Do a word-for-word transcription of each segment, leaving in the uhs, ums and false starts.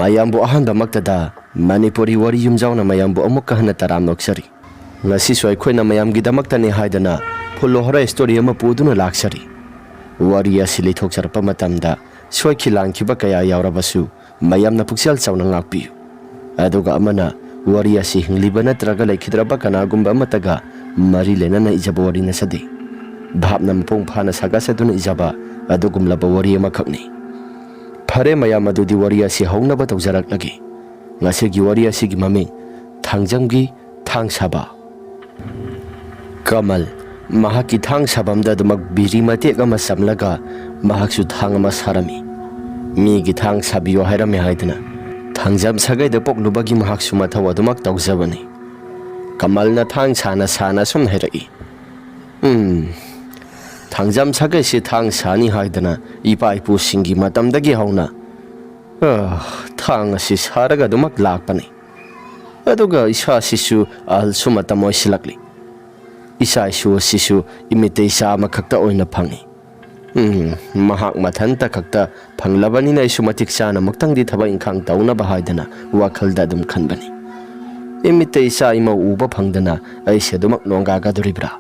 ꯃꯌꯥꯝꯕꯨ ꯑꯍꯥꯟꯕꯃꯛꯇꯗ ꯃꯅꯤꯄꯨꯔꯤ ꯋꯥꯔꯤ ꯌꯨꯝꯖꯥꯎꯅ ꯃꯌꯥꯝꯕꯨ ꯑꯃꯨꯛꯀ ꯍꯟꯅ ꯇꯔꯥꯝꯅ ꯑꯣꯛꯆꯔꯤ꯫ ꯉꯁꯤꯁꯨ ꯑꯩꯈꯣꯏꯅ ꯃꯌꯥꯝꯒꯤꯗꯃꯛꯇꯅꯤ ꯍꯥꯏꯗꯅ ꯐꯨꯜ ꯍꯣꯔꯔ ꯁ꯭ꯇꯣꯔꯤ ꯑꯃ ꯄꯨꯗꯨꯅ ꯂꯥꯛꯆꯔꯤ꯫ ꯋꯥꯔꯤ ꯑꯁꯤ ꯂꯤꯊꯣꯛꯆꯔꯛꯄ ꯃꯇꯝꯗ ꯁꯣꯏꯈꯤ ꯂꯥꯟꯈꯤꯕ ꯀꯌꯥ ꯌꯥꯎꯔꯕꯁꯨ ꯃꯌꯥꯝꯅ ꯄꯨꯛꯆꯦꯜ ꯆꯥꯎꯅ ꯉꯥꯛꯄꯤꯌꯨ꯫ ꯑꯗꯨꯒ ꯑꯃꯅ ꯋꯥꯔꯤ ꯑꯁꯤ ꯍꯤꯡꯂꯤꯕ ꯅꯠꯇ꯭ꯔꯒ ꯂꯩꯈꯤꯗ꯭ꯔꯕ ꯀꯅꯥꯒꯨꯝꯕ ꯑꯃꯠꯇꯒ ꯃꯔꯤ ꯂꯩꯅꯅ ꯏꯖꯕ ꯋꯥꯔꯤ ꯅꯠꯆꯗꯦ꯫ ꯚꯥꯞꯅ ꯃꯄꯨꯡ ꯐꯥꯅ ꯁꯥꯒꯠꯆꯗꯨꯅ ꯏꯖꯕ ꯑꯗꯨꯒꯨꯝꯂꯕ ꯋꯥꯔꯤ ꯑꯃꯈꯛꯅꯤ꯫ ꯐꯔꯦ ꯃꯌꯥꯝ, ꯑꯗꯨꯗꯤ ꯋꯥꯔꯤ ꯑꯁꯤ ꯍꯧꯅꯕ ꯇꯧꯖꯔꯛꯂꯒꯦ꯫ ꯉꯁꯤꯒꯤ ꯋꯥꯔꯤ ꯑꯁꯤꯒꯤ ꯃꯃꯤꯡ ꯊꯥꯡꯖꯝꯒꯤ ꯊꯥꯡ ꯁꯥꯕ꯫ ꯀꯃꯜ ꯃꯍꯥꯛꯀꯤ ꯊꯥꯡ ꯁꯥꯐꯝꯗ ꯑꯗꯨꯃꯛ ꯕꯤꯔꯤ ꯃꯇꯦꯛ ꯑꯃ ꯆꯝꯂꯒ ꯃꯍꯥꯛꯁꯨ ꯊꯥꯡ ꯑꯃ ꯁꯥꯔꯝꯃꯤ꯫ ꯃꯤꯒꯤ ꯊꯥꯡ ꯁꯥꯕꯤꯌꯣ ꯍꯥꯏꯔꯝꯃꯦ ꯍꯥꯏꯗꯨꯅ ꯊꯥꯡꯖꯝ ꯁꯥꯒꯩꯗ ꯄꯣꯛꯂꯨꯕꯒꯤ ꯃꯍꯥꯛꯁꯨ ꯃꯊꯧ ꯑꯗꯨꯃꯛ ꯇꯧꯖꯕꯅꯤ꯫ ꯀꯃꯜꯅ ꯊꯥꯡ ꯁꯥꯅ ꯁꯥꯅ ꯑꯁꯨꯝ ꯍꯥꯏꯔꯛꯏ, "ꯎꯝ, ꯊꯥꯡꯖꯝ ꯁꯥꯒꯩꯁꯤ ꯊꯥꯡ ꯁꯥꯅꯤ ꯍꯥꯏꯗꯅ ꯏꯄꯥ ꯏꯄꯨꯁꯤꯡꯒꯤ ꯃꯇꯝꯗꯒꯤ ꯍꯧꯅ, ꯑ, ꯊꯥꯡ ꯑꯁꯤ ꯁꯥꯔꯒ ꯑꯗꯨꯃꯛ ꯂꯥꯛꯄꯅꯤ꯫ ꯑꯗꯨꯒ ꯏꯁꯥꯁꯤꯁꯨ ꯑꯍꯜꯁꯨ ꯃꯇꯝ ꯑꯣꯏꯁꯤꯜꯂꯛꯂꯤ꯫ ꯏꯆꯥ ꯏꯁꯨ ꯑꯁꯤꯁꯨ ꯏꯃꯤꯠꯇ ꯏꯆꯥ ꯑꯃꯈꯛꯇ ꯑꯣꯏꯅ ꯐꯪꯏ꯫ ꯎꯝ, ꯃꯍꯥꯛ ꯃꯊꯟꯇ ꯈꯛꯇ ꯐꯪꯂꯕꯅꯤꯅ ꯑꯩꯁꯨ ꯃꯇꯤꯛ ꯆꯥꯅ ꯑꯃꯨꯛꯇꯪꯗꯤ ꯊꯕꯛ ꯏꯪꯈꯥꯡ ꯇꯧꯅꯕ ꯍꯥꯏꯗꯅ ꯋꯥꯈꯜꯗ ꯑꯗꯨꯝ ꯈꯟꯕꯅꯤ꯫ ꯏꯃꯤꯠꯇ ꯏꯆꯥ ꯏꯃꯧ ꯎꯕ ꯐꯪꯗꯅ ꯑꯩꯁꯦ ꯑꯗꯨꯃꯛ ꯅꯣꯡꯒꯥꯒꯗꯣꯔꯤꯕ꯭ꯔꯥ?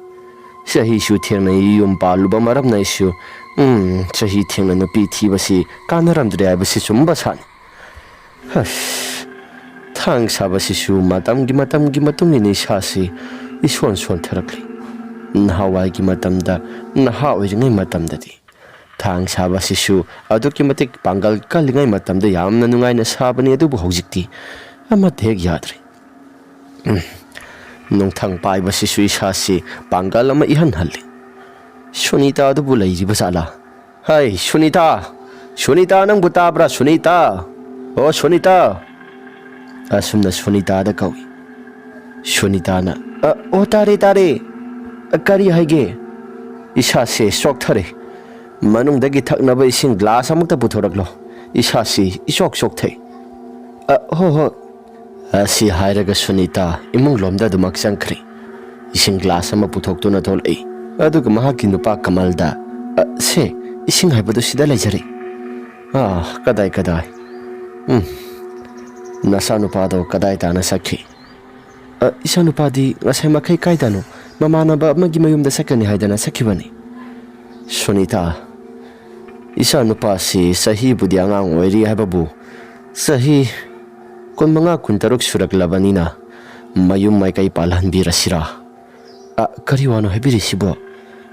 ꯆꯍꯤꯁꯨ ꯊꯦꯡꯅ ꯌꯨꯝ ꯄꯥꯜꯂꯨꯕ ꯃꯔꯝꯅ ꯑꯩꯁꯨ, ꯎꯝ, ꯆꯍꯤ ꯊꯦꯡꯅ ꯅꯨꯄꯤ ꯊꯤꯕꯁꯤ ꯀꯥꯟꯅꯔꯝꯗ꯭ꯔꯦ ꯍꯥꯏꯕꯁꯤ ꯆꯨꯝꯕ ꯁꯥꯠꯅꯤ꯫ ꯍꯁ, ꯊꯥꯡ ꯁꯥꯕꯁꯤꯁꯨ ꯃꯇꯝꯒꯤ, ꯃꯇꯝꯒꯤ ꯃꯇꯨꯡ ꯏꯟꯅ ꯏꯁꯥꯁꯤ ꯏꯁꯣꯟ ꯁꯣꯟꯊꯔꯛꯂꯤ꯫ ꯅꯍꯥꯟꯋꯥꯏꯒꯤ ꯃꯇꯝꯗ, ꯅꯍꯥ ꯑꯣꯏꯔꯤꯉꯩ ꯃꯇꯝꯗꯗꯤ ꯊꯥꯡ ꯁꯥꯕꯁꯤꯁꯨ ꯑꯗꯨꯛꯀꯤ ꯃꯇꯤꯛ ꯄꯥꯡꯒꯜ ꯀꯜꯂꯤꯉꯩ ꯃꯇꯝꯗ ꯌꯥꯝꯅ ꯅꯨꯡꯉꯥꯏꯅ ꯁꯥꯕꯅꯤ, ꯑꯗꯨꯕꯨ ꯍꯧꯖꯤꯛꯇꯤ ꯑꯃꯠꯇ ꯍꯦꯛ ꯌꯥꯗ꯭ꯔꯦ꯫ ꯎꯝ, ꯅꯨꯡꯊꯪ ꯄꯥꯏꯕꯁꯤꯁꯨ ꯏꯁꯥꯁꯤ ꯄꯥꯡꯒꯜ ꯑꯃ ꯏꯍꯟ ꯍꯜꯂꯤ꯫ ꯁꯨꯅꯤꯇꯥ ꯑꯗꯨꯕꯨ ꯂꯩꯔꯤꯕ ꯖꯥꯠꯂꯥ? ꯍꯩ, ꯁꯨꯅꯤꯇꯥ! ꯁꯨꯅꯤꯇꯥ, ꯅꯪꯕꯨ ꯇꯥꯕ꯭ꯔꯥ, ꯁꯨꯅꯤꯇꯥ? ꯑꯣ, ꯁꯨꯅꯤꯇꯥ!" ꯑꯁꯨꯝꯅ ꯁꯨꯅꯤꯇꯥꯗ ꯀꯧꯏ꯫ ꯁꯨꯅꯤꯇꯥꯅ, "ꯑ, ꯑꯣ, ꯇꯥꯔꯦ, ꯇꯥꯔꯦ꯫ ꯑ, ꯀꯔꯤ ꯍꯥꯏꯒꯦ?" "ꯏꯁꯥꯁꯦ ꯆꯣꯛꯊꯔꯦ꯫ ꯃꯅꯨꯡꯗꯒꯤ ꯊꯛꯅꯕ ꯏꯁꯤꯡ ꯒ꯭ꯂꯥꯁ ꯑꯃꯨꯛꯇ ꯄꯨꯊꯣꯔꯛꯂꯣ꯫ ꯏꯁꯥꯁꯤ ꯏꯆꯣꯛ ꯆꯣꯛꯊꯩ꯫" "ꯑ, ꯍꯣ, ꯍꯣ꯫" ꯑꯁꯤ ꯍꯥꯏꯔꯒ ꯁꯨꯅꯤꯇꯥ ꯏꯃꯨꯡ ꯂꯣꯝꯗ ꯑꯗꯨꯃꯛ ꯆꯪꯈ꯭ꯔꯦ꯫ ꯏꯁꯤꯡ ꯒ꯭ꯂꯥꯁ ꯑꯃ ꯄꯨꯊꯣꯛꯇꯨꯅ ꯊꯣꯛꯂꯛꯏ꯫ ꯑꯗꯨꯒ ꯃꯍꯥꯛꯀꯤ ꯅꯨꯄꯥ ꯀꯃꯜꯗ, "ꯑ, ꯁꯦ, ꯏꯁꯤꯡ ꯍꯥꯏꯕꯗꯨ ꯁꯤꯗ ꯂꯩꯖꯔꯦ꯫ ꯑꯥ, ꯀꯗꯥꯏ, ꯀꯗꯥꯏ? ꯎꯝ, "ꯅꯆꯥꯅꯨꯄꯥꯗꯣ ꯀꯗꯥꯏ ꯇꯥꯅ ꯆꯠꯈꯤ?" "ꯑ, ꯏꯆꯥꯅꯨꯄꯥꯗꯤ ꯉꯁꯥꯏ ꯃꯈꯩ ꯀꯥꯏꯗꯅꯣ ꯃꯃꯥꯟꯅꯕ ꯑꯃꯒꯤ ꯃꯌꯨꯝꯗ ꯆꯠꯀꯅꯤ ꯍꯥꯏꯗꯅ ꯆꯠꯈꯤꯕꯅꯤ꯫" "ꯁꯨꯅꯤꯇꯥ, ꯏꯆꯥꯅꯨꯄꯥꯁꯤ ꯆꯍꯤꯕꯨꯗꯤ ꯑꯉꯥꯡ ꯑꯣꯏꯔꯤ ꯍꯥꯏꯕꯕꯨ, ꯆꯍꯤ ꯀꯨꯟꯃꯉꯥ, ꯀꯨꯟꯇꯔꯨꯛ ꯁꯨꯔꯛꯂꯕꯅꯤꯅ ꯃꯌꯨꯝ ꯃꯥꯏꯀꯩ ꯄꯥꯜꯍꯟꯕꯤꯔꯁꯤꯔꯥ?" "ꯑ, ꯀꯔꯤ ꯋꯥꯅꯣ ꯍꯥꯏꯕꯤꯔꯤꯁꯤꯕꯣ?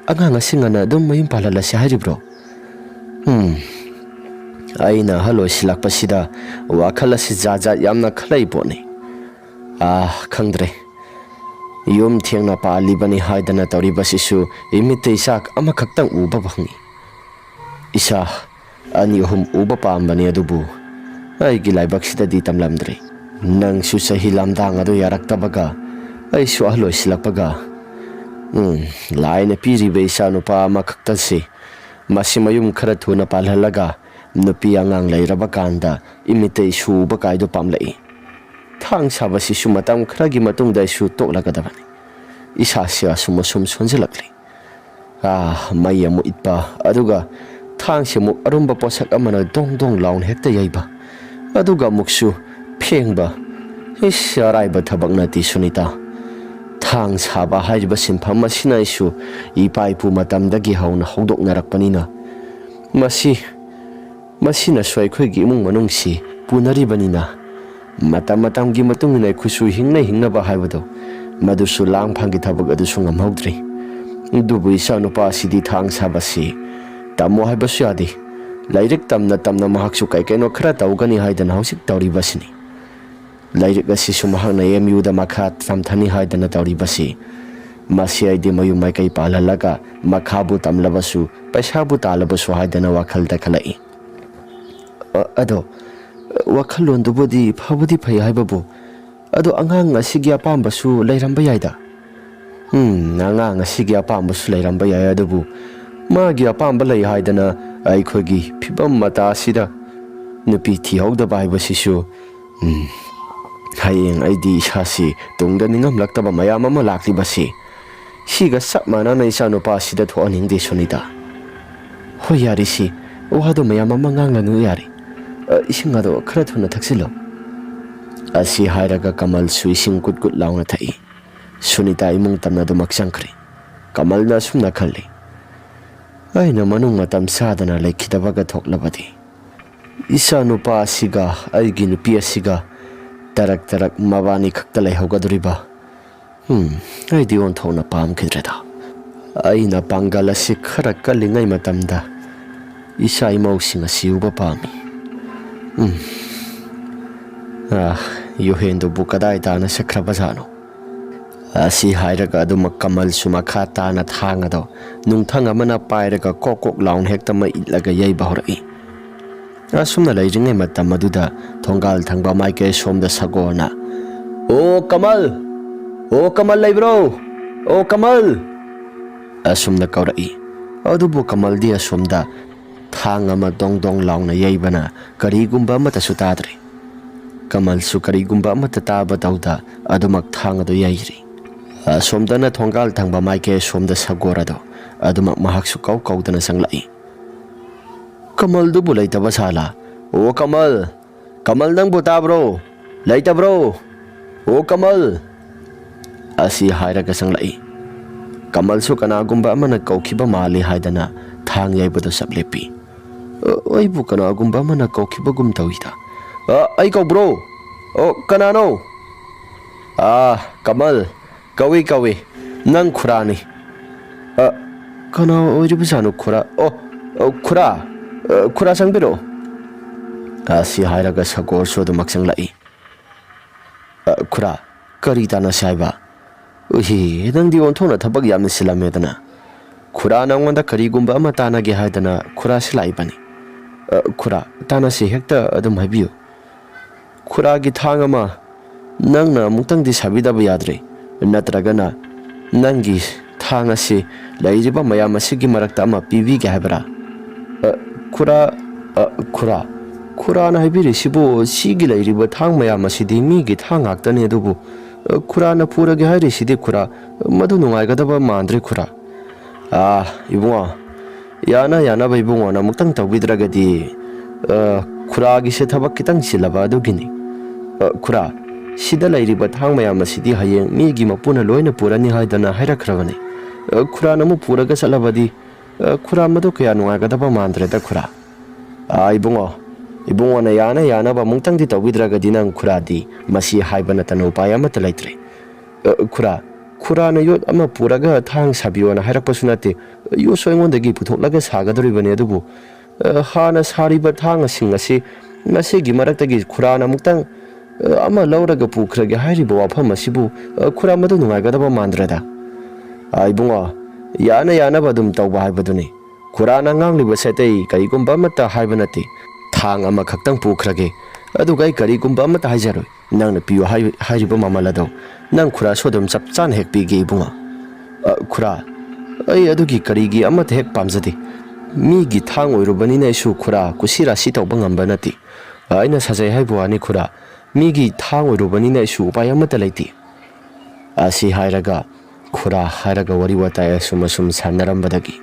ꯑꯉꯥꯡ ꯑꯁꯤ ꯉꯟꯅ ꯑꯗꯨꯝ ꯃꯌꯨꯝ ꯄꯥꯜꯍꯜꯂꯁꯤ ꯍꯥꯏꯔꯤꯕ꯭ꯔꯣ?" "ꯎꯝ, ꯑꯩꯅ ꯑꯍꯜ ꯑꯣꯏꯁꯤꯜꯂꯛꯄꯁꯤꯗ ꯋꯥꯈꯜ ꯑꯁꯤ ꯖꯥꯠ ꯖꯥꯠ ꯌꯥꯝꯅ ꯈꯜꯂꯛꯏ ꯄꯣꯠꯅꯤ꯫ ꯑꯥ, ꯈꯪꯗ꯭ꯔꯦ꯫ ꯌꯨꯝ ꯊꯦꯡꯅ ꯄꯥꯜꯂꯤꯕꯅꯤ ꯍꯥꯏꯗꯅ ꯇꯧꯔꯤꯕꯁꯤꯁꯨ ꯏꯃꯤꯠꯇ ꯏꯆꯥ ꯑꯃꯈꯛꯇꯪ ꯎꯕ ꯐꯪꯏ꯫ ꯏꯆꯥ ꯑꯅꯤ ꯑꯍꯨꯝ ꯎꯕ ꯄꯥꯝꯕꯅꯤ, ꯑꯗꯨꯕꯨ ꯑꯩꯒꯤ ꯂꯥꯏꯕꯛꯁꯤꯗꯗꯤ ꯇꯝꯂꯝꯗ꯭ꯔꯦ꯫ ꯅꯪꯁꯨ ꯆꯍꯤ ꯂꯝꯗꯥꯡ ꯑꯗꯨ ꯌꯥꯔꯛꯇꯕꯒ, ꯑꯩꯁꯨ ꯑꯍꯜ ꯑꯣꯏꯁꯤꯜꯂꯛꯄꯒ, ꯎꯝ, ꯂꯥꯏꯅ ꯄꯤꯔꯤꯕ ꯏꯆꯥ ꯅꯨꯄꯥ ꯑꯃꯈꯛꯇꯁꯤ, ꯃꯁꯤ ꯃꯌꯨꯝ ꯈꯔ ꯊꯨꯅ ꯄꯥꯜꯍꯜꯂꯒ ꯅꯨꯄꯤ ꯑꯉꯥꯡ ꯂꯩꯔꯕ ꯀꯥꯟꯗ ꯏꯃꯤꯠꯇ ꯏꯁꯨ ꯎꯕ ꯀꯥꯏꯗꯨ ꯄꯥꯝꯂꯛꯏ꯫ ꯊꯥꯡ ꯁꯥꯕꯁꯤꯁꯨ ꯃꯇꯝ ꯈꯔꯒꯤ ꯃꯇꯨꯡꯗ ꯑꯩꯁꯨ ꯇꯣꯛꯂꯒꯗꯕꯅꯤ꯫ ꯏꯁꯥꯁꯤ ꯑꯁꯨꯝ ꯑꯁꯨꯝ ꯁꯣꯟꯖꯤꯜꯂꯛꯂꯤ꯫ ꯑꯥ, ꯃꯩ ꯑꯃꯨꯛ ꯏꯠꯄ, ꯑꯗꯨꯒ ꯊꯥꯡꯁꯤ ꯑꯃꯨꯛ ꯑꯔꯨꯝꯕ ꯄꯣꯠꯁꯛ ꯑꯃꯅ ꯗꯣꯡ ꯗꯣꯡ ꯂꯥꯎꯅ ꯍꯦꯛꯇ ꯌꯩꯕ, ꯑꯗꯨꯒ ꯑꯃꯨꯛꯁꯨ ꯐꯦꯡꯕ꯫ ꯏꯁ, ꯑꯔꯥꯏꯕ ꯊꯕꯛ ꯅꯠꯇꯦ, ꯁꯨꯅꯤꯇꯥ꯫ ꯊꯥꯡ ꯁꯥꯕ ꯍꯥꯏꯔꯤꯕ ꯁꯤꯟꯐꯝ ꯑꯁꯤꯅ ꯑꯩꯁꯨ ꯏꯄꯥ ꯏꯄꯨ ꯃꯇꯝꯗꯒꯤ ꯍꯧꯅ ꯍꯧꯗꯣꯛꯅꯔꯛꯄꯅꯤꯅ, ꯃꯁꯤ, ꯃꯁꯤꯅꯁꯨ ꯑꯩꯈꯣꯏꯒꯤ ꯏꯃꯨꯡ ꯃꯅꯨꯡꯁꯤ ꯄꯨꯅꯔꯤꯕꯅꯤꯅ, ꯃꯇꯝ ꯃꯇꯝꯒꯤ ꯃꯇꯨꯡ ꯏꯟꯅ ꯑꯩꯈꯣꯏꯁꯨ ꯍꯤꯡꯅ ꯍꯤꯡꯅꯕ ꯍꯥꯏꯕꯗꯣ, ꯃꯗꯨꯁꯨ ꯂꯥꯡꯐꯥꯡꯒꯤ ꯊꯕꯛ ꯑꯗꯨꯁꯨ ꯉꯝꯍꯧꯗ꯭ꯔꯤ꯫ ꯑꯗꯨꯕꯨ ꯏꯆꯥꯅꯨꯄꯥ ꯑꯁꯤꯗꯤ ꯊꯥꯡ ꯁꯥꯕꯁꯤ ꯇꯝꯃꯣ ꯍꯥꯏꯕꯁꯨ ꯌꯥꯗꯦ꯫ ꯂꯥꯏꯔꯤꯛ ꯇꯝꯅ ꯇꯝꯅ ꯃꯍꯥꯛꯁꯨ ꯀꯩ ꯀꯩꯅꯣ ꯈꯔ ꯇꯧꯒꯅꯤ ꯍꯥꯏꯗꯅ ꯍꯧꯖꯤꯛ ꯇꯧꯔꯤꯕꯁꯤꯅꯤ꯫ ꯂꯥꯏꯔꯤꯛ ꯑꯁꯤꯁꯨ ꯃꯍꯥꯛꯅ ꯑꯦꯝ ꯌꯨꯗ ꯃꯈꯥ ꯇꯝꯊꯅꯤ ꯍꯥꯏꯗꯅ ꯇꯧꯔꯤꯕꯁꯤ, ꯃꯁꯤ ꯑꯩꯗꯤ ꯃꯌꯨꯝ ꯃꯥꯏꯀꯩ ꯄꯥꯜꯍꯜꯂꯒ ꯃꯈꯥꯕꯨ ꯇꯝꯂꯕꯁꯨ, ꯄꯩꯁꯥꯕꯨ ꯇꯥꯜꯂꯕꯁꯨ ꯍꯥꯏꯗꯅ ꯋꯥꯈꯜꯗ ꯈꯜꯂꯛꯏ꯫ ꯑ-, ꯑꯗꯣ, ꯋꯥꯈꯜꯂꯣꯟꯗꯨꯕꯨꯗꯤ ꯐꯕꯨꯗꯤ ꯐꯩ ꯍꯥꯏꯕꯕꯨ, ꯑꯗꯣ ꯑꯉꯥꯡ ꯑꯁꯤꯒꯤ ꯑꯄꯥꯝꯕꯁꯨ ꯂꯩꯔꯝꯕ ꯌꯥꯏꯗ꯫ ꯎꯝ, ꯑꯉꯥꯡ ꯑꯁꯤꯒꯤ ꯑꯄꯥꯝꯕꯁꯨ ꯂꯩꯔꯝꯕ ꯌꯥꯏ, ꯑꯗꯨꯕꯨ ꯃꯥꯒꯤ ꯑꯄꯥꯝꯕ ꯂꯩ ꯍꯥꯏꯗꯅ ꯑꯩꯈꯣꯏꯒꯤ ꯐꯤꯕꯝ ꯃꯇꯥ ꯑꯁꯤꯗ ꯅꯨꯄꯤ ꯊꯤꯍꯧꯗꯕ ꯍꯥꯏꯕꯁꯤꯁꯨ, ꯎꯝ, ꯍꯌꯦꯡ ꯑꯩꯗꯤ ꯏꯁꯥꯁꯤ ꯇꯨꯡꯗ ꯅꯤꯡꯉꯝꯂꯛꯇꯕ ꯃꯌꯥꯝ ꯑꯃ ꯂꯥꯛꯂꯤꯕꯁꯤ, ꯁꯤꯒ ꯆꯞ ꯃꯥꯟꯅꯅ ꯏꯆꯥꯅꯨꯄꯥ ꯑꯁꯤꯗ ꯊꯣꯛꯍꯟꯅꯤꯡꯗꯦ, ꯁꯨꯅꯤꯇꯥ꯫ ꯍꯣꯏ, ꯌꯥꯔꯦ ꯁꯤ꯫ ꯋꯥꯗꯣ ꯃꯌꯥꯝ ꯑꯃ ꯉꯥꯡꯂꯅꯨ, ꯌꯥꯔꯦ꯫ ꯑ, ꯏꯁꯤꯡ ꯑꯗꯣ ꯈꯔ ꯊꯨꯅ ꯊꯛꯆꯤꯜꯂꯣ꯫ ꯑꯁꯤ ꯍꯥꯏꯔꯒ ꯀꯃꯜꯁꯨ ꯏꯁꯤꯡ ꯀꯨꯠ ꯀꯨꯠ ꯂꯥꯎꯅ ꯊꯛꯏ꯫ ꯁꯨꯅꯤꯇꯥ ꯏꯃꯨꯡ ꯇꯝꯅ ꯑꯗꯨꯃꯛ ꯆꯪꯈ꯭ꯔꯦ꯫ ꯀꯃꯜꯅ ꯑꯁꯨꯝꯅ ꯈꯜꯂꯤ, "ꯑꯩꯅ ꯃꯅꯨꯡ ꯃꯇꯝ ꯆꯥꯗꯅ ꯂꯩꯈꯤꯗꯕꯒ ꯊꯣꯛꯂꯕꯗꯤ, ꯏꯆꯥ ꯅꯨꯄꯥ ꯑꯁꯤꯒ ꯑꯩꯒꯤ ꯅꯨꯄꯤ ꯑꯁꯤꯒ ꯇꯔꯛ ꯇꯔꯛ ꯃꯕꯥꯅꯤ ꯈꯛꯇ ꯂꯩꯍꯧꯒꯗꯧꯔꯤꯕ? ꯎꯝ, ꯑꯩꯗꯤ ꯑꯣꯟꯊꯣꯛꯅ ꯄꯥꯝꯈꯤꯗ꯭ꯔꯦꯗ꯫ ꯑꯩꯅ ꯄꯥꯡꯒꯜ ꯑꯁꯤ ꯈꯔ ꯀꯜꯂꯤꯉꯩ ꯃꯇꯝꯗ ꯏꯆꯥ ꯏꯃꯧꯁꯤꯡ ꯑꯁꯤ ꯎꯕ ꯄꯥꯝꯃꯤ꯫ ꯎꯝ, ꯑꯥ, ꯌꯨꯍꯦꯟꯗꯨꯕꯨ ꯀꯗꯥꯏ ꯇꯥꯅ ꯆꯠꯈ꯭ꯔꯕꯖꯥꯠꯅꯣ?" ꯑꯁꯤ ꯍꯥꯏꯔꯒ ꯑꯗꯨꯃꯛ ꯀꯃꯜꯁꯨ ꯃꯈꯥ ꯇꯥꯅ ꯊꯥꯡ ꯑꯗꯣ ꯅꯨꯡꯊꯪ ꯑꯃꯅ ꯄꯥꯏꯔꯒ ꯀꯣꯛ ꯀꯣꯛ ꯂꯥꯎꯅ ꯍꯦꯛꯇ ꯃꯩ ꯏꯠꯂꯒ ꯌꯩꯕ ꯍꯧꯔꯛꯏ꯫ ꯑꯁꯨꯝꯅ ꯂꯩꯔꯤꯉꯩ ꯃꯇꯝ ꯑꯗꯨꯗ ꯊꯣꯡꯒꯥꯜ ꯊꯪꯕ ꯃꯥꯏꯀꯩ ꯁꯣꯝꯗ ꯁꯒꯣꯜꯅ, "ꯑꯣ ꯀꯃꯜ! ꯑꯣ ꯀꯃꯜ ꯂꯩꯕ꯭ꯔꯣ? ꯑꯣ ꯀꯃꯜ!" ꯑꯁꯨꯝꯅ ꯀꯧꯔꯛꯏ꯫ ꯑꯗꯨꯕꯨ ꯀꯃꯜꯗꯤ ꯑꯁꯣꯝꯗ ꯊꯥꯡ ꯑꯃ ꯗꯣꯡ ꯗꯣꯡ ꯂꯥꯎꯅ ꯌꯩꯕꯅ ꯀꯔꯤꯒꯨꯝꯕ ꯑꯃꯠꯇꯁꯨ ꯇꯥꯗ꯭ꯔꯦ꯫ ꯀꯃꯜꯁꯨ ꯀꯔꯤꯒꯨꯝꯕ ꯑꯃꯠꯇ ꯇꯥꯕ ꯇꯧꯗ ꯑꯗꯨꯃꯛ ꯊꯥꯡ ꯑꯗꯨ ꯌꯩꯔꯤ꯫ ꯑꯁꯣꯝꯗꯅ ꯊꯣꯡꯒꯥꯜ ꯊꯪꯕ ꯃꯥꯏꯀꯩ ꯁꯣꯝꯗ ꯁꯒꯣꯜ ꯑꯗꯣ ꯑꯗꯨꯃꯛ ꯃꯍꯥꯛꯁꯨ ꯀꯧ ꯀꯧꯗꯅ ꯆꯪꯂꯛꯏ꯫ "ꯀꯃꯜꯗꯨꯕꯨ ꯂꯩꯇꯕ ꯁꯥꯂꯥ? ꯑꯣ ꯀꯃꯜ! ꯀꯃꯜ, ꯅꯪꯕꯨ ꯇꯥꯕ꯭ꯔꯣ? ꯂꯩꯇꯕ꯭ꯔꯣ? ꯑꯣ ꯀꯃꯜ!" ꯑꯁꯤ ꯍꯥꯏꯔꯒ ꯆꯪꯂꯛꯏ꯫ ꯀꯃꯜꯁꯨ ꯀꯅꯥꯒꯨꯝꯕ ꯑꯃꯅ ꯀꯧꯈꯤꯕ ꯃꯥꯜꯂꯤ ꯍꯥꯏꯗꯅ ꯊꯥꯡ ꯌꯩꯕꯗꯨ ꯆꯞ ꯂꯦꯞꯄꯤ꯫ "ꯑ, ꯑꯩꯕꯨ ꯀꯅꯥꯒꯨꯝꯕ ꯑꯃꯅ ꯀꯧꯈꯤꯕꯒꯨꯝ ꯇꯧꯏꯗ꯫ ꯑ, ꯑꯩ ꯀꯧꯕ꯭ꯔꯣ? ꯑꯣ, ꯀꯅꯥꯅꯣ? ꯑꯥ, ꯀꯃꯜ, ꯀꯧꯏ, ꯀꯧꯏ꯫ ꯅꯪ ꯈꯨꯔꯥꯅꯤ꯫ ꯑ, ꯀꯅꯥ ꯑꯣꯏꯔꯤꯕꯖꯥꯠꯅꯣ ꯈꯨꯔꯥ? ꯑꯣ, ꯑ, ꯈꯨꯔꯥ, ꯑ, ꯈꯨꯔꯥ ꯆꯪꯕꯤꯔꯛꯑꯣ꯫" ꯑꯁꯤ ꯍꯥꯏꯔꯒ ꯁꯒꯣꯜꯁꯨ ꯑꯗꯨꯃꯛ ꯆꯪꯂꯛꯏ꯫ "ꯑ, ꯈꯨꯔꯥ, ꯀꯔꯤ ꯇꯥꯟꯅꯁꯤ ꯍꯥꯏꯕ? ꯎꯍꯤ, ꯅꯪꯗꯤ ꯑꯣꯟꯊꯣꯛꯅ ꯊꯕꯛ ꯌꯥꯝꯅ ꯆꯤꯜꯂꯝꯃꯦꯗꯅ꯫ ꯈꯨꯔꯥ ꯅꯉꯣꯟꯗ ꯀꯔꯤꯒꯨꯝꯕ ꯑꯃ ꯇꯥꯟꯅꯒꯦ ꯍꯥꯏꯗꯅ ꯈꯨꯔꯥꯁꯤ ꯂꯥꯛꯏꯕꯅꯤ꯫" "ꯑ, ꯈꯨꯔꯥ, ꯇꯥꯟꯅꯁꯤ, ꯍꯦꯛꯇ ꯑꯗꯨꯝ ꯍꯥꯏꯕꯤꯌꯨ꯫" "ꯈꯨꯔꯥꯒꯤ ꯊꯥꯡ ꯑꯃ ꯅꯪꯅ ꯑꯃꯨꯛꯇꯪꯗꯤ ꯁꯥꯕꯤꯗꯕ ꯌꯥꯗ꯭ꯔꯦ, ꯅꯠꯇ꯭ꯔꯒꯅ ꯅꯪꯒꯤ ꯊꯥꯡ ꯑꯁꯤ ꯂꯩꯔꯤꯕ ꯃꯌꯥꯝ ꯑꯁꯤꯒꯤ ꯃꯔꯛꯇ ꯑꯃ ꯄꯤꯕꯤꯒꯦ ꯍꯥꯏꯕꯔꯥ?" "ꯑ, ꯈꯨꯔꯥ, ꯑ, ꯈꯨꯔꯥ, ꯈꯨꯔꯥꯅ ꯍꯥꯏꯕꯤꯔꯤꯁꯤꯕꯨ, ꯁꯤꯒꯤ ꯂꯩꯔꯤꯕ ꯊꯥꯡ ꯃꯌꯥꯝ ꯑꯁꯤꯗꯤ ꯃꯤꯒꯤ ꯊꯥꯡ ꯉꯥꯛꯇꯅꯤ, ꯑꯗꯨꯕꯨ, ꯑ, ꯈꯨꯔꯥꯅ ꯄꯨꯔꯒꯦ ꯍꯥꯏꯔꯤꯁꯤꯗꯤ, ꯈꯨꯔꯥ, ꯃꯗꯨ ꯅꯨꯡꯉꯥꯏꯒꯗꯕ ꯃꯥꯟꯗ꯭ꯔꯦ, ꯈꯨꯔꯥ꯫" "ꯑꯥ, ꯏꯕꯨꯡꯉꯣ, ꯌꯥꯅ ꯌꯥꯅꯕ ꯏꯕꯨꯡꯉꯣꯅ ꯑꯃꯨꯛꯇꯪ ꯇꯧꯕꯤꯗ꯭ꯔꯒꯗꯤ, ꯑ, ꯈꯨꯔꯥꯒꯤꯁꯦ ꯊꯕꯛ ꯈꯤꯇꯪ ꯆꯤꯜꯂꯕ ꯑꯗꯨꯒꯤꯅꯤ꯫" "ꯑ, ꯈꯨꯔꯥ, ꯁꯤꯗ ꯂꯩꯔꯤꯕ ꯊꯥꯡ ꯃꯌꯥꯝ ꯑꯁꯤꯗꯤ ꯍꯌꯦꯡ ꯃꯤꯒꯤ ꯃꯄꯨꯅ ꯂꯣꯏꯅ ꯄꯨꯔꯅꯤ ꯍꯥꯏꯗꯅ ꯍꯥꯏꯔꯛꯈ꯭ꯔꯕꯅꯤ꯫ ꯑ, ꯈꯨꯔꯥꯅ ꯑꯃꯨꯛ ꯄꯨꯔꯒ ꯆꯠꯂꯕꯗꯤ, ꯑ, ꯈꯨꯔꯥ, ꯃꯗꯨ ꯀꯌꯥ ꯅꯨꯡꯉꯥꯏꯒꯗꯕ ꯃꯥꯟꯗ꯭ꯔꯦꯗ ꯈꯨꯔꯥ꯫ ꯑ, ꯏꯕꯨꯡꯉꯣ, ꯏꯕꯨꯡꯉꯣꯅ ꯌꯥꯅ ꯌꯥꯅꯕ ꯑꯃꯨꯛꯇꯪꯗꯤ ꯇꯧꯕꯤꯗ꯭ꯔꯒꯗꯤ ꯅꯪ ꯈꯨꯔꯥꯗꯤ ꯃꯁꯤ ꯍꯥꯏꯕ ꯅꯠꯇꯅ ꯎꯄꯥꯏ ꯑꯃꯠꯇ ꯂꯩꯇ꯭ꯔꯦ꯫ ꯑ, ꯈꯨꯔꯥ, ꯈꯨꯔꯥꯅ ꯌꯣꯠ ꯑꯃ ꯄꯨꯔꯒ ꯊꯥꯡ ꯁꯥꯕꯤꯌꯣꯅ ꯍꯥꯏꯔꯛꯄꯁꯨ ꯅꯠꯇꯦ꯫ ꯌꯣꯠꯁꯨ ꯑꯩꯉꯣꯟꯗꯒꯤ ꯄꯨꯊꯣꯛꯂꯒ ꯁꯥꯒꯗꯧꯔꯤꯕꯅꯤ꯫ ꯑꯗꯨꯕꯨ, ꯑ, ꯍꯥꯟꯅ ꯁꯥꯔꯤꯕ ꯊꯥꯡꯁꯤꯡ ꯑꯁꯤ ꯃꯁꯤꯒꯤ ꯃꯔꯛꯇꯒꯤ ꯈꯨꯔꯥꯅ ꯑꯃꯨꯛꯇꯪ, ꯑ, ꯑꯃ ꯂꯧꯔꯒ ꯄꯨꯈ꯭ꯔꯒꯦ ꯍꯥꯏꯔꯤꯕ ꯋꯥꯐꯝ ꯑꯁꯤꯕꯨ, ꯑ, ꯈꯨꯔꯥ, ꯃꯗꯨ ꯅꯨꯡꯉꯥꯏꯒꯗꯕ ꯃꯥꯟꯗ꯭ꯔꯦꯗ꯫ ꯑ, ꯏꯕꯨꯡꯉꯣ, ꯌꯥꯅ ꯌꯥꯅꯕ ꯑꯗꯨꯝ ꯇꯧꯕ ꯍꯥꯏꯕꯗꯨꯅꯤ꯫ ꯈꯨꯔꯥꯅ ꯉꯥꯡꯂꯤꯕꯁꯦ ꯑꯇꯩ ꯀꯔꯤꯒꯨꯝꯕ ꯑꯃꯠꯇ ꯍꯥꯏꯕ ꯅꯠꯇꯦ꯫ ꯊꯥꯡ ꯑꯃꯈꯛꯇꯪ ꯄꯨꯈ꯭ꯔꯒꯦ, ꯑꯗꯨꯒ ꯑꯩ ꯀꯔꯤꯒꯨꯝꯕ ꯑꯃꯠꯇ ꯍꯥꯏꯖꯔꯣꯏ꯫ ꯅꯪꯅ ꯄꯤꯌꯨ ꯍꯥꯏ-, ꯍꯥꯏꯔꯤꯕ ꯃꯃꯜ ꯑꯗꯣ ꯅꯪ ꯈꯨꯔꯥꯁꯨ ꯑꯗꯨꯝ ꯆꯞ ꯆꯥꯅ ꯍꯦꯛ ꯄꯤꯒꯦ, ꯏꯕꯨꯡꯉꯣ꯫ "ꯑ, ꯈꯨꯔꯥ, ꯑꯩ ꯑꯗꯨꯒꯤ ꯀꯔꯤꯒꯤ ꯑꯃꯠꯇ ꯍꯦꯛ ꯄꯥꯝꯖꯗꯦ꯫ ꯃꯤꯒꯤ ꯊꯥꯡ ꯑꯣꯏꯔꯨꯕꯅꯤꯅ ꯑꯩꯁꯨ, ꯈꯨꯔꯥ, ꯀꯨꯁꯤ ꯔꯥꯁꯤ ꯇꯧꯕ ꯉꯝꯕ ꯅꯠꯇꯦ꯫ ꯑ, ꯑꯩꯅ ꯁꯥꯖꯩ ꯍꯥꯏꯕ ꯋꯥꯅꯤ, ꯈꯨꯔꯥ꯫ ꯃꯤꯒꯤ ꯊꯥꯡ ꯑꯣꯏꯔꯨꯕꯅꯤꯅ ꯑꯩꯁꯨ ꯎꯄꯥꯏ ꯑꯃꯠꯇ ꯂꯩꯇꯦ"꯫ ꯑꯁꯤ ꯍꯥꯏꯔꯒ, ꯈꯨꯔꯥ ꯍꯥꯏꯔꯒ ꯋꯥꯔꯤ ꯋꯥꯇꯥꯏ ꯑꯁꯨꯝ ꯑꯁꯨꯝ ꯁꯥꯟꯅꯔꯝꯕꯗꯒꯤ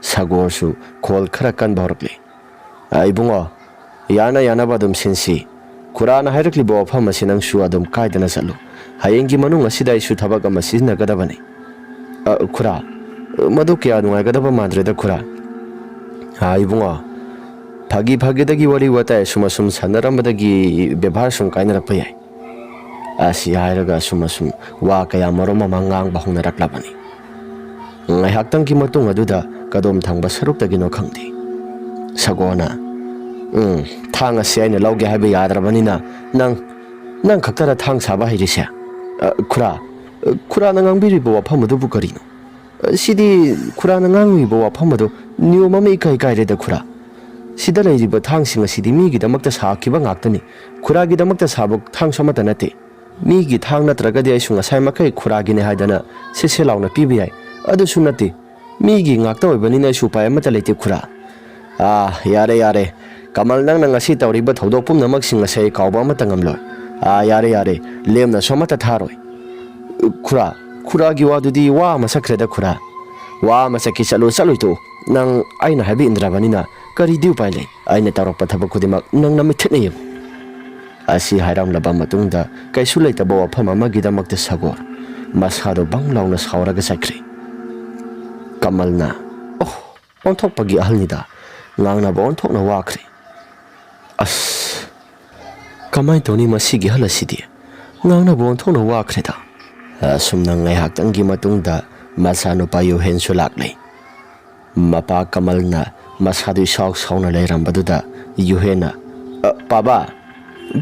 ꯁꯒꯣꯜꯁꯨ ꯈꯣꯜ ꯈꯔ ꯀꯟꯕ ꯍꯧꯔꯛꯂꯦ꯫ "ꯑ, ꯏꯕꯨꯡꯉꯣ, ꯌꯥꯅ ꯌꯥꯅꯕ ꯑꯗꯨꯝ ꯁꯤꯟꯁꯤ꯫ ꯈꯨꯔꯥꯅ ꯍꯥꯏꯔꯛꯂꯤꯕ ꯋꯥꯐꯝ ꯑꯁꯤ ꯅꯪꯁꯨ ꯑꯗꯨꯝ ꯀꯥꯏꯗꯅ ꯆꯠꯂꯨ꯫ ꯍꯌꯦꯡꯒꯤ ꯃꯅꯨꯡ ꯑꯁꯤꯗ ꯑꯩꯁꯨ ꯊꯕꯛ ꯑꯃ ꯁꯤꯖꯤꯟꯅꯒꯗꯕꯅꯤ"꯫ "ꯑ, ꯈꯨꯔꯥ, ꯃꯗꯨ ꯀꯌꯥ ꯅꯨꯡꯉꯥꯏꯒꯗꯕ ꯃꯥꯟꯗ꯭ꯔꯦꯗ, ꯈꯨꯔꯥ"꯫ "ꯑ, ꯏꯕꯨꯡꯉꯣ, ꯐꯥꯒꯤ ꯐꯥꯒꯤꯗꯒꯤ ꯋꯥꯔꯤ ꯋꯥꯇꯥꯏ ꯑꯁꯨꯝ ꯑꯁꯨꯝ ꯁꯥꯟꯅꯔꯝꯕꯗꯒꯤ ꯕꯦꯕꯥꯔ ꯁꯨꯝ ꯀꯥꯏꯅꯔꯛꯄ ꯌꯥꯏ"꯫ ꯑꯁꯤ ꯍꯥꯏꯔꯒ ꯑꯁꯨꯝ ꯑꯁꯨꯝ ꯋꯥ ꯀꯌꯥ ꯃꯔꯨꯝ ꯑꯃ ꯉꯥꯡꯕ ꯍꯧꯅꯔꯛꯂꯕꯅꯤ꯫ ꯉꯥꯏꯍꯥꯛꯇꯪꯒꯤ ꯃꯇꯨꯡ ꯑꯗꯨꯗ ꯀꯗꯣꯝ ꯊꯪꯕ ꯁꯔꯨꯛꯇꯒꯤꯅꯣ ꯈꯪꯗꯦ, ꯁꯒꯣꯜꯅ, "ꯎꯝ, ꯊꯥꯡ ꯑꯁꯤ ꯑꯩꯅ ꯂꯧꯒꯦ ꯍꯥꯏꯕ ꯌꯥꯗ꯭ꯔꯕꯅꯤꯅ ꯅꯪ, ꯅꯪ ꯈꯛꯇꯔ ꯊꯥꯡ ꯁꯥꯕ ꯍꯩꯔꯤꯁꯦ?" "ꯑ, ꯈꯨꯔꯥ, ꯑ, ꯈꯨꯔꯥꯅ ꯉꯥꯡꯕꯤꯔꯤꯕ ꯋꯥꯐꯝ ꯑꯗꯨꯕꯨ ꯀꯔꯤꯅꯣ? ꯑ, ꯁꯤꯗꯤ ꯈꯨꯔꯥꯅ ꯉꯥꯡꯂꯤꯕ ꯋꯥꯐꯝ ꯑꯗꯨ ꯅꯤꯌꯣꯝ ꯑꯃ ꯏꯀꯥꯏ ꯀꯥꯏꯔꯦꯗ, ꯈꯨꯔꯥ꯫ ꯁꯤꯗ ꯂꯩꯔꯤꯕ ꯊꯥꯡꯁꯤꯡ ꯑꯁꯤꯗꯤ ꯃꯤꯒꯤꯗꯃꯛꯇ ꯁꯥꯈꯤꯕ ꯉꯥꯛꯇꯅꯤ꯫ ꯈꯨꯔꯥꯒꯤꯗꯃꯛꯇ ꯁꯥꯕ ꯊꯥꯡꯁꯨ ꯑꯃꯠꯇ ꯅꯠꯇꯦ꯫ ꯃꯤꯒꯤ ꯊꯥꯡ ꯅꯠꯇ꯭ꯔꯒꯗꯤ ꯑꯩꯁꯨ ꯉꯁꯥꯏ ꯃꯈꯩ ꯈꯨꯔꯥꯒꯤꯅꯦ ꯍꯥꯏꯗꯅ ꯁꯦ ꯁꯦ ꯂꯥꯎꯅ ꯄꯤꯕ ꯌꯥꯏ꯫ ꯑꯗꯨꯁꯨ ꯅꯠꯇꯦ, ꯃꯤꯒꯤ ꯉꯥꯛꯇ ꯑꯣꯏꯕꯅꯤꯅ ꯑꯩꯁꯨ ꯎꯄꯥꯏ ꯑꯃꯠꯇ ꯂꯩꯇꯦ, ꯈꯨꯔꯥ"꯫ "ꯑꯥ, ꯌꯥꯔꯦ, ꯌꯥꯔꯦ꯫ ꯀꯃꯜ, ꯅꯪꯅ ꯉꯁꯤ ꯇꯧꯔꯤꯕ ꯊꯧꯗꯣꯛ ꯄꯨꯝꯅꯃꯛꯁꯤꯡ ꯑꯁꯦ ꯑꯩ ꯀꯥꯎꯕ ꯑꯃꯠꯇ ꯉꯝꯂꯣꯏ꯫ ꯑꯥ, ꯌꯥꯔꯦ, ꯌꯥꯔꯦ꯫ ꯂꯦꯝꯅꯁꯨ ꯑꯃꯠꯇ ꯊꯥꯔꯣꯏ"꯫ "ꯈꯨꯔꯥ, ꯈꯨꯔꯥꯒꯤ ꯋꯥꯗꯨꯗꯤ ꯋꯥ ꯑꯃ ꯁꯛꯈ꯭ꯔꯦꯗ, ꯈꯨꯔꯥ꯫ ꯋꯥ ꯑꯃ ꯁꯛꯈꯤ, ꯆꯠꯂꯨ, ꯆꯠꯂꯨꯏ ꯇꯣꯛꯎ꯫ ꯅꯪ ꯑꯩꯅ ꯍꯥꯏꯕ ꯏꯟꯗ꯭ꯔꯕꯅꯤꯅ ꯀꯔꯤꯗꯤ ꯎꯄꯥꯏ ꯂꯩ? ꯑꯩꯅ ꯇꯧꯔꯛꯄ ꯊꯕꯛ ꯈꯨꯗꯤꯡꯃꯛ ꯅꯪ ꯅꯃꯤꯠꯊꯠꯅ ꯌꯦꯡꯉꯨ"꯫ ꯑꯁꯤ ꯍꯥꯏꯔꯝꯂꯕ ꯃꯇꯨꯡꯗ ꯀꯩꯁꯨ ꯂꯩꯇꯕ ꯋꯥꯐꯝ ꯑꯃꯒꯤꯗꯃꯛꯇ ꯁꯒꯣꯔ ꯃꯁꯥꯗꯣ ꯕꯪ ꯂꯥꯎꯅ ꯁꯥꯎꯔꯒ ꯆꯠꯈ꯭ꯔꯦ꯫ ꯀꯃꯜꯅ, "ꯑꯣꯍ, ꯑꯣꯟꯊꯣꯛꯄꯒꯤ ꯑꯍꯜꯅꯤꯗ, ꯉꯥꯡꯅꯕ ꯑꯣꯟꯊꯣꯛꯅ ꯋꯥꯈ꯭ꯔꯦ꯫ ꯑꯁ, ꯀꯃꯥꯏꯅ ꯇꯧꯅꯤ ꯃꯁꯤꯒꯤ ꯑꯍꯜ ꯑꯁꯤꯗꯤ? ꯉꯥꯡꯅꯕ ꯑꯣꯟꯊꯣꯛꯅ ꯋꯥꯈ꯭ꯔꯦꯗ"꯫ ꯑꯁꯨꯝꯅ ꯉꯥꯏꯍꯥꯛꯇꯪꯒꯤ ꯃꯇꯨꯡꯗ ꯃꯆꯥꯅꯨꯄꯥ ꯌꯨꯍꯦꯟꯁꯨ ꯂꯥꯛꯂꯦ꯫ ꯃꯄꯥ ꯀꯃꯜꯅ ꯃꯁꯥꯗꯨ ꯏꯁꯥꯎ ꯁꯥꯎꯅ ꯂꯩꯔꯝꯕꯗꯨꯗ ꯌꯨꯍꯦꯟꯅ, "ꯑ, ꯄꯥꯕꯥ,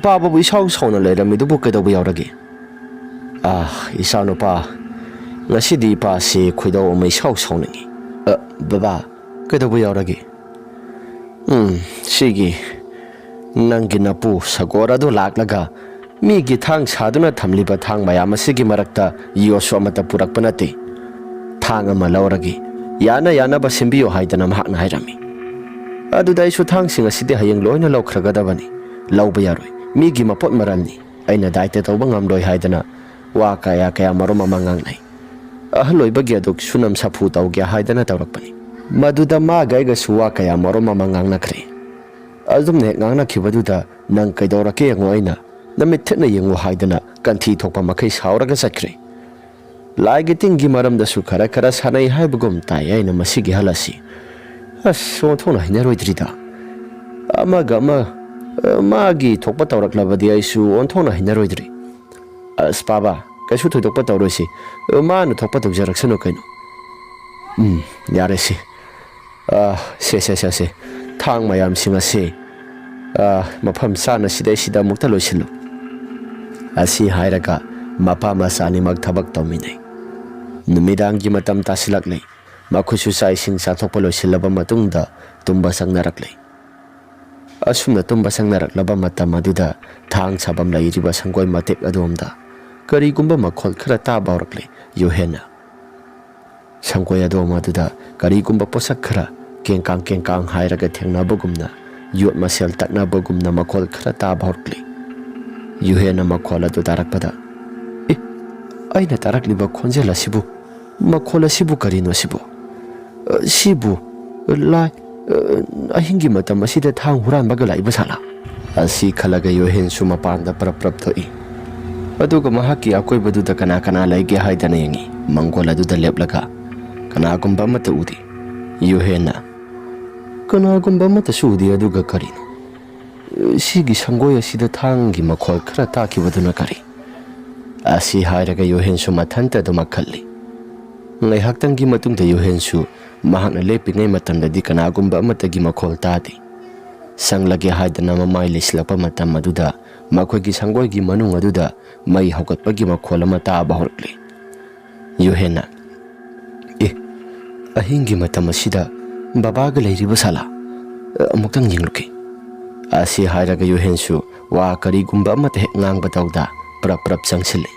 ꯄꯥꯕꯕꯨ ꯏꯁꯥꯎ ꯁꯥꯎꯅ ꯂꯩꯔꯝꯃꯤꯗꯨꯕꯨ ꯀꯩꯗꯧꯕ ꯌꯥꯎꯔꯒꯦ?" "ꯑ, ꯏꯆꯥꯅꯨꯄꯥ, ꯉꯁꯤꯗꯤ ꯏꯄꯥꯁꯤ ꯈꯣꯏꯗꯧ ꯑꯃ ꯏꯁꯥꯎ ꯁꯥꯎꯅꯤꯡꯉꯤ"꯫ "ꯑ, ꯕꯕꯥ, ꯀꯩꯗꯧꯕ ꯌꯥꯎꯔꯒꯦ?" "ꯎꯝ, ꯁꯤꯒꯤ ꯅꯪꯒꯤ ꯅꯄꯨ ꯁꯒꯣꯔ ꯑꯗꯨ ꯂꯥꯛꯂꯒ ꯃꯤꯒꯤ ꯊꯥꯡ ꯁꯥꯗꯨꯅ ꯊꯝꯂꯤꯕ ꯊꯥꯡ ꯃꯌꯥꯝ ꯑꯁꯤꯒꯤ ꯃꯔꯛꯇ ꯌꯣꯠꯁꯨ ꯑꯃꯠꯇ ꯄꯨꯔꯛꯄ ꯅꯠꯇꯦ꯫ ꯊꯥꯡ ꯑꯃ ꯂꯧꯔꯒꯦ, ꯌꯥꯅ ꯌꯥꯅꯕ ꯁꯦꯝꯕꯤꯌꯨ ꯍꯥꯏꯗꯅ ꯃꯍꯥꯛꯅ ꯍꯥꯏꯔꯝꯃꯤ꯫ ꯑꯗꯨꯗ ꯑꯩꯁꯨ ꯊꯥꯡꯁꯤꯡ ꯑꯁꯤꯗꯤ ꯍꯌꯦꯡ ꯂꯣꯏꯅ ꯂꯧꯈ꯭ꯔꯒꯗꯕꯅꯤ꯫ ꯂꯧꯕ ꯌꯥꯔꯣꯏ, ꯃꯤꯒꯤ ꯃꯄꯣꯠ ꯃꯔꯜꯅꯤ, ꯑꯩꯅ ꯗꯥꯏꯇ ꯇꯧꯕ ꯉꯝꯂꯣꯏ" ꯍꯥꯏꯗꯅ ꯋꯥ ꯀꯌꯥ ꯀꯌꯥ ꯃꯔꯨꯝ ꯑꯃ ꯉꯥꯡꯅꯩ꯫ ꯑꯍꯜ ꯑꯣꯏꯕꯒꯤ ꯑꯗꯨꯛ ꯁꯨꯅꯝ ꯁꯥꯐꯨ ꯇꯧꯒꯦ ꯍꯥꯏꯗꯅ ꯇꯧꯔꯛꯄꯅꯤ꯫ ꯃꯗꯨꯗ ꯃꯥꯒ ꯑꯩꯒꯁꯨ ꯋꯥ ꯀꯌꯥ ꯃꯔꯨꯝ ꯑꯃ ꯉꯥꯡꯅꯈ꯭ꯔꯦ꯫ ꯑꯗꯨꯝꯅ ꯍꯦꯛ ꯉꯥꯡꯅꯈꯤꯕꯗꯨꯗ, "ꯅꯪ ꯀꯩꯗꯧꯔꯛꯀꯦ ꯌꯦꯡꯉꯣ, ꯑꯩꯅ ꯅꯃꯤꯠ ꯊꯦꯠꯅ ꯌꯦꯡꯉꯨ" ꯍꯥꯏꯗꯅ ꯀꯟꯊꯤ ꯊꯣꯛꯄ ꯃꯈꯩ ꯁꯥꯎꯔꯒ ꯆꯠꯈ꯭ꯔꯦ꯫ ꯂꯥꯏꯒꯤ ꯇꯤꯟꯒꯤ ꯃꯔꯝꯗꯁꯨ ꯈꯔ ꯈꯔ ꯁꯥꯟꯅꯩ ꯍꯥꯏꯕꯒꯨꯝ ꯇꯥꯏ ꯑꯩꯅ ꯃꯁꯤꯒꯤ ꯑꯍꯜ ꯑꯁꯤ꯫ ꯑꯁ, ꯑꯣꯟꯊꯣꯛꯅ ꯍꯩꯅꯔꯣꯏꯗ꯭ꯔꯤꯗ꯫ ꯑꯃꯒ ꯑꯃ, ꯑ, ꯃꯥꯒꯤ ꯊꯣꯛꯄ ꯇꯧꯔꯛꯂꯕꯗꯤ ꯑꯩꯁꯨ ꯑꯣꯟꯊꯣꯛꯅ ꯍꯩꯅꯔꯣꯏꯗ꯭ꯔꯤ꯫ "ꯑꯁ, ꯄꯥꯕ, ꯀꯩꯁꯨ ꯊꯣꯏꯗꯣꯛꯄ ꯇꯧꯔꯣꯏꯁꯤ꯫ ꯃꯥꯅ ꯊꯣꯛꯄ ꯇꯧꯖꯔꯛꯁꯅꯨ ꯀꯩꯅꯣ꯫" "ꯎꯝ, ꯌꯥꯔꯦꯁꯤ꯫ ꯑ, ꯁꯦ, ꯁꯦ, ꯁꯦ, ꯁꯦ꯫ ꯊꯥꯡ ꯃꯌꯥꯝꯁꯤꯡ ꯑꯁꯤ, ꯑ, ꯃꯐꯝ ꯆꯥꯅ ꯁꯤꯗꯩꯁꯤꯗ ꯑꯃꯨꯛꯇ ꯂꯣꯏꯁꯤꯜꯂꯨ"꯫ ꯑꯁꯤ ꯍꯥꯏꯔꯒ ꯃꯄꯥ ꯃꯆꯥ ꯑꯅꯤꯃꯛ ꯊꯕꯛ ꯇꯧꯃꯤꯟꯅꯩ꯫ ꯅꯨꯃꯤꯗꯥꯡꯒꯤ ꯃꯇꯝ ꯇꯥꯁꯤꯜꯂꯛꯂꯦ꯫ ꯃꯈꯣꯏꯁꯨ ꯆꯥꯛ ꯏꯁꯤꯡ ꯆꯥꯊꯣꯛꯄ ꯂꯣꯏꯁꯤꯜꯂꯕ ꯃꯇꯨꯡꯗ ꯇꯨꯝꯕ ꯆꯪꯅꯔꯛꯂꯦ꯫ ꯑꯁꯨꯝꯅ ꯇꯨꯝꯕ ꯆꯪꯅꯔꯛꯂꯕ ꯃꯇꯝ ꯑꯗꯨꯗ ꯊꯥꯡ ꯁꯥꯐꯝ ꯂꯩꯔꯤꯕ ꯁꯪꯒꯣꯏ ꯃꯇꯦꯛ ꯑꯗꯣꯝꯗ ꯀꯔꯤꯒꯨꯝꯕ ꯃꯈꯣꯜ ꯈꯔ ꯇꯥꯕ ꯍꯧꯔꯛꯂꯦ꯫ ꯌꯨꯍꯦꯟꯅ ꯁꯪꯒꯣꯏ ꯑꯗꯣꯝ ꯑꯗꯨꯗ ꯀꯔꯤꯒꯨꯝꯕ ꯄꯣꯠꯁꯛ ꯈꯔ ꯀꯦꯡꯀꯥꯡ ꯀꯦꯡꯀꯥꯡ ꯍꯥꯏꯔꯒ ꯊꯦꯡꯅꯕꯒꯨꯝꯅ, ꯌꯣꯠ ꯃꯁꯦꯜ ꯇꯛꯅꯕꯒꯨꯝꯅ ꯃꯈꯣꯜ ꯈꯔ ꯇꯥꯕ ꯍꯧꯔꯛꯂꯦ꯫ ꯌꯨꯍꯦꯟꯅ ꯃꯈꯣꯜ ꯑꯗꯨ ꯇꯥꯔꯛꯄꯗ, "ꯑꯦ, ꯑꯩꯅ ꯇꯥꯔꯛꯂꯤꯕ ꯈꯣꯟꯖꯦꯜ ꯑꯁꯤꯕꯨ, ꯃꯈꯣꯜ ꯑꯁꯤꯕꯨ ꯀꯔꯤꯅꯣ ꯁꯤꯕꯨ? ꯑ, ꯁꯤꯕꯨ, ꯂꯥꯏ, ꯑ, ꯑꯍꯤꯡꯒꯤ ꯃꯇꯝ ꯑꯁꯤꯗ ꯊꯥꯡ ꯍꯨꯔꯥꯟꯕꯒ ꯂꯥꯛꯏꯕ ꯁꯥꯂꯥ?" ꯑꯁꯤ ꯈꯜꯂꯒ ꯌꯨꯍꯦꯟꯁꯨ ꯃꯄꯥꯟꯗ ꯄ꯭ꯔꯞ ꯄ꯭ꯔꯞ ꯊꯣꯛꯏ꯫ ꯑꯗꯨꯒ ꯃꯍꯥꯛꯀꯤ ꯑꯀꯣꯏꯕꯗꯨꯗ ꯀꯅꯥ ꯀꯅꯥ ꯂꯩꯒꯦ ꯍꯥꯏꯗꯅ ꯌꯦꯡꯏ꯫ ꯃꯪꯒꯣꯜ ꯑꯗꯨꯗ ꯂꯦꯞꯂꯒ ꯀꯅꯥꯒꯨꯝꯕ ꯑꯃꯠꯇ ꯎꯗꯦ꯫ ꯌꯨꯍꯦꯟꯅ, "ꯀꯅꯥꯒꯨꯝꯕ ꯑꯃꯠꯇꯁꯨ ꯎꯗꯦ, ꯑꯗꯨꯒ ꯀꯔꯤꯅꯣ? ꯁꯤꯒꯤ ꯁꯪꯒꯣꯏ ꯑꯁꯤꯗ ꯊꯥꯡꯒꯤ ꯃꯈꯣꯜ ꯈꯔ ꯇꯥꯈꯤꯕꯗꯨꯅ ꯀꯔꯤ?" ꯑꯁꯤ ꯍꯥꯏꯔꯒ ꯌꯨꯍꯦꯟꯁꯨ ꯃꯊꯟꯇ ꯑꯗꯨꯃꯛ ꯈꯜꯂꯤ꯫ ꯉꯥꯏꯍꯥꯛꯇꯪꯒꯤ ꯃꯇꯨꯡꯗ ꯌꯨꯍꯦꯟꯁꯨ ꯃꯍꯥꯛꯅ ꯂꯦꯞꯄꯤꯉꯩ ꯃꯇꯝꯗꯗꯤ ꯀꯅꯥꯒꯨꯝꯕ ꯑꯃꯠꯇꯒꯤ ꯃꯈꯣꯜ ꯇꯥꯗꯦ꯫ ꯆꯪꯂꯒꯦ ꯍꯥꯏꯗꯅ ꯃꯃꯥꯏ ꯂꯩꯁꯤꯜꯂꯛꯄ ꯃꯇꯝ ꯑꯗꯨꯗ ꯃꯈꯣꯏꯒꯤ ꯁꯪꯒꯣꯏꯒꯤ ꯃꯅꯨꯡ ꯑꯗꯨꯗ ꯃꯩ ꯍꯧꯒꯠꯄꯒꯤ ꯃꯈꯣꯜ ꯑꯃ ꯇꯥꯕ ꯍꯧꯔꯛꯂꯤ꯫ ꯌꯨꯍꯦꯟꯅ, "ꯑꯦ, ꯑꯍꯤꯡꯒꯤ ꯃꯇꯝ ꯑꯁꯤꯗ ꯕꯕꯥꯒ ꯂꯩꯔꯤꯕ ꯁꯥꯂꯥ? ꯑꯃꯨꯛꯇꯪ ꯌꯦꯡꯂꯨꯒꯦ"꯫ ꯑꯁꯤ ꯍꯥꯏꯔꯒ ꯌꯨꯍꯦꯟꯁꯨ ꯋꯥ ꯀꯔꯤꯒꯨꯝꯕ ꯑꯃꯠꯇ ꯍꯦꯛ ꯉꯥꯡꯕ ꯇꯧꯗ ꯄ꯭ꯔꯞ ꯄ꯭ꯔꯞ ꯆꯪꯁꯤꯜꯂꯤ꯫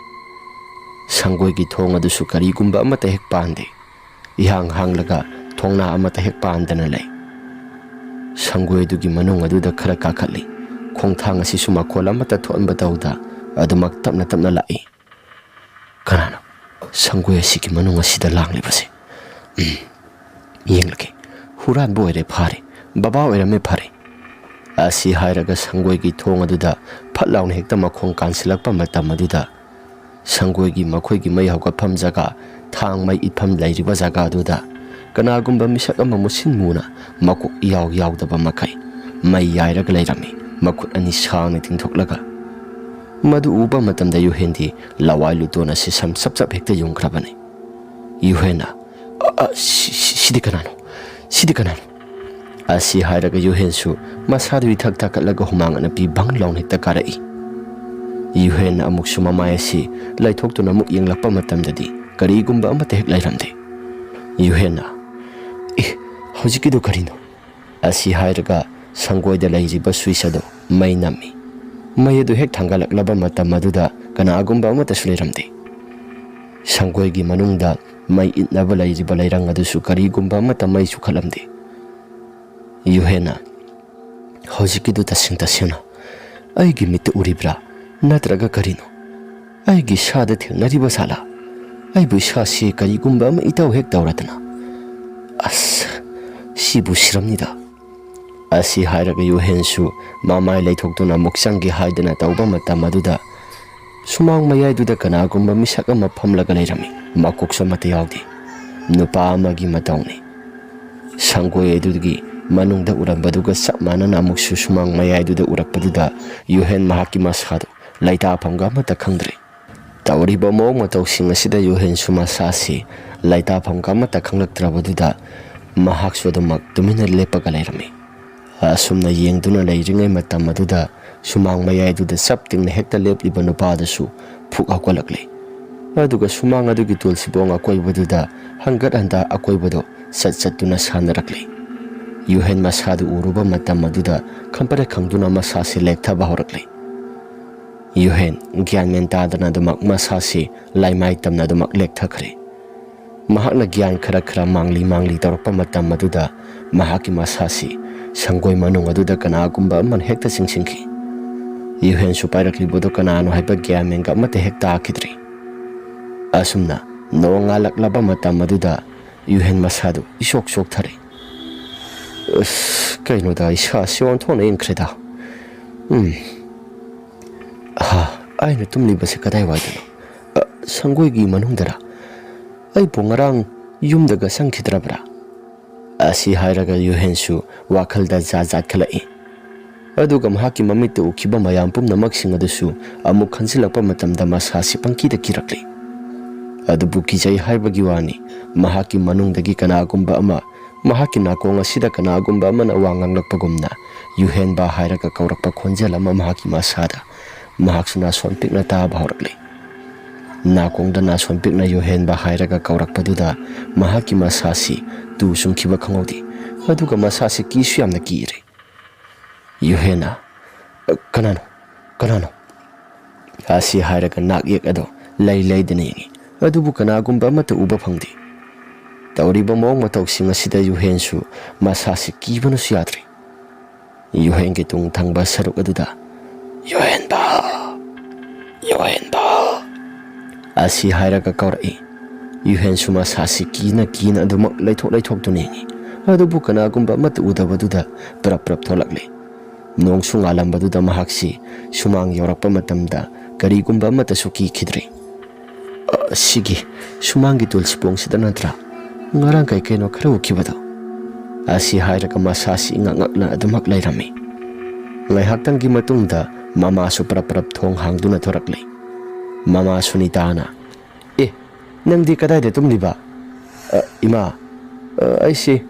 ꯁꯪꯒꯣꯏꯒꯤ ꯊꯣꯡ ꯑꯗꯨꯁꯨ ꯀꯔꯤꯒꯨꯝꯕ ꯑꯃꯠꯇ ꯍꯦꯛ ꯄꯥꯟꯗꯦ꯫ ꯏꯍꯥꯡ ꯍꯥꯡꯂꯒ ꯊꯣꯡꯅꯥ ꯑꯃꯠꯇ ꯍꯦꯛ ꯄꯥꯟꯗꯅ ꯂꯩ꯫ ꯁꯪꯒꯣꯏ ꯑꯗꯨꯒꯤ ꯃꯅꯨꯡ ꯑꯗꯨꯗ ꯈꯔ ꯀꯥꯈꯠꯂꯤ꯫ ꯈꯣꯡꯊꯥꯡ ꯑꯁꯤꯁꯨ ꯃꯈꯣꯜ ꯑꯃꯠꯇ ꯊꯣꯛꯍꯟꯕ ꯇꯧꯗ ꯑꯗꯨꯃꯛ ꯇꯞꯅ ꯇꯞꯅ ꯂꯥꯛꯏ꯫ "ꯀꯅꯥꯅꯣ ꯁꯪꯒꯣꯏ ꯑꯁꯤꯒꯤ ꯃꯅꯨꯡ ꯑꯁꯤꯗ ꯂꯥꯡꯂꯤꯕꯁꯦ? ꯎꯝ, ꯌꯦꯡꯂꯒꯦ꯫ ꯍꯨꯔꯥꯟꯕ ꯑꯣꯏꯔꯦ ꯐꯥꯔꯦ, ꯕꯕꯥ ꯑꯣꯏꯔꯝꯃꯦ ꯐꯔꯦ"꯫ ꯑꯁꯤ ꯍꯥꯏꯔꯒ ꯁꯪꯒꯣꯏꯒꯤ ꯊꯣꯡ ꯑꯗꯨꯗ ꯐꯠ ꯂꯥꯎꯅ ꯍꯦꯛꯇ ꯃꯈꯣꯡ ꯀꯥꯟꯁꯤꯜꯂꯛꯄ ꯃꯇꯝ ꯑꯗꯨꯗ ꯁꯪꯒꯣꯏꯒꯤ ꯃꯈꯣꯏꯒꯤ ꯃꯩ ꯍꯧꯒꯠꯐꯝ ꯖꯒꯥ, ꯊꯥꯡ ꯃꯩ ꯏꯠꯐꯝ ꯂꯩꯔꯤꯕ ꯖꯒꯥ ꯑꯗꯨꯗ ꯀꯅꯥꯒꯨꯝꯕ ꯃꯤꯁꯛ ꯑꯃ ꯃꯨꯁꯤꯟ ꯃꯨꯅ ꯃꯀꯣꯛ ꯏꯌꯥꯎ ꯌꯥꯎꯗꯕ ꯃꯈꯩ ꯃꯩ ꯌꯥꯏꯔꯒ ꯂꯩꯔꯝꯃꯤ꯫ ꯃꯈꯨꯠ ꯑꯅꯤ ꯁꯥꯡꯅ ꯇꯤꯡꯊꯣꯛꯂꯒ꯫ ꯃꯗꯨ ꯎꯕ ꯃꯇꯝꯗ ꯌꯨꯍꯦꯟꯗꯤ ꯂꯋꯥꯏ ꯂꯨꯇꯣꯟ ꯑꯁꯤ ꯁꯝ ꯆꯞ ꯆꯞ ꯍꯦꯛꯇ ꯌꯨꯡꯈ꯭ꯔꯕꯅꯤ꯫ ꯌꯨꯍꯦꯟꯅ, "ꯑ, ꯑ, ꯁꯤ-, ꯁꯤ-, ꯁꯤꯗꯤ ꯀꯅꯥꯅꯣ? ꯁꯤꯗꯤ ꯀꯅꯥꯅꯣ?" ꯑꯁꯤ ꯍꯥꯏꯔꯒ ꯌꯨꯍꯦꯟꯁꯨ ꯃꯁꯥꯗꯨ ꯏꯊꯛ ꯊꯛꯀꯠꯂꯒ ꯍꯨꯃꯥꯡ ꯑꯅꯞꯄꯤ ꯕꯪ ꯂꯥꯎꯅ ꯍꯦꯛꯇ ꯀꯥꯔꯛꯏ꯫ ꯌꯨꯍꯦꯟꯅ ꯑꯃꯨꯛꯁꯨ ꯃꯃꯥꯏ ꯑꯁꯤ ꯂꯩꯊꯣꯛꯇꯨꯅ ꯑꯃꯨꯛ ꯌꯦꯡꯂꯛꯄ ꯃꯇꯝꯗꯗꯤ ꯀꯔꯤꯒꯨꯝꯕ ꯑꯃꯠꯇ ꯍꯦꯛ ꯂꯩꯔꯝꯗꯦ꯫ ꯌꯨꯍꯦꯟꯅ, "ꯑꯦ, ꯍꯧꯖꯤꯛꯀꯤꯗꯨ ꯀꯔꯤꯅꯣ?" ꯑꯁꯤ ꯍꯥꯏꯔꯒ ꯁꯪꯒꯣꯏꯗ ꯂꯩꯔꯤꯕ ꯁ꯭ꯋꯤꯆ ꯑꯗꯨ ꯃꯩ ꯅꯝꯃꯤ꯫ ꯃꯩ ꯑꯗꯨ ꯍꯦꯛ ꯊꯥꯡꯒꯠꯂꯛꯂꯕ ꯃꯇꯝ ꯑꯗꯨꯗ ꯀꯅꯥꯒꯨꯝꯕ ꯑꯃꯠꯇꯁꯨ ꯂꯩꯔꯝꯗꯦ꯫ ꯁꯪꯒꯣꯏꯒꯤ ꯃꯅꯨꯡꯗ ꯃꯩ ꯏꯠꯅꯕ ꯂꯩꯔꯤꯕ ꯂꯩꯔꯪ ꯑꯗꯨꯁꯨ ꯀꯔꯤꯒꯨꯝꯕ ꯑꯃꯠꯇ ꯃꯩ ꯆꯨꯈꯠꯂꯝꯗꯦ꯫ ꯌꯨꯍꯦꯟꯅ, "ꯍꯧꯖꯤꯛꯀꯤꯗꯨ ꯇꯁꯦꯡ ꯇꯁꯦꯡꯅ ꯑꯩꯒꯤ ꯃꯤꯠꯇ ꯎꯔꯤꯕ꯭ꯔꯥ, ꯅꯠꯇ꯭ꯔꯒ ꯀꯔꯤꯅꯣ? ꯑꯩꯒꯤ ꯏꯁꯥꯗ ꯊꯦꯡꯅꯔꯤꯕ ꯁꯥꯂꯥ? ꯑꯩꯕꯨ ꯏꯁꯥꯁꯤ ꯀꯔꯤꯒꯨꯝꯕ ꯑꯃ ꯏꯇꯧ ꯍꯦꯛ ꯇꯧꯔꯗꯅ꯫ ꯑꯁ, ꯁꯤꯕꯨ ꯁꯤꯔꯝꯅꯤꯗ"꯫ ꯑꯁꯤ ꯍꯥꯏꯔꯒ ꯌꯨꯍꯦꯟꯁꯨ ꯃꯃꯥꯏ ꯂꯩꯊꯣꯛꯇꯨꯅ ꯑꯃꯨꯛ ꯆꯪꯒꯦ ꯍꯥꯏꯗꯅ ꯇꯧꯕ ꯃꯇꯝ ꯑꯗꯨꯗ ꯁꯨꯃꯥꯡ ꯃꯌꯥꯏꯗꯨꯗ ꯀꯅꯥꯒꯨꯝꯕ ꯃꯤꯁꯛ ꯑꯃ ꯐꯝꯂꯒ ꯂꯩꯔꯝꯃꯤ꯫ ꯃꯀꯣꯛꯁꯨ ꯑꯃꯠꯇ ꯌꯥꯎꯗꯦ꯫ ꯅꯨꯄꯥ ꯑꯃꯒꯤ ꯃꯇꯧꯅꯤ꯫ ꯁꯪꯒꯣꯏ ꯑꯗꯨꯒꯤ ꯃꯅꯨꯡꯗ ꯎꯔꯝꯕꯗꯨꯒ ꯆꯞ ꯃꯥꯟꯅꯅ ꯑꯃꯨꯛꯁꯨ ꯁꯨꯃꯥꯡ ꯃꯌꯥꯏꯗꯨꯗ ꯎꯔꯛꯄꯗꯨꯗ ꯌꯨꯍꯦꯟ ꯃꯍꯥꯛꯀꯤ ꯃꯁꯥꯗꯨ ꯂꯩꯇꯥꯐꯝꯒ ꯑꯃꯠꯇ ꯈꯪꯗ꯭ꯔꯦ꯫ ꯇꯧꯔꯤꯕ ꯃꯑꯣꯡ ꯃꯇꯧꯁꯤꯡ ꯑꯁꯤꯗ ꯌꯨꯍꯦꯟꯁꯨ ꯃꯁꯥꯁꯤ ꯂꯩꯇꯥꯐꯝꯒ ꯑꯃꯠꯇ ꯈꯪꯂꯛꯇ꯭ꯔꯕꯗꯨꯗ ꯃꯍꯥꯛꯁꯨ ꯑꯗꯨꯃꯛ ꯇꯨꯃꯤꯟꯅ ꯂꯦꯞꯄꯒ ꯂꯩꯔꯝꯃꯤ꯫ ꯑꯁꯨꯝꯅ ꯌꯦꯡꯗꯨꯅ ꯂꯩꯔꯤꯉꯩ ꯃꯇꯝ ꯑꯗꯨꯗ ꯁꯨꯃꯥꯡ ꯃꯌꯥꯏꯗꯨꯗ ꯆꯞ ꯇꯤꯡꯅ ꯍꯦꯛꯇ ꯂꯦꯞꯂꯤꯕ ꯅꯨꯄꯥ ꯑꯗꯨꯁꯨ ꯐꯨꯛ ꯍꯧꯒꯠꯂꯛꯂꯤ꯫ ꯑꯗꯨꯒ ꯁꯨꯃꯥꯡ ꯑꯗꯨꯒꯤ ꯇꯨꯜꯁꯤꯕꯣꯡ ꯑꯀꯣꯏꯕꯗꯨꯗ ꯍꯪꯒꯠ ꯍꯟꯗ ꯑꯀꯣꯏꯕꯗꯨ ꯆꯠ ꯆꯠꯇꯨꯅ ꯁꯥꯟꯅꯔꯛꯂꯤ꯫ ꯌꯨꯍꯦꯟ ꯃꯁꯥꯗꯨ ꯎꯔꯨꯕ ꯃꯇꯝ ꯑꯗꯨꯗ ꯈꯝꯄꯔꯦ ꯈꯪꯗꯨꯅ ꯃꯁꯥꯁꯤ ꯂꯦꯛꯊꯕ ꯍꯧꯔꯛꯂꯤ꯫ ꯌꯨꯍꯦꯟ ꯒ꯭ꯌꯥꯟ ꯃꯦꯟ ꯇꯥꯗꯅ ꯑꯗꯨꯃꯛ ꯃꯁꯥꯁꯤ ꯂꯥꯏꯃꯥꯏ ꯇꯝꯅ ꯑꯗꯨꯃꯛ ꯂꯦꯛꯊꯈ꯭ꯔꯦ꯫ ꯃꯍꯥꯛꯅ ꯒ꯭ꯌꯥꯟ ꯈꯔ ꯈꯔ ꯃꯥꯡꯂꯤ ꯃꯥꯡꯂꯤ ꯇꯧꯔꯛꯄ ꯃꯇꯝ ꯑꯗꯨꯗ ꯃꯍꯥꯛꯀꯤ ꯃꯁꯥꯁꯤ ꯁꯪꯒꯣꯏ ꯃꯅꯨꯡ ꯑꯗꯨꯗ ꯀꯅꯥꯒꯨꯝꯕ ꯑꯃꯅ ꯍꯦꯛꯇ ꯆꯤꯡꯁꯤꯟꯈꯤ꯫ ꯌꯨꯍꯦꯟꯁꯨ ꯄꯥꯏꯔꯛꯂꯤꯕꯗꯨ ꯀꯅꯥꯅꯣ ꯍꯥꯏꯕ ꯒ꯭ꯌꯥꯟ ꯃꯦꯟꯒ ꯑꯃꯠꯇ ꯍꯦꯛ ꯇꯥꯈꯤꯗ꯭ꯔꯤ꯫ ꯑꯁꯨꯝꯅ ꯅꯣꯡꯉꯥꯜꯂꯛꯂꯕ ꯃꯇꯝ ꯑꯗꯨꯗ ꯌꯨꯍꯦꯟ ꯃꯁꯥꯗꯨ ꯏꯁꯣꯛ ꯆꯣꯛꯊꯔꯦ꯫ "ꯑꯁ, ꯀꯩꯅꯣꯗ, ꯏꯁꯥꯁꯤ ꯑꯣꯟꯊꯣꯛꯅ ꯏꯪꯈ꯭ꯔꯦꯗ꯫ ꯎꯝ, ꯍꯥ, ꯑꯩꯅ ꯇꯨꯝꯂꯤꯕꯁꯤ ꯀꯗꯥꯏꯋꯥꯏꯗꯅꯣ? ꯑ, ꯁꯪꯒꯣꯏꯒꯤ ꯃꯅꯨꯡꯗꯔ? ꯑꯩꯕꯨ ꯉꯔꯥꯡ ꯌꯨꯝꯗꯒ ꯆꯪꯈꯤꯗ꯭ꯔꯕ꯭ꯔꯥ?" ꯑꯁꯤ ꯍꯥꯏꯔꯒ ꯌꯨꯍꯦꯟꯁꯨ ꯋꯥꯈꯜꯗ ꯖꯥꯠ ꯖꯥꯠ ꯈꯜꯂꯛꯏ꯫ ꯑꯗꯨꯒ ꯃꯍꯥꯛꯀꯤ ꯃꯃꯤꯠꯇ ꯎꯈꯤꯕ ꯃꯌꯥꯝ ꯄꯨꯝꯅꯃꯛꯁꯤꯡ ꯑꯗꯨꯁꯨ ꯑꯃꯨꯛ ꯈꯟꯖꯤꯜꯂꯛꯄ ꯃꯇꯝꯗ ꯃꯁꯥꯁꯤ ꯄꯪꯀꯤꯗ ꯀꯤꯔꯛꯂꯤ꯫ ꯑꯗꯨꯕꯨ ꯀꯤꯖꯩ ꯍꯥꯏꯕꯒꯤ ꯋꯥꯅꯤ, ꯃꯍꯥꯛꯀꯤ ꯃꯅꯨꯡꯗꯒꯤ ꯀꯅꯥꯒꯨꯝꯕ ꯑꯃ, ꯃꯍꯥꯛꯀꯤ ꯅꯥꯀꯣꯡ ꯑꯁꯤꯗ ꯀꯅꯥꯒꯨꯝꯕ ꯑꯃꯅ ꯋꯥ ꯉꯥꯡꯂꯛꯄꯒꯨꯝꯅ, "ꯌꯨꯍꯦꯟꯕ" ꯍꯥꯏꯔꯒ ꯀꯧꯔꯛꯄ ꯈꯣꯟꯖꯦꯜ ꯑꯃ ꯃꯍꯥꯛꯀꯤ ꯃꯁꯥꯗ, ꯃꯍꯥꯛꯁꯨ ꯅꯥꯁꯣꯟ ꯄꯤꯛꯅ ꯇꯥꯕ ꯍꯧꯔꯛꯂꯤ꯫ ꯅꯥꯀꯣꯡꯗ ꯅꯥꯁꯣꯟ ꯄꯤꯛꯅ "ꯌꯨꯍꯦꯟꯕ" ꯍꯥꯏꯔꯒ ꯀꯧꯔꯛꯄꯗꯨꯗ ꯃꯍꯥꯛꯀꯤ ꯃꯁꯥꯁꯤ ꯇꯨ ꯆꯨꯡꯈꯤꯕ ꯈꯪꯍꯧꯗꯦ꯫ ꯑꯗꯨꯒ ꯃꯁꯥꯁꯤ ꯀꯤꯁꯨ ꯌꯥꯝꯅ ꯀꯤꯔꯦ꯫ "ꯌꯨꯍꯦꯟꯅ, ꯀꯅꯥꯅꯣ? ꯀꯅꯥꯅꯣ?" ꯑꯁꯤ ꯍꯥꯏꯔꯒ ꯅꯥꯛ ꯌꯦꯛ ꯑꯗꯣ ꯂꯩ ꯂꯩꯗꯅ ꯌꯦꯡꯉꯤ꯫ ꯑꯗꯨꯕꯨ ꯀꯅꯥꯒꯨꯝꯕ ꯑꯃꯠꯇ ꯎꯕ ꯐꯪꯗꯦ꯫ ꯇꯧꯔꯤꯕ ꯃꯑꯣꯡ ꯃꯇꯧꯁꯤꯡ ꯑꯁꯤꯗ ꯌꯨꯍꯦꯟꯁꯨ ꯃꯁꯥꯁꯤ ꯀꯤꯕꯅꯁꯨ ꯌꯥꯗ꯭ꯔꯦ꯫ ꯌꯨꯍꯦꯟꯒꯤ ꯇꯨꯡ ꯊꯪꯕ ꯁꯔꯨꯛ ꯑꯗꯨꯗ, "ꯌꯨꯍꯦꯟꯕ! ꯌꯨꯍꯦꯟꯕ!" ꯑꯁꯤ ꯍꯥꯏꯔꯒ ꯀꯧꯔꯛꯏ꯫ ꯌꯨꯍꯦꯟꯁꯨ ꯃꯁꯥꯁꯤ ꯀꯤꯅ ꯀꯤꯅ ꯑꯗꯨꯃꯛ ꯂꯩꯊꯣꯛ ꯂꯩꯊꯣꯛꯇꯨꯅ ꯌꯦꯡꯉꯤ꯫ ꯑꯗꯨꯕꯨ ꯀꯅꯥꯒꯨꯝꯕ ꯑꯃꯠꯇ ꯎꯗꯕꯗꯨꯗ ꯄ꯭ꯔꯞ ꯄ꯭ꯔꯞ ꯊꯣꯛꯂꯛꯂꯦ꯫ ꯅꯣꯡꯁꯨ ꯉꯥꯜꯂꯝꯕꯗꯨꯗ ꯃꯍꯥꯛꯁꯤ ꯁꯨꯃꯥꯡ ꯌꯧꯔꯛꯄ ꯃꯇꯝꯗ ꯀꯔꯤꯒꯨꯝꯕ ꯑꯃꯠꯇꯁꯨ ꯀꯤꯈꯤꯗ꯭ꯔꯦ꯫ "ꯑ, ꯁꯤꯒꯤ ꯁꯨꯃꯥꯡꯒꯤ ꯇꯨꯜꯁꯤꯕꯣꯡꯁꯤꯗ ꯅꯠꯇ꯭ꯔꯥ ꯉꯔꯥꯡ ꯀꯩ ꯀꯩꯅꯣ ꯈꯔ ꯎꯈꯤꯕꯗꯣ?" ꯑꯁꯤ ꯍꯥꯏꯔꯒ ꯃꯁꯥꯁꯤ ꯉꯛꯉꯛꯅ ꯑꯗꯨꯃꯛ ꯂꯩꯔꯝꯃꯤ꯫ ꯉꯥꯏꯍꯥꯛꯇꯪꯒꯤ ꯃꯇꯨꯡꯗ ꯃꯃꯥꯁꯨ ꯄ꯭ꯔꯞ ꯄ꯭ꯔꯞ ꯊꯣꯡ ꯍꯥꯡꯗꯨꯅ ꯊꯣꯔꯛꯂꯦ꯫ ꯃꯃꯥ ꯁꯨꯅꯤꯇꯥꯅ, "ꯑꯦ, ꯅꯪꯗꯤ ꯀꯗꯥꯏꯗ ꯇꯨꯝꯂꯤꯕ?" "ꯑ, ꯏꯃꯥ, ꯑ, ꯑꯩꯁꯤ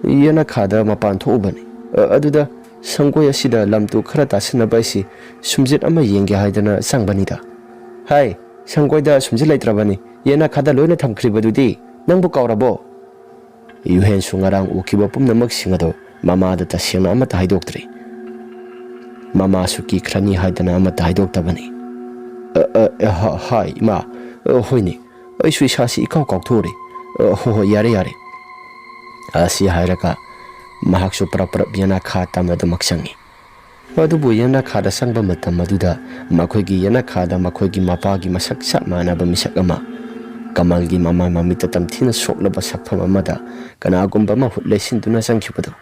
ꯌꯦꯅꯈꯥꯗ ꯃꯄꯥꯟ ꯊꯣꯛꯎꯕꯅꯤ꯫ ꯑ, ꯑꯗꯨꯗ ꯁꯪꯒꯣꯏ ꯑꯁꯤꯗ ꯂꯝꯇꯨ ꯈꯔ ꯇꯥꯁꯤꯟꯅꯕ ꯑꯩꯁꯤ ꯁꯨꯝꯖꯤꯠ ꯑꯃ ꯌꯦꯡꯒꯦ ꯍꯥꯏꯗꯅ ꯆꯪꯕꯅꯤꯗ꯫" "ꯍꯥꯏ, ꯁꯪꯒꯣꯏꯗ ꯁꯨꯝꯖꯤꯠ ꯂꯩꯇ꯭ꯔꯕꯅꯤ, ꯌꯦꯅꯈꯥꯗ ꯂꯣꯏꯅ ꯊꯝꯈ꯭ꯔꯤꯕꯗꯨꯗꯤ ꯅꯪꯕꯨ ꯀꯥꯎꯔꯕꯣ?" ꯌꯨꯍꯦꯟꯁꯨ ꯉꯔꯥꯡ ꯎꯈꯤꯕ ꯄꯨꯝꯅꯃꯛꯁꯤꯡ ꯑꯗꯨ ꯃꯃꯥꯗ ꯇꯁꯦꯡꯅ ꯑꯃꯠꯇ ꯍꯥꯏꯗꯣꯛꯇ꯭ꯔꯤ꯫ ꯃꯃꯥꯁꯨ ꯀꯤꯈ꯭ꯔꯅꯤ ꯍꯥꯏꯗꯅ ꯑꯃꯠꯇ ꯍꯥꯏꯗꯣꯛꯇꯕꯅꯤ꯫ "ꯑ, ꯑ, ꯑ, ꯍ-, ꯍꯥꯏ, ꯏꯃꯥ, ꯑ, ꯍꯣꯏꯅꯦ, ꯑꯩꯁꯨ ꯏꯁꯥꯁꯤ ꯏꯀꯥꯎ ꯀꯥꯎꯊꯣꯛꯎꯔꯦ꯫ ꯑ, ꯍꯣ, ꯍꯣꯏ, ꯌꯥꯔꯦ, ꯌꯥꯔꯦ꯫" ꯑꯁꯤ ꯍꯥꯏꯔꯒ ꯃꯍꯥꯛꯁꯨ ꯄ꯭ꯔꯞ ꯄ꯭ꯔꯞ ꯌꯦꯅꯈꯥ ꯇꯝꯅ ꯑꯗꯨꯃꯛ ꯆꯪꯉꯤ꯫ ꯑꯗꯨꯕꯨ ꯌꯦꯅꯈꯥꯗ ꯆꯪꯕ ꯃꯇꯝ ꯑꯗꯨꯗ ꯃꯈꯣꯏꯒꯤ ꯌꯦꯅꯈꯥꯗ ꯃꯈꯣꯏꯒꯤ ꯃꯄꯥꯒꯤ ꯃꯁꯛ ꯆꯞ ꯃꯥꯟꯅꯕ ꯃꯤꯁꯛ ꯑꯃ, ꯀꯃꯜꯒꯤ ꯃꯃꯥꯏ ꯃꯃꯤꯠꯇ ꯇꯝꯊꯤꯅ ꯁꯣꯛꯂꯕ ꯁꯛꯐꯝ ꯑꯃꯗ ꯀꯅꯥꯒꯨꯝꯕ ꯑꯃ ꯍꯨꯠ ꯂꯩꯁꯤꯟꯗꯨꯅ ꯆꯪꯈꯤꯕꯗꯨ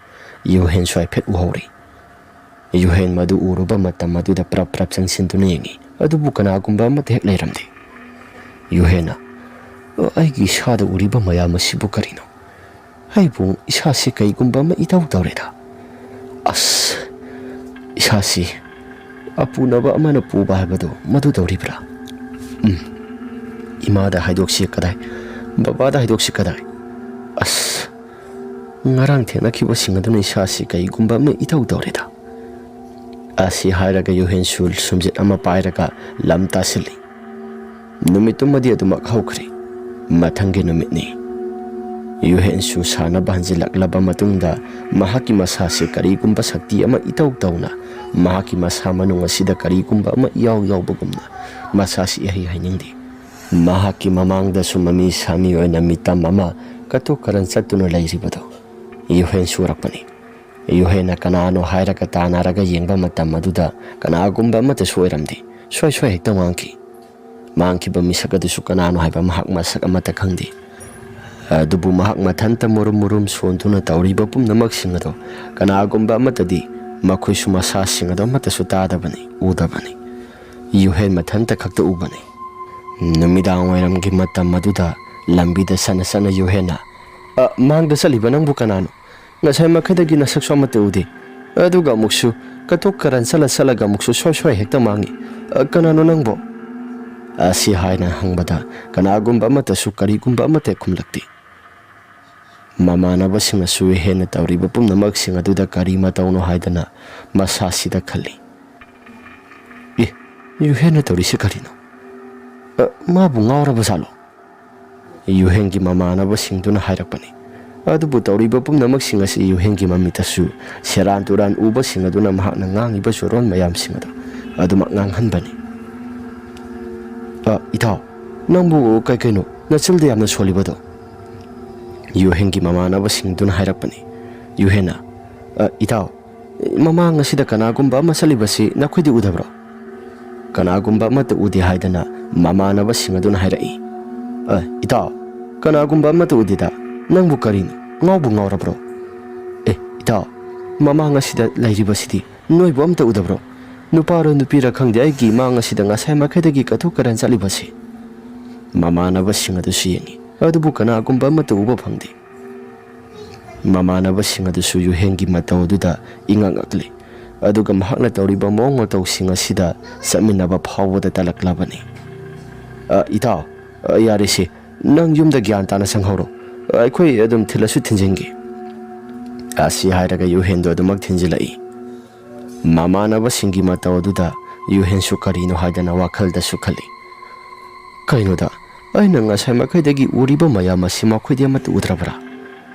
ꯌꯨꯍꯦꯟꯁꯨ ꯍꯥꯏꯐꯦꯠ ꯎꯍꯧꯔꯤ꯫ ꯌꯨꯍꯦꯟ ꯃꯗꯨ ꯎꯔꯨꯕ ꯃꯇꯝ ꯑꯗꯨꯗ ꯄ꯭ꯔꯞ ꯄ꯭ꯔꯞ ꯆꯪꯁꯤꯟꯗꯨꯅ ꯌꯦꯡꯉꯤ, ꯑꯗꯨꯕꯨ ꯀꯅꯥꯒꯨꯝꯕ ꯑꯃꯠꯇ ꯍꯦꯛ ꯂꯩꯔꯝꯗꯦ꯫ ꯌꯨꯍꯦꯟꯅ, "ꯑꯩꯒꯤ ꯏꯁꯥꯗ ꯎꯔꯤꯕ ꯃꯌꯥꯝ ꯑꯁꯤꯕꯨ ꯀꯔꯤꯅꯣ? ꯑꯩꯕꯨ ꯏꯁꯥꯁꯤ ꯀꯩꯒꯨꯝꯕ ꯑꯃ ꯏꯇꯧ ꯇꯧꯔꯦꯗ꯫ ꯑꯁ, ꯏꯁꯥꯁꯤ ꯑꯄꯨꯅꯕ ꯑꯃꯅ ꯄꯨꯕ ꯍꯥꯏꯕꯗꯨ ꯃꯗꯨ ꯇꯧꯔꯤꯕ꯭ꯔꯥ? ꯎꯝ, ꯏꯃꯥꯗ ꯍꯥꯏꯗꯣꯛꯁꯤ ꯀꯗꯥꯏ? ꯕꯕꯥꯗ ꯍꯥꯏꯗꯣꯛꯁꯤ ꯀꯗꯥꯏ? ꯑꯁ, ꯉꯔꯥꯡ ꯊꯦꯡꯅꯈꯤꯕꯁꯤꯡ ꯑꯗꯨꯅ ꯏꯁꯥꯁꯤ ꯀꯩꯒꯨꯝꯕ ꯑꯃ ꯏꯇꯧ ꯇꯧꯔꯦꯗ꯫" ꯑꯁꯤ ꯍꯥꯏꯔꯒ ꯌꯨꯍꯦꯟꯁꯨ ꯁꯨꯝꯖꯤꯠ ꯑꯃ ꯄꯥꯏꯔꯒ ꯂꯝ ꯇꯥꯁꯤꯜꯂꯤ꯫ ꯅꯨꯃꯤꯠꯇꯨꯃꯗꯤ ꯑꯗꯨꯃꯛ ꯍꯧꯈ꯭ꯔꯦ꯫ ꯃꯊꯪꯒꯤ ꯅꯨꯃꯤꯠꯅꯤ꯫ ꯌꯨꯍꯦꯟꯁꯨ ꯁꯥꯟꯅꯕ ꯍꯟꯖꯤꯜꯂꯛꯂꯕ ꯃꯇꯨꯡꯗ ꯃꯍꯥꯛꯀꯤ ꯃꯁꯥꯁꯤ ꯀꯔꯤꯒꯨꯝꯕ ꯁꯛꯇꯤ ꯑꯃ ꯏꯇꯧ ꯇꯧꯅ, ꯃꯍꯥꯛꯀꯤ ꯃꯁꯥ ꯃꯅꯨꯡ ꯑꯁꯤꯗ ꯀꯔꯤꯒꯨꯝꯕ ꯑꯃ ꯏꯌꯥꯎ ꯌꯥꯎꯕꯒꯨꯝꯅ ꯃꯁꯥꯁꯤ ꯏꯍꯩ ꯍꯩꯅꯤꯡꯗꯦ꯫ ꯃꯍꯥꯛꯀꯤ ꯃꯃꯥꯡꯗꯁꯨ ꯃꯃꯤ ꯁꯥꯃꯤ ꯑꯣꯏꯅ ꯃꯤꯇꯝ ꯑꯃ ꯀꯇꯨ ꯀꯔꯟ ꯆꯠꯇꯨꯅ ꯂꯩꯔꯤꯕꯗꯨ ꯌꯨꯍꯦꯟꯁꯨ ꯎꯔꯛꯄꯅꯤ꯫ ꯌꯨꯍꯦꯟꯅ ꯀꯅꯥꯅꯣ ꯍꯥꯏꯔꯒ ꯇꯥꯟꯅꯔꯒ ꯌꯦꯡꯕ ꯃꯇꯝ ꯑꯗꯨꯗ ꯀꯅꯥꯒꯨꯝꯕ ꯑꯃꯠꯇꯁꯨ ꯑꯣꯏꯔꯝꯗꯦ꯫ ꯁ꯭ꯋꯥꯏ ꯁ꯭ꯋꯥꯏ ꯍꯦꯛꯇ ꯃꯥꯡꯈꯤ꯫ ꯃꯥꯡꯈꯤꯕ ꯃꯤꯁꯛ ꯑꯗꯨꯁꯨ ꯀꯅꯥꯅꯣ ꯍꯥꯏꯕ ꯃꯍꯥꯛ ꯃꯁꯛ ꯑꯃꯠꯇ ꯈꯪꯗꯦ꯫ ꯑꯗꯨꯕꯨ ꯃꯍꯥꯛ ꯃꯊꯟꯇ ꯃꯨꯔꯨꯝ ꯃꯨꯔꯨꯝ ꯁꯣꯟꯗꯨꯅ ꯇꯧꯔꯤꯕ ꯄꯨꯝꯅꯃꯛꯁꯤꯡ ꯑꯗꯣ ꯀꯅꯥꯒꯨꯝꯕ ꯑꯃꯠꯇꯗꯤ ꯃꯈꯣꯏꯁꯨ ꯃꯁꯥꯁꯤꯡ ꯑꯗꯣ ꯑꯃꯠꯇꯁꯨ ꯇꯥꯗꯕꯅꯤ, ꯎꯗꯕꯅꯤ꯫ ꯌꯨꯍꯦꯟ ꯃꯊꯟꯇ ꯈꯛꯇ ꯎꯕꯅꯤ꯫ ꯅꯨꯃꯤꯗꯥꯡ ꯋꯥꯏꯔꯝꯒꯤ ꯃꯇꯝ ꯑꯗꯨꯗ ꯂꯝꯕꯤꯗ ꯆꯠꯅ ꯆꯠꯅ ꯌꯨꯍꯦꯟꯅ, "ꯑ, ꯃꯥꯡꯗ ꯆꯠꯂꯤꯕ ꯅꯪꯕꯨ ꯀꯅꯥꯅꯣ? ꯉꯁꯥꯏ ꯃꯈꯩꯗꯒꯤ ꯅꯁꯛꯁꯨ ꯑꯃꯠꯇ ꯎꯗꯦ꯫ ꯑꯗꯨꯒ ꯑꯃꯨꯛꯁꯨ ꯀꯇꯣꯛ ꯀꯔꯟ ꯆꯠꯂ ꯆꯠꯂꯒ ꯑꯃꯨꯛꯁꯨ ꯁꯣꯏ ꯁꯣꯏ ꯍꯦꯛꯇ ꯃꯥꯡꯉꯤ꯫ ꯑ, ꯀꯅꯥꯅꯣ ꯅꯪꯕꯣ?" ꯑꯁꯤ ꯍꯥꯏꯅ ꯍꯪꯕꯗ ꯀꯅꯥꯒꯨꯝꯕ ꯑꯃꯠꯇꯁꯨ ꯀꯔꯤꯒꯨꯝꯕ ꯑꯃꯠꯇ ꯈꯨꯝꯂꯛꯇꯦ꯫ ꯃꯃꯥꯟꯅꯕꯁꯤꯡꯅꯁꯨ ꯍꯦꯟꯅ ꯇꯧꯔꯤꯕ ꯄꯨꯝꯅꯃꯛꯁꯤꯡ ꯑꯗꯨꯗ ꯀꯔꯤ ꯃꯇꯧꯅꯣ ꯍꯥꯏꯗꯅ ꯃꯁꯥꯁꯤꯗ ꯈꯜꯂꯤ꯫ "ꯑꯦ, ꯌꯨꯍꯦꯟꯅ ꯇꯧꯔꯤꯁꯤ ꯀꯔꯤꯅꯣ? ꯑ, ꯃꯥꯕꯨ ꯉꯥꯎꯔꯕ ꯖꯥꯠꯂꯣ?" ꯌꯨꯍꯦꯟꯒꯤ ꯃꯃꯥꯟꯅꯕꯁꯤꯡꯗꯨꯅ ꯍꯥꯏꯔꯛꯄꯅꯤ꯫ ꯑꯗꯨꯕꯨ ꯇꯧꯔꯤꯕ ꯄꯨꯝꯅꯃꯛꯁꯤꯡ ꯑꯁꯤ ꯌꯨꯍꯦꯟꯒꯤ ꯃꯃꯤꯠꯇꯁꯨ ꯁꯦꯔꯥꯟ ꯇꯨꯔꯥꯟ ꯎꯕꯁꯤꯡ ꯑꯗꯨꯅ ꯃꯍꯥꯛꯅ ꯉꯥꯡꯉꯤꯕ ꯆꯨꯔꯣꯟ ꯃꯌꯥꯝꯁꯤꯡ ꯑꯗꯨ ꯑꯗꯨꯃꯛ ꯉꯥꯡꯍꯟꯕꯅꯤ꯫ "ꯑ, ꯏꯇꯥꯎ, ꯅꯪꯕꯨ ꯀꯩ ꯀꯩꯅꯣ ꯅꯆꯤꯜꯗ ꯌꯥꯝꯅ ꯁꯣꯜꯂꯤꯕꯗꯣ?" ꯌꯨꯍꯦꯟꯒꯤ ꯃꯃꯥꯟꯅꯕꯁꯤꯡꯗꯨꯅ ꯍꯥꯏꯔꯛꯄꯅꯤ꯫ ꯌꯨꯍꯦꯟꯅ, "ꯑ, ꯏꯇꯥꯎ, ꯃꯃꯥꯡ ꯑꯁꯤꯗ ꯀꯅꯥꯒꯨꯝꯕ ꯑꯃ ꯆꯠꯂꯤꯕꯁꯤ ꯅꯈꯣꯏꯗꯤ ꯎꯗꯕ꯭ꯔꯣ?" ꯀꯅꯥꯒꯨꯝꯕ ꯑꯃꯠꯇ ꯎꯗꯦ ꯍꯥꯏꯗꯅ ꯃꯃꯥꯟꯅꯕꯁꯤꯡ ꯑꯗꯨꯅ ꯍꯥꯏꯔꯛꯏ꯫ "ꯑ, ꯏꯇꯥꯎ, ꯀꯅꯥꯒꯨꯝꯕ ꯑꯃꯠꯇ ꯎꯗꯦꯗ꯫ ꯅꯪꯕꯨ ꯀꯔꯤꯅꯣ? ꯉꯥꯎꯕꯨ ꯉꯥꯎꯔꯕ꯭ꯔꯣ?" "ꯑꯦ, ꯏꯇꯥꯎ, ꯃꯃꯥꯡ ꯑꯁꯤꯗ ꯂꯩꯔꯤꯕꯁꯤꯗꯤ ꯅꯣꯏꯕꯨ ꯑꯝꯇ ꯎꯗꯕ꯭ꯔꯣ? ꯅꯨꯄꯥꯔ ꯅꯨꯄꯤꯔ ꯈꯪꯗꯦ, ꯑꯩꯒꯤ ꯏꯃꯥꯡ ꯑꯁꯤꯗ ꯉꯁꯥꯏ ꯃꯈꯩꯗꯒꯤ ꯀꯇꯨ ꯀꯔꯟ ꯆꯠꯂꯤꯕꯁꯤ?" ꯃꯃꯥꯟꯅꯕꯁꯤꯡ ꯑꯗꯨꯁꯨ ꯌꯦꯡꯉꯤ, ꯑꯗꯨꯕꯨ ꯀꯅꯥꯒꯨꯝꯕ ꯑꯃꯠꯇ ꯎꯕ ꯐꯪꯗꯦ꯫ ꯃꯃꯥꯟꯅꯕꯁꯤꯡ ꯑꯗꯨꯁꯨ ꯌꯨꯍꯦꯟꯒꯤ ꯃꯇꯧ ꯑꯗꯨꯗ ꯏꯉꯛ ꯉꯛꯂꯤ, ꯑꯗꯨꯒ ꯃꯍꯥꯛꯅ ꯇꯧꯔꯤꯕ ꯃꯑꯣꯡ ꯃꯇꯧꯁꯤꯡ ꯑꯁꯤꯗ ꯆꯠꯃꯤꯟꯅꯕ ꯐꯥꯎꯕꯗ ꯇꯜꯂꯛꯂꯕꯅꯤ꯫ "ꯑ, ꯏꯇꯥꯎ, ꯑ, ꯌꯥꯔꯦꯁꯦ, ꯅꯪ ꯌꯨꯝꯗ ꯒ꯭ꯌꯥꯟ ꯇꯥꯅ ꯆꯪꯍꯧꯔꯣ꯫ ꯑꯩꯈꯣꯏ ꯑꯗꯨꯝ ꯊꯤꯜꯂꯁꯨ ꯊꯤꯟꯖꯤꯟꯒꯦ꯫" ꯑꯁꯤ ꯍꯥꯏꯔꯒ ꯌꯨꯍꯦꯟꯗꯣ ꯑꯗꯨꯃꯛ ꯊꯤꯟꯖꯤꯜꯂꯛꯏ꯫ ꯃꯃꯥꯟꯅꯕꯁꯤꯡꯒꯤ ꯃꯇꯧ ꯑꯗꯨꯗ ꯌꯨꯍꯦꯟꯁꯨ ꯀꯔꯤꯅꯣ ꯍꯥꯏꯗꯅ ꯋꯥꯈꯜꯗꯁꯨ ꯈꯜꯂꯤ꯫ "ꯀꯩꯅꯣꯗ, ꯑꯩꯅ ꯉꯁꯥꯏ ꯃꯈꯩꯗꯒꯤ ꯎꯔꯤꯕ ꯃꯌꯥꯝ ꯑꯁꯤ ꯃꯈꯣꯏꯗꯤ ꯑꯃꯠꯇ ꯎꯗ꯭ꯔꯕ꯭ꯔꯥ?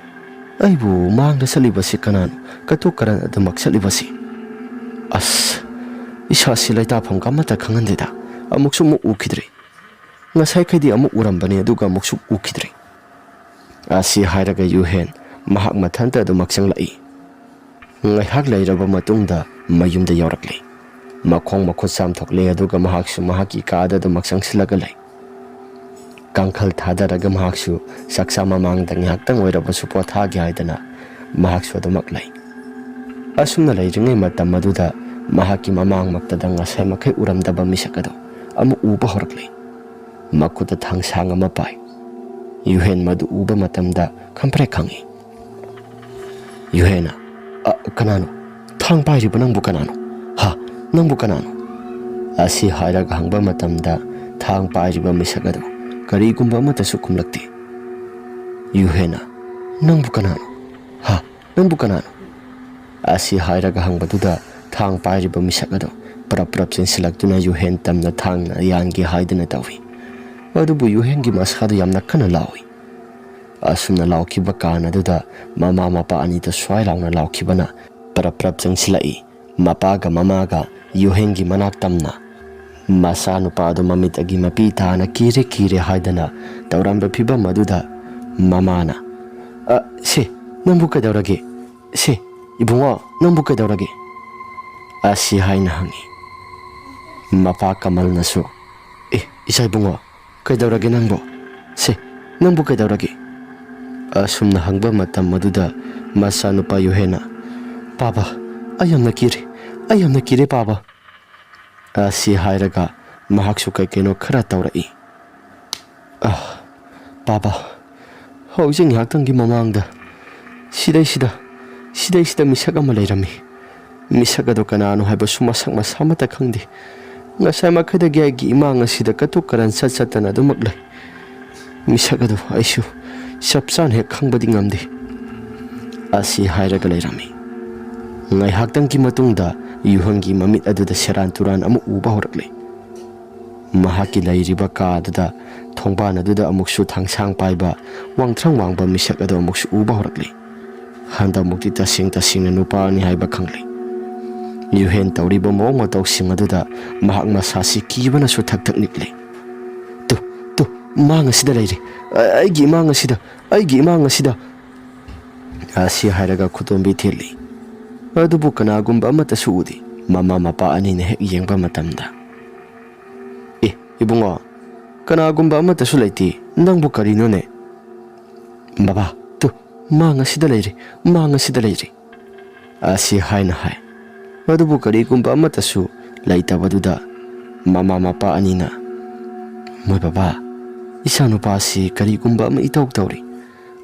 ꯑꯩꯕꯨ ꯃꯥꯡꯗ ꯆꯠꯂꯤꯕꯁꯤ ꯀꯅꯥꯅꯣ? ꯀꯇꯨ ꯀꯔꯟ ꯑꯗꯨꯃꯛ ꯆꯠꯂꯤꯕꯁꯤ? ꯑꯁ, ꯏꯁꯥꯁꯤ ꯂꯩꯇꯥꯐꯝꯒ ꯑꯃꯠꯇ ꯈꯪꯍꯟꯗꯦꯗ꯫ ꯑꯃꯨꯛꯁꯨ ꯑꯃꯨꯛ ꯎꯈꯤꯗ꯭ꯔꯦ꯫ ꯉꯁꯥꯏꯈꯩꯗꯤ ꯑꯃꯨꯛ ꯎꯔꯝꯕꯅꯤ, ꯑꯗꯨꯒ ꯑꯃꯨꯛꯁꯨ ꯎꯈꯤꯗ꯭ꯔꯦ꯫" ꯑꯁꯤ ꯍꯥꯏꯔꯒ ꯌꯨꯍꯦꯟ ꯃꯍꯥꯛ ꯃꯊꯟꯇ ꯑꯗꯨꯃꯛ ꯆꯪꯂꯛꯏ꯫ ꯉꯥꯏꯍꯥꯛ ꯂꯩꯔꯕ ꯃꯇꯨꯡꯗ ꯃꯌꯨꯝꯗ ꯌꯧꯔꯛꯂꯦ꯫ ꯃꯈꯣꯡ ꯃꯈꯨꯠ ꯆꯥꯝꯊꯣꯛꯂꯦ, ꯑꯗꯨꯒ ꯃꯍꯥꯛꯁꯨ ꯃꯍꯥꯛꯀꯤ ꯀꯥꯗ ꯑꯗꯨꯃꯛ ꯆꯪꯁꯤꯜꯂꯒ ꯂꯩ꯫ ꯀꯥꯡꯈꯜ ꯊꯥꯗꯔꯒ ꯃꯍꯥꯛꯁꯨ ꯆꯥꯛꯆꯥ ꯃꯃꯥꯡꯗ ꯉꯥꯏꯍꯥꯛꯇꯪ ꯑꯣꯏꯔꯕꯁꯨ ꯄꯣꯊꯥꯒꯦ ꯍꯥꯏꯗꯅ ꯃꯍꯥꯛꯁꯨ ꯑꯗꯨꯃꯛ ꯂꯩ꯫ ꯑꯁꯨꯝꯅ ꯂꯩꯔꯤꯉꯩ ꯃꯇꯝ ꯑꯗꯨꯗ ꯃꯍꯥꯛꯀꯤ ꯃꯃꯥꯡꯃꯛꯇꯗ ꯉꯁꯥꯏ ꯃꯈꯩ ꯎꯔꯝꯗꯕ ꯃꯤꯁꯛ ꯑꯗꯨ ꯑꯃꯨꯛ ꯎꯕ ꯍꯧꯔꯛꯂꯦ꯫ ꯃꯈꯨꯠꯇ ꯊꯥꯡꯁꯥꯡ ꯑꯃ ꯄꯥꯏ꯫ ꯌꯨꯍꯦꯟ ꯃꯗꯨ ꯎꯕ ꯃꯇꯝꯗ ꯈꯝꯄ꯭ꯔꯦꯛ ꯈꯪꯉꯤ꯫ ꯌꯨꯍꯦꯟꯅ, "ꯑ, ꯀꯅꯥꯅꯣ? ꯊꯥꯡ ꯄꯥꯏꯔꯤꯕ ꯅꯪꯕꯨ ꯀꯅꯥꯅꯣ? ꯍꯥ? ꯅꯪꯕꯨ ꯀꯅꯥꯅꯣ?" ꯑꯁꯤ ꯍꯥꯏꯔꯒ ꯍꯪꯕ ꯃꯇꯝꯗ ꯊꯥꯡ ꯄꯥꯏꯔꯤꯕ ꯃꯤꯁꯛ ꯑꯗꯨ ꯀꯔꯤꯒꯨꯝꯕ ꯑꯃꯠꯇꯁꯨ ꯈꯨꯝꯂꯛꯇꯦ꯫ ꯌꯨꯍꯦꯟꯅ, "ꯅꯪꯕꯨ ꯀꯅꯥꯅꯣ? ꯍꯥ? ꯅꯪꯕꯨ ꯀꯅꯥꯅꯣ?" ꯑꯁꯤ ꯍꯥꯏꯔꯒ ꯍꯪꯕꯗꯨꯗ ꯊꯥꯡ ꯄꯥꯏꯔꯤꯕ ꯃꯤꯁꯛ ꯑꯗꯨ ꯄꯔꯞ ꯄꯔꯞ ꯆꯦꯟꯁꯤꯜꯂꯛꯇꯨꯅ ꯌꯨꯍꯦꯟ ꯇꯝꯅ ꯊꯥꯡꯅ ꯌꯥꯟꯒꯦ ꯍꯥꯏꯗꯨꯅ ꯇꯧꯏ꯫ ꯑꯗꯨꯕꯨ ꯌꯨꯍꯦꯟꯒꯤ ꯃꯁꯥꯗꯨ ꯌꯥꯝꯅ ꯀꯟꯅ ꯂꯥꯎꯏ꯫ ꯑꯁꯨꯝꯅ ꯂꯥꯎꯈꯤꯕ ꯀꯥꯟ ꯑꯗꯨꯗ ꯃꯃꯥ ꯃꯄꯥ ꯑꯅꯤꯗ ꯁ꯭ꯋꯥꯏ ꯂꯥꯎꯅ ꯂꯥꯎꯈꯤꯕꯅ ꯄꯔꯞ ꯄꯔꯞ ꯆꯪꯁꯤꯜꯂꯛꯏ꯫ ꯃꯄꯥꯒ ꯃꯃꯥꯒ ꯌꯨꯍꯦꯟꯒꯤ ꯃꯅꯥꯛ ꯇꯝꯅ ꯃꯆꯥꯅꯨꯄꯥ ꯑꯗꯨ ꯃꯃꯤꯠꯇꯒꯤ ꯃꯄꯤ ꯇꯥꯅ "ꯀꯤꯔꯦ, ꯀꯤꯔꯦ" ꯍꯥꯏꯗꯅ ꯇꯧꯔꯝꯕ ꯐꯤꯕꯝ ꯑꯗꯨꯗ ꯃꯃꯥꯅ, "ꯑ, ꯁꯦ, ꯅꯪꯕꯨ ꯀꯩꯗꯧꯔꯒꯦ? ꯁꯦ, ꯏꯕꯨꯡꯉꯣ, ꯅꯪꯕꯨ ꯀꯩꯗꯧꯔꯒꯦ?" ꯑꯁꯤ ꯍꯥꯏꯅ ꯍꯪꯉꯤ꯫ ꯃꯄꯥ ꯀꯃꯜꯅꯁꯨ, "ꯑꯦ, ꯏꯆꯥ ꯏꯕꯨꯡꯉꯣ, ꯀꯩꯗꯧꯔꯒꯦ ꯅꯪꯕꯣ? ꯁꯦ, ꯅꯪꯕꯨ ꯀꯩꯗꯧꯔꯒꯦ?" ꯑꯁꯨꯝꯅ ꯍꯪꯕ ꯃꯇꯝ ꯑꯗꯨꯗ ꯃꯆꯥꯅꯨꯄꯥ ꯌꯨꯍꯦꯟꯅ, "ꯄꯥꯕ, ꯑꯩ ꯌꯥꯝꯅ ꯀꯤꯔꯦ, ꯑꯩ ꯌꯥꯝꯅ ꯀꯤꯔꯦ ꯄꯥꯕ" ꯑꯁꯤ ꯍꯥꯏꯔꯒ ꯃꯍꯥꯛꯁꯨ ꯀꯩ ꯀꯩꯅꯣ ꯈꯔ ꯇꯧꯔꯛꯏ꯫ "ꯑ, ꯄꯥꯕ, ꯍꯧꯖꯤꯛ ꯉꯥꯏꯍꯥꯛꯇꯪꯒꯤ ꯃꯃꯥꯡꯗ ꯁꯤꯗꯩꯁꯤꯗ, ꯁꯤꯗꯩꯁꯤꯗ ꯃꯤꯁꯛ ꯑꯃ ꯂꯩꯔꯝꯃꯤ꯫ ꯃꯤꯁꯛ ꯑꯗꯨ ꯀꯅꯥꯅꯣ ꯍꯥꯏꯕꯁꯨ ꯃꯁꯛ ꯃꯁꯥꯃꯠꯇ ꯈꯪꯗꯦ꯫ ꯉꯁꯥꯏ ꯃꯈꯩꯗꯒꯤ ꯑꯩꯒꯤ ꯏꯃꯥꯡ ꯑꯁꯤꯗ ꯀꯇꯨ ꯀꯔꯟ ꯆꯠ ꯆꯠꯇꯅ ꯑꯗꯨꯃꯛ ꯂꯩ꯫ ꯃꯤꯁꯛ ꯑꯗꯨ ꯑꯩꯁꯨ ꯆꯞ ꯆꯥꯅ ꯍꯦꯛ ꯈꯪꯕꯗꯤ ꯉꯝꯗꯦ" ꯑꯁꯤ ꯍꯥꯏꯔꯒ ꯂꯩꯔꯝꯃꯤ꯫ ꯉꯥꯏꯍꯥꯛꯇꯪꯒꯤ ꯃꯇꯨꯡꯗ ꯌꯨꯍꯪꯒꯤ ꯃꯃꯤꯠ ꯑꯗꯨꯗ ꯁꯦꯔꯥꯟ ꯇꯨꯔꯥꯟ ꯑꯃ ꯎꯕ ꯍꯧꯔꯛꯂꯦ꯫ ꯃꯍꯥꯛꯀꯤ ꯂꯩꯔꯤꯕ ꯀꯥ ꯑꯗꯨꯗ ꯊꯣꯡꯕꯥꯟ ꯑꯗꯨꯗ ꯑꯃꯨꯛꯁꯨ ꯊꯥꯡꯁꯥꯡ ꯄꯥꯏꯕ ꯋꯥꯡꯊ꯭ꯔꯪ ꯋꯥꯡꯕ ꯃꯤꯁꯛ ꯑꯗꯨ ꯑꯃꯨꯛꯁꯨ ꯎꯕ ꯍꯧꯔꯛꯂꯦ꯫ ꯍꯟꯗꯛꯃꯨꯛꯇꯤ ꯇꯁꯦꯡ ꯇꯁꯦꯡꯅ ꯅꯨꯄꯥꯅꯤ ꯍꯥꯏꯕ ꯈꯪꯂꯦ꯫ ꯌꯨꯍꯦꯟ ꯇꯧꯔꯤꯕ ꯃꯑꯣꯡ ꯃꯇꯧꯁꯤꯡ ꯑꯗꯨꯗ ꯃꯍꯥꯛ ꯃꯁꯥꯁꯤ ꯀꯤꯕꯅꯁꯨ ꯊꯛ ꯊꯛ ꯅꯤꯛꯂꯦ꯫ "ꯇꯨ, ꯇꯨ, ꯃꯥꯡ ꯑꯁꯤꯗ ꯂꯩꯔꯦ꯫ ꯑ-, ꯑꯩꯒꯤ ꯏꯃꯥꯡ ꯑꯁꯤꯗ, ꯑꯩꯒꯤ ꯏꯃꯥꯡ ꯑꯁꯤꯗ!" ꯑꯁꯤ ꯍꯥꯏꯔꯒ ꯈꯨꯇꯣꯝꯕꯤ ꯊꯤꯜꯂꯤ꯫ ꯑꯗꯨꯕꯨ ꯀꯅꯥꯒꯨꯝꯕ ꯑꯃꯠꯇꯁꯨ ꯎꯗꯦ꯫ ꯃꯃꯥ ꯃꯄꯥ ꯑꯅꯤꯅ ꯍꯦꯛ ꯌꯦꯡꯕ ꯃꯇꯝꯗ, "ꯑꯦ, ꯏꯕꯨꯡꯉꯣ, ꯀꯅꯥꯒꯨꯝꯕ ꯑꯃꯠꯇꯁꯨ ꯂꯩꯇꯦ꯫ ꯅꯪꯕꯨ ꯀꯔꯤꯅꯣꯅꯦ?" "ꯕꯕꯥ, ꯇꯨ, ꯃꯥꯡ ꯑꯁꯤꯗ ꯂꯩꯔꯤ, ꯃꯥꯡ ꯑꯁꯤꯗ ꯂꯩꯔꯤ," ꯑꯁꯤ ꯍꯥꯏꯅ ꯍꯥꯏ꯫ ꯑꯗꯨꯕꯨ ꯀꯔꯤꯒꯨꯝꯕ ꯑꯃꯠꯇꯁꯨ ꯂꯩꯇꯕꯗꯨꯗ ꯃꯃꯥ ꯃꯄꯥ ꯑꯅꯤꯅ, "ꯃꯣꯏ ꯕꯕꯥ, ꯏꯆꯥꯅꯨꯄꯥꯁꯤ ꯀꯔꯤꯒꯨꯝꯕ ꯑꯃ ꯏꯇꯧ ꯇꯧꯔꯤ꯫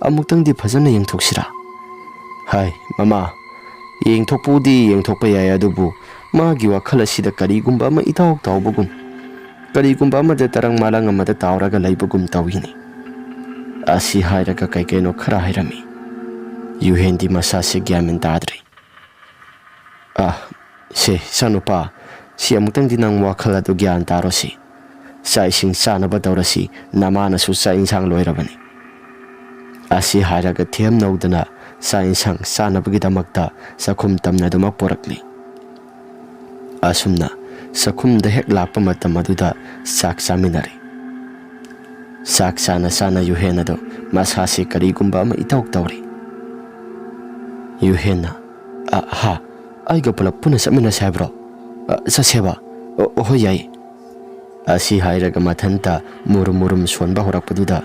ꯑꯃꯨꯛꯇꯪꯗꯤ ꯐꯖꯅ ꯌꯦꯡꯊꯣꯛꯁꯤꯔꯥ?" ꯍꯥꯏ꯫ "ꯃꯃꯥ, ꯌꯦꯡꯊꯣꯛꯄꯕꯨꯗꯤ ꯌꯦꯡꯊꯣꯛꯄ ꯌꯥꯏ, ꯑꯗꯨꯕꯨ ꯃꯥꯒꯤ ꯋꯥꯈꯜ ꯑꯁꯤꯗ ꯀꯔꯤꯒꯨꯝꯕ ꯑꯃ ꯏꯇꯥꯎ ꯇꯥꯎꯕꯒꯨꯝ, ꯀꯔꯤꯒꯨꯝꯕ ꯑꯃꯗ ꯇꯔꯪ ꯃꯥꯂꯪ ꯑꯃꯗ ꯇꯥꯎꯔꯒ ꯂꯩꯕꯒꯨꯝ ꯇꯧꯏꯅꯦ," ꯑꯁꯤ ꯍꯥꯏꯔꯒ ꯀꯩ ꯀꯩꯅꯣ ꯈꯔ ꯍꯥꯏꯔꯝꯃꯤ꯫ ꯌꯨꯍꯦꯟꯗꯤ ꯃꯁꯥꯁꯦ ꯒ꯭ꯌꯥꯟ ꯃꯦꯟ ꯇꯥꯗ꯭ꯔꯦ꯫ "ꯑꯥ, ꯁꯦ, ꯏꯆꯥꯅꯨꯄꯥ, ꯁꯤ ꯑꯃꯨꯛꯇꯪꯗꯤ ꯅꯪ ꯋꯥꯈꯜ ꯑꯗꯨ ꯒ꯭ꯌꯥꯟ ꯇꯥꯔꯣꯁꯤ꯫ ꯆꯥꯛ ꯏꯁꯤꯡ ꯆꯥꯅꯕ ꯇꯧꯔꯁꯤ, ꯅꯃꯥꯅꯁꯨ ꯆꯥꯛ ꯏꯟꯁꯥꯡ ꯂꯣꯏꯔꯕꯅꯤ," ꯑꯁꯤ ꯍꯥꯏꯔꯒ ꯊꯦꯝꯅꯧꯗꯅ ꯆꯥꯛ ꯏꯟꯁꯥꯡ ꯆꯥꯅꯕꯒꯤꯗꯃꯛꯇ ꯆꯥꯛꯈꯨꯝ ꯇꯝꯅꯗꯨꯃꯛ ꯄꯨꯔꯛꯂꯤ꯫ ꯑꯁꯨꯝꯅ ꯆꯥꯛꯈꯨꯝꯗ ꯍꯦꯛ ꯂꯥꯛꯄ ꯃꯇꯝ ꯑꯗꯨꯗ ꯆꯥꯛ ꯆꯥꯃꯤꯟꯅꯔꯦ꯫ ꯆꯥꯛ ꯆꯥꯅ ꯆꯥꯅ ꯌꯨꯍꯦꯟ ꯑꯗꯨ ꯃꯁꯥꯁꯤ ꯀꯔꯤꯒꯨꯝꯕ ꯑꯃ ꯏꯇꯧ ꯇꯧꯔꯤ꯫ ꯌꯨꯍꯦꯟꯅ, "ꯑ, ꯍꯥ, ꯑꯩꯒ ꯄꯨꯂꯞ ꯄꯨꯟꯅ ꯆꯠꯃꯤꯟꯅꯁꯦ ꯍꯥꯏꯕ꯭ꯔꯣ? ꯑ, ꯆꯠꯁꯦꯕ? ꯑ, ꯍꯣꯏ, ꯌꯥꯏ," ꯑꯁꯤ ꯍꯥꯏꯔꯒ ꯃꯊꯟꯇ ꯃꯨꯔꯨꯝ ꯃꯨꯔꯨꯝ ꯁꯣꯟꯕ ꯍꯧꯔꯛꯄꯗꯨꯗ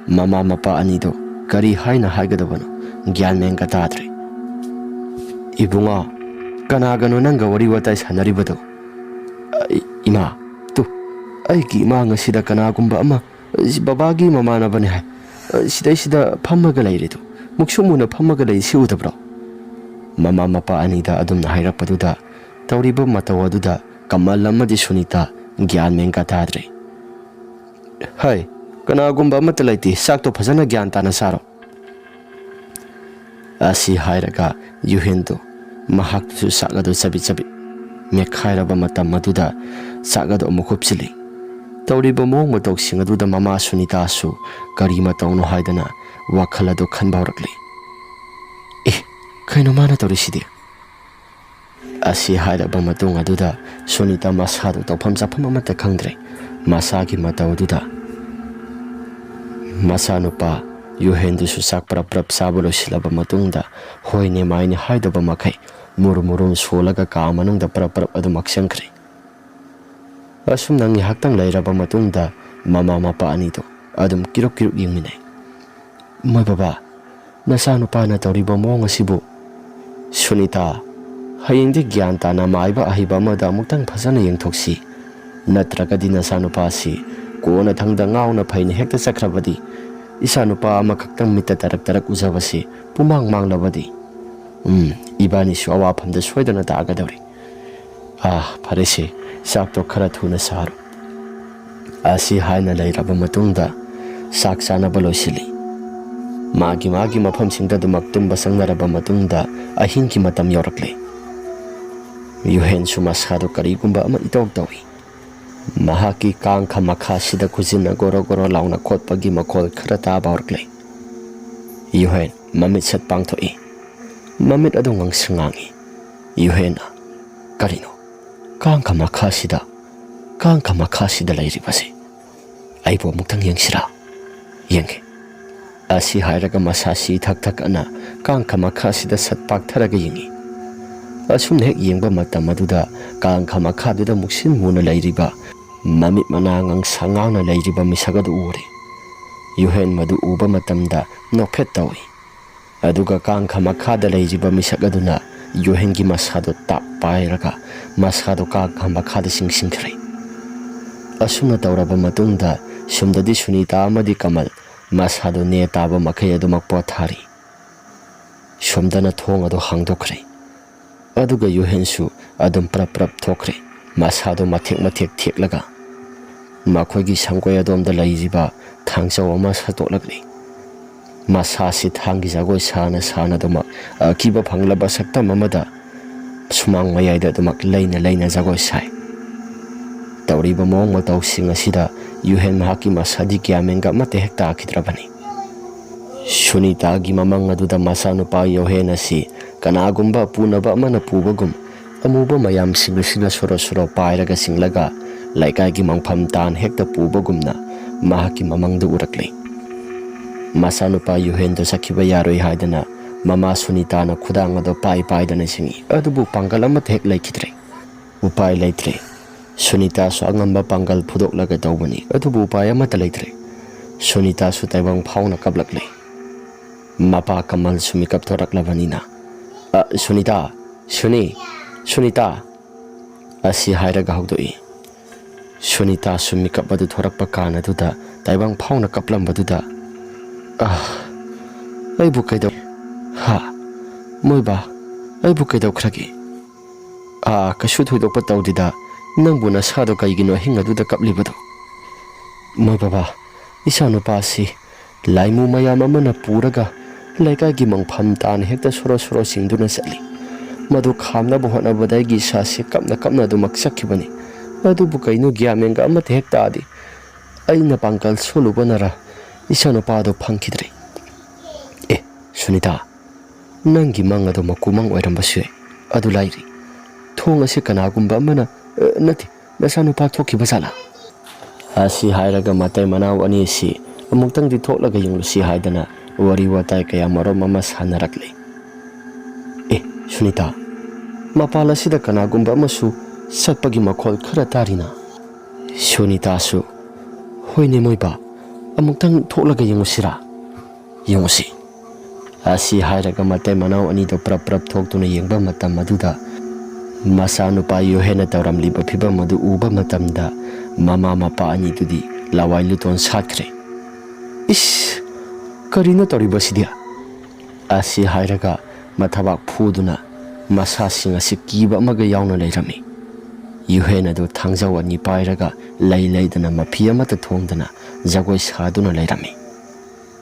ꯃꯃꯥ ꯃꯄꯥ ꯑꯅꯤꯗꯨ ꯀꯔꯤ ꯍꯥꯏꯅ ꯍꯥꯏꯒꯗꯕꯅꯣ ꯒ꯭ꯌꯥꯟ ꯃꯦꯟꯒ ꯇꯥꯗ꯭ꯔꯦ꯫ "ꯏꯕꯨꯡꯉꯣ, ꯀꯅꯥꯒꯅꯣ ꯅꯪꯒ ꯋꯥꯔꯤ ꯋꯥꯇꯥꯏ ꯁꯥꯟꯅꯔꯤꯕꯗꯣ?" "ꯑ, ꯏ-, ꯏꯃꯥ, ꯇꯨ, ꯑꯩꯒꯤ ꯏꯃꯥꯡ ꯑꯁꯤꯗ ꯀꯅꯥꯒꯨꯝꯕ ꯑꯃ, ꯑ, ꯕꯕꯥꯒꯤ ꯃꯃꯥꯟꯅꯕꯅꯤ ꯍꯥꯏ, ꯑ, ꯁꯤꯗꯩꯁꯤꯗ ꯐꯝꯃꯒ ꯂꯩꯔꯤꯗꯨ, ꯃꯨꯛꯁꯨ ꯃꯨꯅ ꯐꯝꯃꯒ ꯂꯩ, ꯁꯤ ꯎꯗꯕ꯭ꯔꯣ?" ꯃꯃꯥ ꯃꯄꯥ ꯑꯅꯤꯗ ꯑꯗꯨꯝꯅ ꯍꯥꯏꯔꯛꯄꯗꯨꯗ ꯇꯧꯔꯤꯕ ꯃꯇꯧ ꯑꯗꯨꯗ ꯀꯃꯜ ꯑꯃꯗꯤ ꯁꯨꯅꯤꯇꯥ ꯒ꯭ꯌꯥꯟ ꯃꯦꯟꯒ ꯇꯥꯗ꯭ꯔꯦ꯫ "ꯍꯩ, ꯀꯅꯥꯒꯨꯝꯕ ꯑꯃꯠꯇ ꯂꯩꯇꯦ, ꯆꯥꯛꯇꯣ ꯐꯖꯅ ꯒ꯭ꯌꯥꯟ ꯇꯥꯅ ꯆꯥꯔꯣ," ꯑꯁꯤ ꯍꯥꯏꯔꯒ ꯌꯨꯍꯦꯟꯗꯨ ꯃꯍꯥꯛꯇꯨꯁꯨ ꯆꯥꯛ ꯑꯗꯨ ꯆꯕꯤꯠ ꯆꯕꯤꯠ ꯃꯦꯠꯈꯥꯏꯔꯕ ꯃꯇꯝ ꯑꯗꯨꯗ ꯆꯥꯛ ꯑꯗꯨ ꯑꯃꯨꯛ ꯍꯨꯞꯆꯤꯜꯂꯤ꯫ ꯇꯧꯔꯤꯕ ꯃꯑꯣꯡ ꯃꯇꯧꯁꯤꯡ ꯑꯗꯨꯗ ꯃꯃꯥ ꯁꯨꯅꯤꯇꯥꯁꯨ ꯀꯔꯤ ꯃꯇꯧꯅꯣ ꯍꯥꯏꯗꯅ ꯋꯥꯈꯜ ꯑꯗꯨ ꯈꯟꯕ ꯍꯧꯔꯛꯂꯤ꯫ "ꯑꯦ, ꯀꯩꯅꯣ ꯃꯥꯅ ꯇꯧꯔꯤꯁꯤꯗꯤ?" ꯑꯁꯤ ꯍꯥꯏꯔꯕ ꯃꯇꯨꯡ ꯑꯗꯨꯗ ꯁꯨꯅꯤꯇꯥ ꯃꯁꯥꯗꯨ ꯇꯧꯐꯝ ꯆꯥꯐꯝ ꯑꯃꯠꯇ ꯈꯪꯗ꯭ꯔꯦ꯫ ꯃꯁꯥꯒꯤ ꯃꯇꯧꯗꯨꯗ ꯃꯆꯥꯅꯨꯄꯥ ꯌꯨꯍꯦꯟꯗꯨꯁꯨ ꯆꯥꯛ ꯄ꯭ꯔꯞ ꯄ꯭ꯔꯞ ꯆꯥꯕ ꯂꯣꯏꯁꯤꯜꯂꯕ ꯃꯇꯨꯡꯗ ꯍꯣꯏꯅꯦ ꯃꯥꯏꯅꯦ ꯍꯥꯏꯗꯕ ꯃꯈꯩ ꯃꯨꯔꯨꯝ ꯃꯨꯔꯨꯝ ꯁꯣꯜꯂꯒ ꯀꯥ ꯃꯅꯨꯡꯗ ꯄ꯭ꯔꯞ ꯄ꯭ꯔꯞ ꯑꯗꯨꯃꯛ ꯆꯪꯈ꯭ꯔꯦ꯫ ꯑꯁꯨꯝꯅ ꯉꯥꯏꯍꯥꯛꯇꯪ ꯂꯩꯔꯕ ꯃꯇꯨꯡꯗ ꯃꯃꯥ ꯃꯄꯥ ꯑꯅꯤꯗꯨ ꯑꯗꯨꯝ ꯀꯤꯔꯨꯛ ꯀꯤꯔꯨꯛ ꯌꯦꯡꯃꯤꯟꯅꯩ꯫ "ꯃꯣꯏ ꯕꯕꯥ, ꯅꯆꯥꯅꯨꯄꯥꯅ ꯇꯧꯔꯤꯕ ꯃꯑꯣꯡ ꯑꯁꯤꯕꯨ? ꯁꯨꯅꯤꯇꯥ, ꯍꯌꯦꯡꯗꯤ ꯒ꯭ꯌꯥꯟ ꯇꯥꯅ ꯃꯥꯏꯕ ꯑꯍꯩꯕ ꯑꯃꯗ ꯑꯃꯨꯛꯇꯪ ꯐꯖꯅ ꯌꯦꯡꯊꯣꯛꯁꯤ꯫ ꯅꯠꯇ꯭ꯔꯒꯗꯤ ꯅꯆꯥꯅꯨꯄꯥꯁꯤ ꯀꯣꯟꯅꯊꯪꯗ ꯉꯥꯎꯅ ꯐꯩꯅ ꯍꯦꯛꯇ ꯆꯠꯈ꯭ꯔꯕꯗꯤ ꯏꯆꯥꯅꯨꯄꯥ ꯑꯃꯈꯛꯇꯪ ꯃꯤꯠꯇ ꯇꯔꯛ ꯇꯔꯛ ꯎꯖꯕꯁꯤ ꯄꯨꯃꯥꯡ ꯃꯥꯡꯂꯕꯗꯤ, ꯎꯝ, ꯏꯕꯥꯅꯤꯁꯨ ꯑꯋꯥꯐꯝꯗ ꯁꯣꯏꯗꯅ ꯇꯥꯒꯗꯧꯔꯤ꯫ ꯑꯥ, ꯐꯔꯦꯁꯦ, ꯆꯥꯛꯇꯣ ꯈꯔ ꯊꯨꯅ ꯆꯥꯔꯣ꯫" ꯑꯁꯤ ꯍꯥꯏꯅ ꯂꯩꯔꯕ ꯃꯇꯨꯡꯗ ꯆꯥꯛ ꯆꯥꯅꯕ ꯂꯣꯏꯁꯤꯜꯂꯤ꯫ ꯃꯥꯒꯤ ꯃꯥꯒꯤ ꯃꯐꯝꯁꯤꯡꯗ ꯑꯗꯨꯃꯛ ꯇꯨꯝꯕ ꯆꯪꯅꯔꯕ ꯃꯇꯨꯡꯗ ꯑꯍꯤꯡꯒꯤ ꯃꯇꯝ ꯌꯧꯔꯛꯂꯦ꯫ ꯌꯨꯍꯦꯟꯁꯨ ꯃꯁꯥꯗꯨ ꯀꯔꯤꯒꯨꯝꯕ ꯑꯃ ꯏꯇꯧ ꯇꯧꯏ꯫ ꯃꯍꯥꯛꯀꯤ ꯀꯥꯡꯈ ꯃꯈꯥꯁꯤꯗ ꯈꯨꯖꯤꯟꯅ ꯒꯣꯔꯣ ꯒꯣꯔꯣ ꯂꯥꯎꯅ ꯈꯣꯠꯄꯒꯤ ꯃꯈꯣꯜ ꯈꯔ ꯇꯥꯕ ꯍꯧꯔꯛꯂꯦ꯫ ꯌꯨꯍꯦꯟ ꯃꯃꯤꯠ ꯁꯠ ꯄꯥꯡꯊꯣꯛꯏ꯫ ꯃꯃꯤꯠ ꯑꯗꯨ ꯉꯥꯡꯁꯪ ꯉꯥꯡꯏ꯫ ꯌꯨꯍꯦꯟꯅ, "ꯀꯔꯤꯅꯣ? ꯀꯥꯡꯈ ꯃꯈꯥꯁꯤꯗ, ꯀꯥꯡꯈ ꯃꯈꯥꯁꯤꯗ ꯂꯩꯔꯤꯕꯁꯦ? ꯑꯩꯕꯨ ꯑꯃꯨꯛꯇꯪ ꯌꯦꯡꯁꯤꯔꯥ? ꯌꯦꯡꯒꯦ꯫" ꯑꯁꯤ ꯍꯥꯏꯔꯒ ꯃꯁꯥꯁꯤ ꯊꯛ ꯊꯛ ꯑꯅ ꯀꯥꯡꯈ ꯃꯈꯥꯁꯤꯗ ꯁꯠ ꯄꯥꯛꯊꯔꯒ ꯌꯦꯡꯏ꯫ ꯑꯁꯨꯝꯅ ꯍꯦꯛ ꯌꯦꯡꯕ ꯃꯇꯝ ꯑꯗꯨꯗ ꯀꯥꯡꯈ ꯃꯈꯥꯗꯨꯗ ꯃꯨꯛꯁꯤꯟ ꯃꯨꯅ ꯂꯩꯔꯤꯕ, ꯃꯃꯤꯠ ꯃꯅꯥ ꯉꯥꯡꯁꯪ ꯉꯥꯡꯅ ꯂꯩꯔꯤꯕ ꯃꯤꯁꯛ ꯑꯗꯨ ꯎꯔꯦ꯫ ꯌꯨꯍꯦꯟ ꯃꯗꯨ ꯎꯕ ꯃꯇꯝꯗ ꯅꯣꯛꯐꯦꯠ ꯇꯧꯏ꯫ ꯑꯗꯨꯒ ꯀꯥꯡꯈ ꯃꯈꯥꯗ ꯂꯩꯔꯤꯕ ꯃꯤꯁꯛ ꯑꯗꯨꯅ ꯌꯨꯍꯦꯟꯒꯤ ꯃꯁꯥꯗꯨ ꯇꯥꯛ ꯄꯥꯏꯔꯒ ꯃꯁꯥꯗꯨ ꯀꯥꯡꯈ ꯃꯈꯥꯗ ꯆꯤꯡꯁꯤꯟꯈ꯭ꯔꯦ꯫ ꯑꯁꯨꯝꯅ ꯇꯧꯔꯕ ꯃꯇꯨꯡꯗ ꯁꯣꯝꯗꯗꯤ ꯁꯨꯅꯤꯇꯥ ꯑꯃꯗꯤ ꯀꯃꯜ ꯃꯁꯥꯗꯨ ꯅꯦ ꯇꯥꯕ ꯃꯈꯩ ꯑꯗꯨꯃꯛ ꯄꯣꯊꯥꯔꯤ꯫ ꯁꯣꯝꯗꯅ ꯊꯣꯡ ꯑꯗꯨ ꯍꯥꯡꯗꯣꯛꯈ꯭ꯔꯦ꯫ ꯑꯗꯨꯒ ꯌꯨꯍꯦꯟꯁꯨ ꯑꯗꯨꯝ ꯄ꯭ꯔꯞ ꯄ꯭ꯔꯞ ꯊꯣꯛꯈ꯭ꯔꯦ, ꯃꯁꯥꯗꯨ ꯃꯊꯦꯛ ꯃꯊꯦꯛ ꯊꯦꯛꯂꯒ꯫ ꯃꯈꯣꯏꯒꯤ ꯁꯪꯒꯣꯏ ꯑꯗꯣꯝꯗ ꯂꯩꯔꯤꯕ ꯊꯥꯡꯖꯧ ꯑꯃ ꯁꯠꯇꯣꯛꯂꯛꯂꯤ꯫ ꯃꯁꯥꯁꯤ ꯊꯥꯡꯒꯤ ꯖꯒꯣꯏ ꯁꯥꯅ ꯁꯥꯅ ꯑꯗꯨꯃꯛ ꯑꯀꯤꯕ ꯐꯪꯂꯕ ꯁꯛꯇꯝ ꯑꯃꯗ ꯁꯨꯃꯥꯡ ꯃꯌꯥꯏꯗ ꯑꯗꯨꯃꯛ ꯂꯩꯅ ꯂꯩꯅ ꯖꯒꯣꯏ ꯁꯥꯏ꯫ ꯇꯧꯔꯤꯕ ꯃꯑꯣꯡ ꯃꯇꯧꯁꯤꯡ ꯑꯁꯤꯗ ꯌꯨꯍꯦꯟ ꯃꯍꯥꯛꯀꯤ ꯃꯁꯥꯗꯤ ꯒ꯭ꯌꯥꯟ ꯃꯦꯟꯒ ꯑꯃꯠꯇ ꯍꯦꯛ ꯇꯥꯈꯤꯗ꯭ꯔꯕꯅꯤ꯫ ꯁꯨꯅꯤꯇꯥꯒꯤ ꯃꯃꯪ ꯑꯗꯨꯗ ꯃꯆꯥꯅꯨꯄꯥ ꯌꯨꯍꯦꯟ ꯑꯁꯤ ꯀꯅꯥꯒꯨꯝꯕ ꯄꯨꯅꯕ ꯑꯃꯅ ꯄꯨꯕꯒꯨꯝ, ꯑꯃꯨꯕ ꯃꯌꯥꯝꯁꯤꯡ ꯑꯁꯤꯅ ꯁꯣꯔꯣ ꯁꯣꯔꯣ ꯄꯥꯏꯔꯒ ꯆꯤꯡꯂꯒ ꯂꯩꯀꯥꯏꯒꯤ ꯃꯪꯐꯝ ꯇꯥꯟ ꯍꯦꯛꯇ ꯄꯨꯕꯒꯨꯝꯅ ꯃꯍꯥꯛꯀꯤ ꯃꯃꯪꯗ ꯎꯔꯛꯂꯤ꯫ ꯃꯆꯥꯅꯨꯄꯥ ꯌꯨꯍꯦꯟꯗꯨ ꯆꯠꯈꯤꯕ ꯌꯥꯔꯣꯏ ꯍꯥꯏꯗꯅ ꯃꯃꯥ ꯁꯨꯅꯤꯇꯥꯅ ꯈꯨꯗꯥꯡ ꯑꯗꯨ ꯄꯥꯏ ꯄꯥꯏꯗꯅ ꯆꯤꯡꯏ, ꯑꯗꯨꯕꯨ ꯄꯥꯡꯒꯜ ꯑꯃꯠꯇ ꯍꯦꯛ ꯂꯩꯈꯤꯗ꯭ꯔꯦ꯫ ꯎꯄꯥꯏ ꯂꯩꯇ꯭ꯔꯦ꯫ ꯁꯨꯅꯤꯇꯥꯁꯨ ꯑꯉꯝꯕ ꯄꯥꯡꯒꯜ ꯐꯨꯗꯣꯛꯂꯒ ꯇꯧꯕꯅꯤ, ꯑꯗꯨꯕꯨ ꯎꯄꯥꯏ ꯑꯃꯠꯇ ꯂꯩꯇ꯭ꯔꯦ꯫ ꯁꯨꯅꯤꯇꯥꯁꯨ ꯇꯥꯏꯕꯪ ꯐꯥꯎꯅ ꯀꯞꯂꯛꯂꯦ꯫ ꯃꯄꯥ ꯀꯃꯜꯁꯨ ꯃꯤꯀꯞ ꯊꯣꯔꯛꯂꯕꯅꯤꯅ, "ꯑ, ꯁꯨꯅꯤꯇꯥ, ꯁꯨꯅꯤ, ꯁꯨꯅꯤꯇꯥ!" ꯑꯁꯤ ꯍꯥꯏꯔꯒ ꯍꯧꯗꯣꯛꯏ꯫ ꯁꯨꯅꯤꯇꯥꯁꯨ ꯃꯤꯀꯞ ꯑꯗꯨ ꯊꯣꯔꯛꯄ ꯀꯥꯟ ꯑꯗꯨꯗ ꯇꯥꯏꯕꯪ ꯐꯥꯎꯅ ꯀꯞꯂꯝꯕꯗꯨꯗ, "ꯑꯥ, ꯑꯩꯕꯨ ꯀꯩꯗꯧ-, ꯍꯥ? ꯃꯣꯏꯕꯥ, ꯑꯩꯕꯨ ꯀꯩꯗꯧꯈ꯭ꯔꯒꯦ?" "ꯑꯥ, ꯀꯩꯁꯨ ꯊꯣꯏꯗꯣꯛꯄ ꯇꯧꯗꯦꯗ꯫ ꯅꯪꯕꯨ ꯅꯁꯥꯗꯣ ꯀꯩꯒꯤꯅꯣ ꯑꯍꯤꯡ ꯑꯗꯨꯗ ꯀꯞꯂꯤꯕꯗꯣ?" "ꯃꯣꯏ ꯕꯕꯥ, ꯏꯆꯥꯅꯨꯄꯥꯁꯤ ꯂꯥꯏꯃꯨ ꯃꯌꯥꯝ ꯑꯃꯅ ꯄꯨꯔꯒ ꯂꯩꯀꯥꯏꯒꯤ ꯃꯪꯐꯝ ꯇꯥꯅ ꯍꯦꯛꯇ ꯁꯣꯔꯣ ꯁꯣꯔꯣ ꯆꯤꯡꯗꯨꯅ ꯆꯠꯂꯤ꯫ ꯃꯗꯨ ꯈꯥꯝꯅꯕ ꯍꯣꯠꯅꯕꯗ ꯑꯩꯒꯤ ꯏꯁꯥꯁꯤ ꯀꯞꯅ ꯀꯞꯅ ꯑꯗꯨꯃꯛ ꯆꯠꯈꯤꯕꯅꯤ꯫ ꯑꯗꯨꯕꯨ ꯀꯩꯅꯣ ꯒ꯭ꯌꯥꯟ ꯃꯦꯟꯒ ꯑꯃꯠꯇ ꯍꯦꯛ ꯇꯥꯗꯦ꯫ ꯑꯩꯅ ꯄꯥꯡꯒꯜ ꯁꯣꯜꯂꯨꯕꯅꯔ ꯏꯆꯥꯅꯨꯄꯥꯗꯣ ꯐꯪꯈꯤꯗ꯭ꯔꯦ꯫" "ꯑꯦ, ꯁꯨꯅꯤꯇꯥ, ꯅꯪꯒꯤ ꯃꯪ ꯑꯗꯨ ꯃꯀꯨ ꯃꯪ ꯑꯣꯏꯔꯝꯕꯁꯨ ꯌꯥꯏ꯫ ꯑꯗꯨ ꯂꯥꯏꯔꯤ, ꯊꯣꯡ ꯑꯁꯤ ꯀꯅꯥꯒꯨꯝꯕ ꯑꯃꯅ, ꯑ, ꯅꯠꯇꯦ, ꯅꯆꯥꯅꯨꯄꯥ ꯊꯣꯛꯈꯤꯕ ꯖꯥꯠꯂꯥ?" ꯑꯁꯤ ꯍꯥꯏꯔꯒ ꯃꯇꯩ ꯃꯅꯥꯎ ꯑꯅꯤꯁꯤ ꯑꯃꯨꯛꯇꯪꯗꯤ ꯊꯣꯛꯂꯒ ꯌꯦꯡꯂꯨꯁꯤ ꯍꯥꯏꯗꯅ ꯋꯥꯔꯤ ꯋꯥꯇꯥꯏ ꯀꯌꯥ ꯃꯔꯨꯝ ꯑꯃ ꯁꯥꯟꯅꯔꯛꯂꯤ꯫ "ꯑꯦ, ꯁꯨꯅꯤꯇꯥ, ꯃꯄꯥꯟ ꯑꯁꯤꯗ ꯀꯅꯥꯒꯨꯝꯕ ꯑꯃꯁꯨ ꯆꯠꯄꯒꯤ ꯃꯈꯣꯜ ꯈꯔ ꯇꯥꯔꯤꯅ?" ꯁꯨꯅꯤꯇꯥꯁꯨ, "ꯍꯣꯏꯅꯦ ꯃꯣꯏꯕꯥ, ꯑꯃꯨꯛꯇꯪ ꯊꯣꯛꯂꯒ ꯌꯦꯡꯉꯨꯁꯤꯔꯥ?" "ꯌꯦꯡꯉꯨꯁꯤ꯫" ꯑꯁꯤ ꯍꯥꯏꯔꯒ ꯃꯇꯩ ꯃꯅꯥꯎ ꯑꯅꯤꯗꯨ ꯄ꯭ꯔꯞ ꯄ꯭ꯔꯞ ꯊꯣꯛꯇꯨꯅ ꯌꯦꯡꯕ ꯃꯇꯝ ꯑꯗꯨꯗ, ꯃꯆꯥꯅꯨꯄꯥ ꯌꯨꯍꯦꯟꯅ ꯇꯧꯔꯝꯂꯤꯕ ꯐꯤꯕꯝ ꯑꯗꯨ ꯎꯕ ꯃꯇꯝꯗ, ꯃꯃꯥ ꯃꯄꯥ ꯑꯅꯤꯗꯨꯗꯤ ꯂꯋꯥꯏ ꯂꯨꯇꯣꯟ ꯁꯥꯠꯈ꯭ꯔꯦ꯫ "ꯏꯁ, ꯀꯔꯤꯅꯣ ꯇꯧꯔꯤꯕꯁꯤꯗꯤ?" ꯑꯁꯤ ꯍꯥꯏꯔꯒ ꯃꯊꯕꯥꯛ ꯐꯨꯗꯨꯅ ꯃꯁꯥꯁꯤꯡ ꯑꯁꯤ ꯀꯤꯕ ꯑꯃꯒ ꯌꯥꯎꯅ ꯂꯩꯔꯝꯃꯤ꯫ ꯌꯨꯍꯦꯟ ꯑꯗꯨ ꯊꯥꯡꯖꯧ ꯑꯅꯤ ꯄꯥꯏꯔꯒ ꯂꯩ ꯂꯩꯗꯅ ꯃꯐꯤ ꯑꯃꯠꯇ ꯊꯣꯡꯗꯅ ꯖꯒꯣꯏ ꯁꯥꯗꯨꯅ ꯂꯩꯔꯝꯃꯤ꯫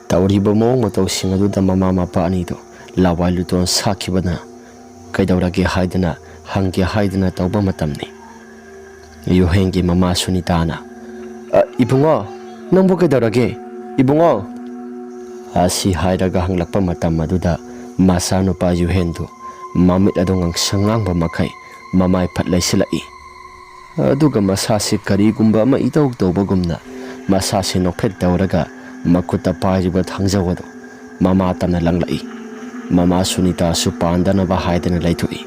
ꯇꯧꯔꯤꯕ ꯃꯑꯣꯡ ꯃꯇꯧꯁꯤꯡ ꯑꯗꯨꯗ ꯃꯃꯥ ꯃꯄꯥ ꯑꯅꯤꯗꯨ ꯂꯋꯥꯏ ꯂꯨꯇꯣꯟ ꯁꯥꯈꯤꯕꯅ ꯀꯩꯗꯧꯔꯒꯦ ꯍꯥꯏꯗꯅ ꯍꯪꯒꯦ ꯍꯥꯏꯗꯅ ꯇꯧꯕ ꯃꯇꯝꯅꯤ꯫ ꯌꯨꯍꯦꯟꯒꯤ ꯃꯃꯥ ꯁꯨꯅꯤꯇꯥꯅ, "ꯑ, ꯏꯕꯨꯡꯉꯣ, ꯅꯪꯕꯨ ꯀꯩꯗꯧꯔꯒꯦ, ꯏꯕꯨꯡꯉꯣ?" ꯑꯁꯤ ꯍꯥꯏꯔꯒ ꯍꯪꯂꯛꯄ ꯃꯇꯝ ꯑꯗꯨꯗ ꯃꯆꯥꯅꯨꯄꯥ ꯌꯨꯍꯦꯟꯗꯨ ꯃꯃꯤꯠ ꯑꯗꯨ ꯉꯥꯡꯁꯪ ꯉꯥꯡꯕ ꯃꯈꯩ ꯃꯃꯥꯏ ꯐꯠ ꯂꯩꯁꯤꯜꯂꯛꯏ꯫ ꯑꯗꯨꯒ ꯃꯁꯥꯁꯤ ꯀꯔꯤꯒꯨꯝꯕ ꯑꯃ ꯏꯇꯧ ꯇꯧꯕꯒꯨꯝꯅ ꯃꯁꯥꯁꯤ ꯅꯣꯛꯐꯦꯠ ꯇꯧꯔꯒ ꯃꯈꯨꯠꯇ ꯄꯥꯏꯔꯤꯕ ꯊꯥꯡꯖꯧ ꯑꯗꯨ ꯃꯃꯥ ꯇꯝꯅ ꯂꯪꯂꯛꯏ꯫ ꯃꯃꯥ ꯁꯨꯅꯤꯇꯥꯁꯨ ꯄꯥꯟꯗꯅꯕ ꯍꯥꯏꯗꯅ ꯂꯩꯊꯣꯛꯏ꯫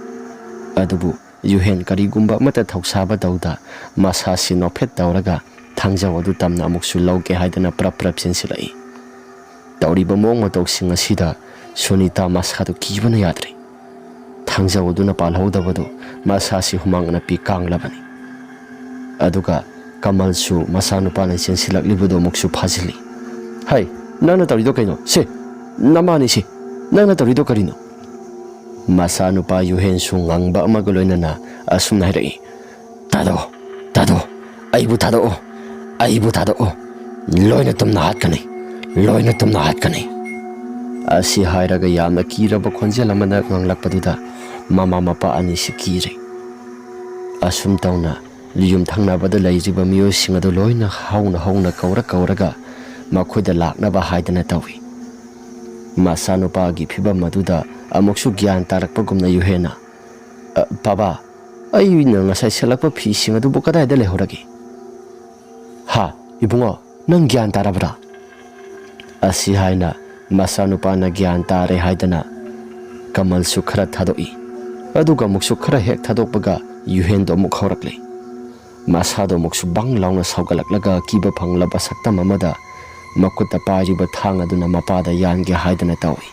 ꯑꯗꯨꯕꯨ ꯌꯨꯍꯦꯟ ꯀꯔꯤꯒꯨꯝꯕ ꯑꯃꯠꯇ ꯊꯧꯁꯥꯕ ꯇꯧꯗ ꯃꯁꯥꯁꯤ ꯅꯣꯛꯐꯦꯠ ꯇꯧꯔꯒ ꯊꯥꯡꯖꯧ ꯑꯗꯨ ꯇꯝꯅ ꯑꯃꯨꯛꯁꯨ ꯂꯧꯒꯦ ꯍꯥꯏꯗꯅ ꯄ꯭ꯔꯞ ꯄ꯭ꯔꯞ ꯆꯦꯟꯁꯤꯜꯂꯛꯏ꯫ ꯇꯧꯔꯤꯕ ꯃꯑꯣꯡ ꯃꯇꯧꯁꯤꯡ ꯑꯁꯤꯗ ꯁꯨꯅꯤꯇꯥ ꯃꯁꯥꯗꯨ ꯀꯤꯕꯅ ꯌꯥꯗ꯭ꯔꯦ꯫ ꯊꯥꯡꯖꯧ ꯑꯗꯨꯅ ꯄꯥꯜꯍꯧꯗꯕꯗꯨ ꯃꯁꯥꯁꯤ ꯍꯨꯃꯥꯡ ꯑꯅꯞꯄꯤ ꯀꯥꯡꯂꯕꯅꯤ꯫ ꯑꯗꯨꯒ ꯀꯃꯜꯁꯨ ꯃꯆꯥꯅꯨꯄꯥꯅ ꯆꯦꯟꯁꯤꯜꯂꯛꯂꯤꯕꯗꯨ ꯑꯃꯨꯛꯁꯨ ꯐꯥꯖꯤꯜꯂꯤ꯫ "ꯍꯩ, ꯅꯪꯅ ꯇꯧꯔꯤꯗꯣ ꯀꯩꯅꯣ? ꯁꯦ, ꯅꯃꯥꯅꯤ ꯁꯤ꯫ ꯅꯪꯅ ꯇꯧꯔꯤꯗꯣ ꯀꯔꯤꯅꯣ?" ꯃꯆꯥꯅꯨꯄꯥ ꯌꯨꯍꯦꯟꯁꯨ ꯉꯪꯕ ꯑꯃꯒ ꯂꯣꯏꯅꯅ ꯑꯁꯨꯝꯅ ꯍꯥꯏꯔꯛꯏ, "ꯊꯥꯗꯣꯛꯑꯣ, ꯊꯥꯗꯣꯛꯑꯣ, ꯑꯩꯕꯨ ꯊꯥꯗꯣꯛꯑꯣ, ꯑꯩꯕꯨ ꯊꯥꯗꯣꯛꯑꯣ, ꯂꯣꯏꯅ ꯇꯨꯝꯅ ꯍꯥꯠꯀꯅꯤ, ꯂꯣꯏꯅ ꯇꯨꯝꯅ ꯍꯥꯠꯀꯅꯤ"꯫ ꯑꯁꯤ ꯍꯥꯏꯔꯒ ꯌꯥꯝꯅ ꯀꯤꯔꯕ ꯈꯣꯟꯖꯦꯜ ꯑꯃꯅ ꯉꯥꯡꯂꯛꯄꯗꯨꯗ ꯃꯃꯥ ꯃꯄꯥ ꯑꯅꯤꯁꯤ ꯀꯤꯔꯦ꯫ ꯑꯁꯨꯝ ꯇꯧꯅ ꯌꯨꯝꯊꯪꯅꯕꯗ ꯂꯩꯔꯤꯕ ꯃꯤꯑꯣꯏꯁꯤꯡ ꯑꯗꯨ ꯂꯣꯏꯅ ꯍꯧꯅ ꯍꯧꯅ ꯀꯧꯔ ꯀꯧꯔꯒ ꯃꯈꯣꯏꯗ ꯂꯥꯛꯅꯕ ꯍꯥꯏꯗꯅ ꯇꯧꯏ꯫ ꯃꯆꯥꯅꯨꯄꯥꯒꯤ ꯐꯤꯕꯝ ꯑꯗꯨꯗ ꯑꯃꯨꯛꯁꯨ ꯒ꯭ꯌꯥꯟ ꯇꯥꯔꯛꯄꯒꯨꯝꯅ ꯌꯨꯍꯦꯟꯅ, "ꯑ, ꯕꯥꯕꯥ, ꯑꯩꯅ ꯉꯁꯥꯏ ꯁꯦꯠꯂꯛꯄ ꯐꯤꯁꯤꯡ ꯑꯗꯨꯕꯨ ꯀꯗꯥꯏꯗ ꯂꯩꯍꯧꯔꯒꯦ?" "ꯍꯥ, ꯏꯕꯨꯡꯉꯣ, ꯅꯪ ꯒ꯭ꯌꯥꯟ ꯇꯥꯔꯕ꯭ꯔꯥ?" ꯑꯁꯤ ꯍꯥꯏꯅ ꯃꯆꯥꯅꯨꯄꯥꯅ ꯒ꯭ꯌꯥꯟ ꯇꯥꯔꯦ ꯍꯥꯏꯗꯅ ꯀꯃꯜꯁꯨ ꯈꯔ ꯊꯥꯗꯣꯛꯏ꯫ ꯑꯗꯨꯒ ꯑꯃꯨꯛꯁꯨ ꯈꯔ ꯍꯦꯛ ꯊꯥꯗꯣꯛꯄꯒ ꯌꯨꯍꯦꯟꯗꯣ ꯑꯃꯨꯛ ꯍꯧꯔꯛꯂꯦ꯫ ꯃꯁꯥꯗꯣ ꯑꯃꯨꯛꯁꯨ ꯕꯪ ꯂꯥꯎꯅ ꯁꯧꯒꯠꯂꯛꯂꯒ ꯑꯀꯤꯕ ꯐꯪꯂꯕ ꯁꯛꯇꯝ ꯑꯃꯗ ꯃꯈꯨꯠꯇ ꯄꯥꯏꯔꯤꯕ ꯊꯥꯡ ꯑꯗꯨꯅ ꯃꯄꯥꯗ ꯌꯥꯟꯒꯦ ꯍꯥꯏꯗꯅ ꯇꯧꯏ꯫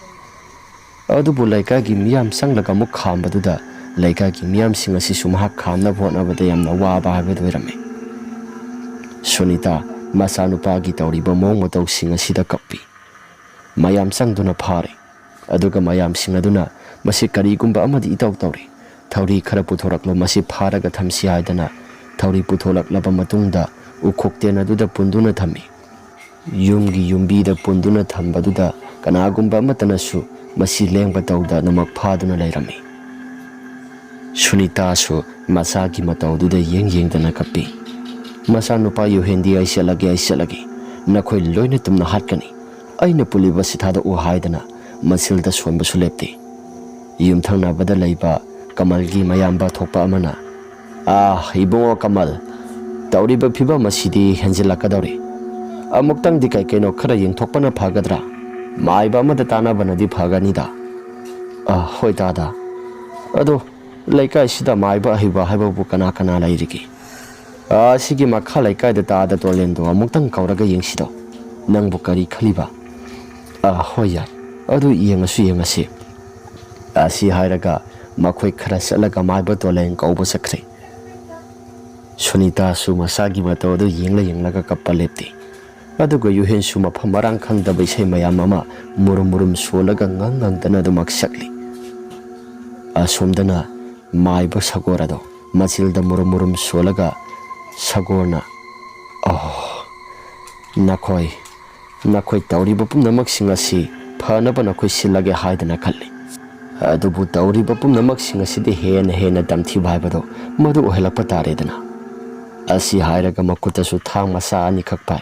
ꯑꯗꯨꯕꯨ ꯂꯩꯀꯥꯏꯒꯤ ꯃꯤꯌꯥꯝ ꯆꯪꯂꯒ ꯑꯃꯨꯛ ꯈꯥꯝꯕꯗꯨꯗ ꯂꯩꯀꯥꯏꯒꯤ ꯃꯤꯌꯥꯝꯁꯤꯡ ꯑꯁꯤꯁꯨ ꯃꯍꯥꯛ ꯈꯥꯝꯅꯕ ꯍꯣꯠꯅꯕꯗ ꯌꯥꯝꯅ ꯋꯥꯕ ꯍꯥꯏꯕꯗꯨ ꯑꯣꯏꯔꯝꯃꯤ꯫ ꯁꯨꯅꯤꯇꯥ ꯃꯆꯥꯅꯨꯄꯥꯒꯤ ꯇꯧꯔꯤꯕ ꯃꯑꯣꯡ ꯃꯇꯧꯁꯤꯡ ꯑꯁꯤꯗ ꯀꯞꯄꯤ꯫ ꯃꯌꯥꯝ ꯆꯪꯗꯨꯅ ꯐꯥꯔꯦ꯫ ꯑꯗꯨꯒ ꯃꯌꯥꯝꯁꯤꯡ ꯑꯗꯨꯅ, "ꯃꯁꯤ ꯀꯔꯤꯒꯨꯝꯕ ꯑꯃꯗꯤ ꯏꯇꯧ ꯇꯧꯔꯤ꯫ ꯊꯧꯔꯤ ꯈꯔ ꯄꯨꯊꯣꯔꯛꯂꯣ, ꯃꯁꯤ ꯐꯥꯔꯒ ꯊꯝꯁꯤ" ꯍꯥꯏꯗꯅ ꯊꯧꯔꯤ ꯄꯨꯊꯣꯛꯂꯛꯂꯕ ꯃꯇꯨꯡꯗ ꯎꯈꯣꯛꯇꯦꯟ ꯑꯗꯨꯗ ꯄꯨꯟꯗꯨꯅ ꯊꯝꯃꯤ꯫ ꯌꯨꯝꯒꯤ ꯌꯨꯝꯕꯤꯗ ꯄꯨꯟꯗꯨꯅ ꯊꯝꯕꯗꯨꯗ ꯀꯅꯥꯒꯨꯝꯕ ꯑꯃꯠꯇꯅꯁꯨ ꯃꯁꯤ ꯂꯦꯡꯕ ꯇꯧꯗ ꯑꯗꯨꯃꯛ ꯐꯥꯗꯨꯅ ꯂꯩꯔꯝꯃꯤ꯫ ꯁꯨꯅꯤꯇꯥꯁꯨ ꯃꯆꯥꯒꯤ ꯃꯇꯧꯗꯨꯗ ꯌꯦꯡ ꯌꯦꯡꯗꯅ ꯀꯞꯄꯤ꯫ "ꯃꯆꯥꯅꯨꯄꯥ ꯌꯨꯍꯦꯟꯗꯤ ꯑꯩ ꯆꯠꯂꯒꯦ, ꯑꯩ ꯆꯠꯂꯒꯦ꯫ ꯅꯈꯣꯏ ꯂꯣꯏꯅ ꯇꯨꯝꯅ ꯍꯥꯠꯀꯅꯤ꯫ ꯑꯩꯅ ꯄꯨꯜꯂꯤꯕꯁꯤ ꯊꯥꯗꯣꯛꯎ" ꯍꯥꯏꯗꯅ ꯃꯆꯤꯜꯗ ꯁꯣꯟꯕꯁꯨ ꯂꯦꯞꯇꯦ꯫ ꯌꯨꯝꯊꯪꯅꯕꯗ ꯂꯩꯕ ꯀꯃꯜꯒꯤ ꯃꯌꯥꯝꯕ ꯊꯣꯛꯄ ꯑꯃꯅ, "ꯑꯥ, ꯏꯕꯨꯡꯉꯣ ꯀꯃꯜ, ꯇꯧꯔꯤꯕ ꯐꯤꯕꯝ ꯑꯁꯤꯗꯤ ꯍꯦꯟꯖꯤꯜꯂꯛꯀꯗꯧꯔꯤ꯫ ꯑꯃꯨꯛꯇꯪꯗꯤ ꯀꯩ ꯀꯩꯅꯣ ꯈꯔ ꯌꯦꯡꯊꯣꯛꯄꯅ ꯐꯒꯗ꯭ꯔꯥ? ꯃꯥꯏꯕ ꯑꯃꯗ ꯇꯥꯟꯅꯕꯅꯗꯤ ꯐꯒꯅꯤꯗ꯫" "ꯑꯥ, ꯍꯣꯏ ꯗꯥꯗꯥ꯫ ꯑꯗꯣ ꯂꯩꯀꯥꯏꯁꯤꯗ ꯃꯥꯏꯕ ꯑꯍꯩꯕ ꯍꯥꯏꯕꯕꯨ ꯀꯅꯥ ꯀꯅꯥ ꯂꯩꯔꯤꯒꯦ? ꯑꯥ, ꯁꯤꯒꯤ ꯃꯈꯥ ꯂꯩꯀꯥꯏꯗ ꯇꯥꯗ ꯇꯣꯂꯦꯟꯗꯣ ꯑꯃꯨꯛꯇꯪ ꯀꯧꯔꯒ ꯌꯦꯡꯁꯤꯗꯣ꯫ ꯅꯪꯕꯨ ꯀꯔꯤ ꯈꯜꯂꯤꯕ? ꯑꯥ, ꯍꯣꯏ, ꯌꯥꯏ꯫ ꯑꯗꯨ ꯌꯦꯡꯉꯁꯨ ꯌꯦꯡꯉꯁꯤ꯫ ꯑꯁꯤ ꯍꯥꯏꯔꯒ ꯃꯈꯣꯏ ꯈꯔ ꯆꯠꯂꯒ ꯃꯥꯏꯕ ꯇꯣꯂꯦꯟ ꯀꯧꯕ ꯆꯠꯈ꯭ꯔꯦ꯫ ꯁꯨꯅꯤꯇꯥꯁꯨ ꯃꯁꯥꯒꯤ ꯃꯇꯧ ꯑꯗꯨ ꯌꯦꯡꯂ ꯌꯦꯡꯂꯒ ꯀꯞꯄ ꯂꯦꯞꯇꯦ꯫ ꯑꯗꯨꯒ ꯌꯨꯍꯦꯟꯁꯨ ꯃꯐꯝ ꯃꯔꯥꯡ ꯈꯪꯗꯕ ꯏꯁꯩ ꯃꯌꯥꯝ ꯑꯃ ꯃꯨꯔꯨꯝ ꯃꯨꯔꯨꯝ ꯁꯣꯜꯂꯒ ꯉꯪ ꯉꯪꯗꯅ ꯑꯗꯨꯃꯛ ꯁꯛꯂꯤ꯫ ꯑꯁꯣꯝꯗꯅ ꯃꯥꯏꯕ ꯁꯒꯣꯔ ꯑꯗꯣ ꯃꯆꯤꯜꯗ ꯃꯨꯔꯨꯝ ꯃꯨꯔꯨꯝ ꯁꯣꯜꯂꯒ ꯁꯒꯣꯔꯅ, "ꯑꯣ, ꯅꯈꯣꯏ, ꯅꯈꯣꯏ ꯇꯧꯔꯤꯕ ꯄꯨꯝꯅꯃꯛꯁꯤꯡ ꯑꯁꯤ ꯐꯅꯕ ꯅꯈꯣꯏ ꯁꯤꯜꯂꯒꯦ" ꯍꯥꯏꯗꯅ ꯈꯜꯂꯤ꯫ ꯑꯗꯨꯕꯨ ꯇꯧꯔꯤꯕ ꯄꯨꯝꯅꯃꯛꯁꯤꯡ ꯑꯁꯤꯗꯤ ꯍꯦꯟꯅ ꯍꯦꯟꯅ ꯇꯝꯊꯤꯕ ꯍꯥꯏꯕꯗꯣ ꯃꯗꯨ ꯑꯣꯏꯍꯜꯂꯛꯄ ꯇꯥꯔꯦꯗꯅ꯫ ꯑꯁꯤ ꯍꯥꯏꯔꯒ ꯃꯈꯨꯠꯇꯁꯨ ꯊꯥꯡ ꯃꯆꯥ ꯑꯅꯤꯈꯛ ꯄꯥꯏ꯫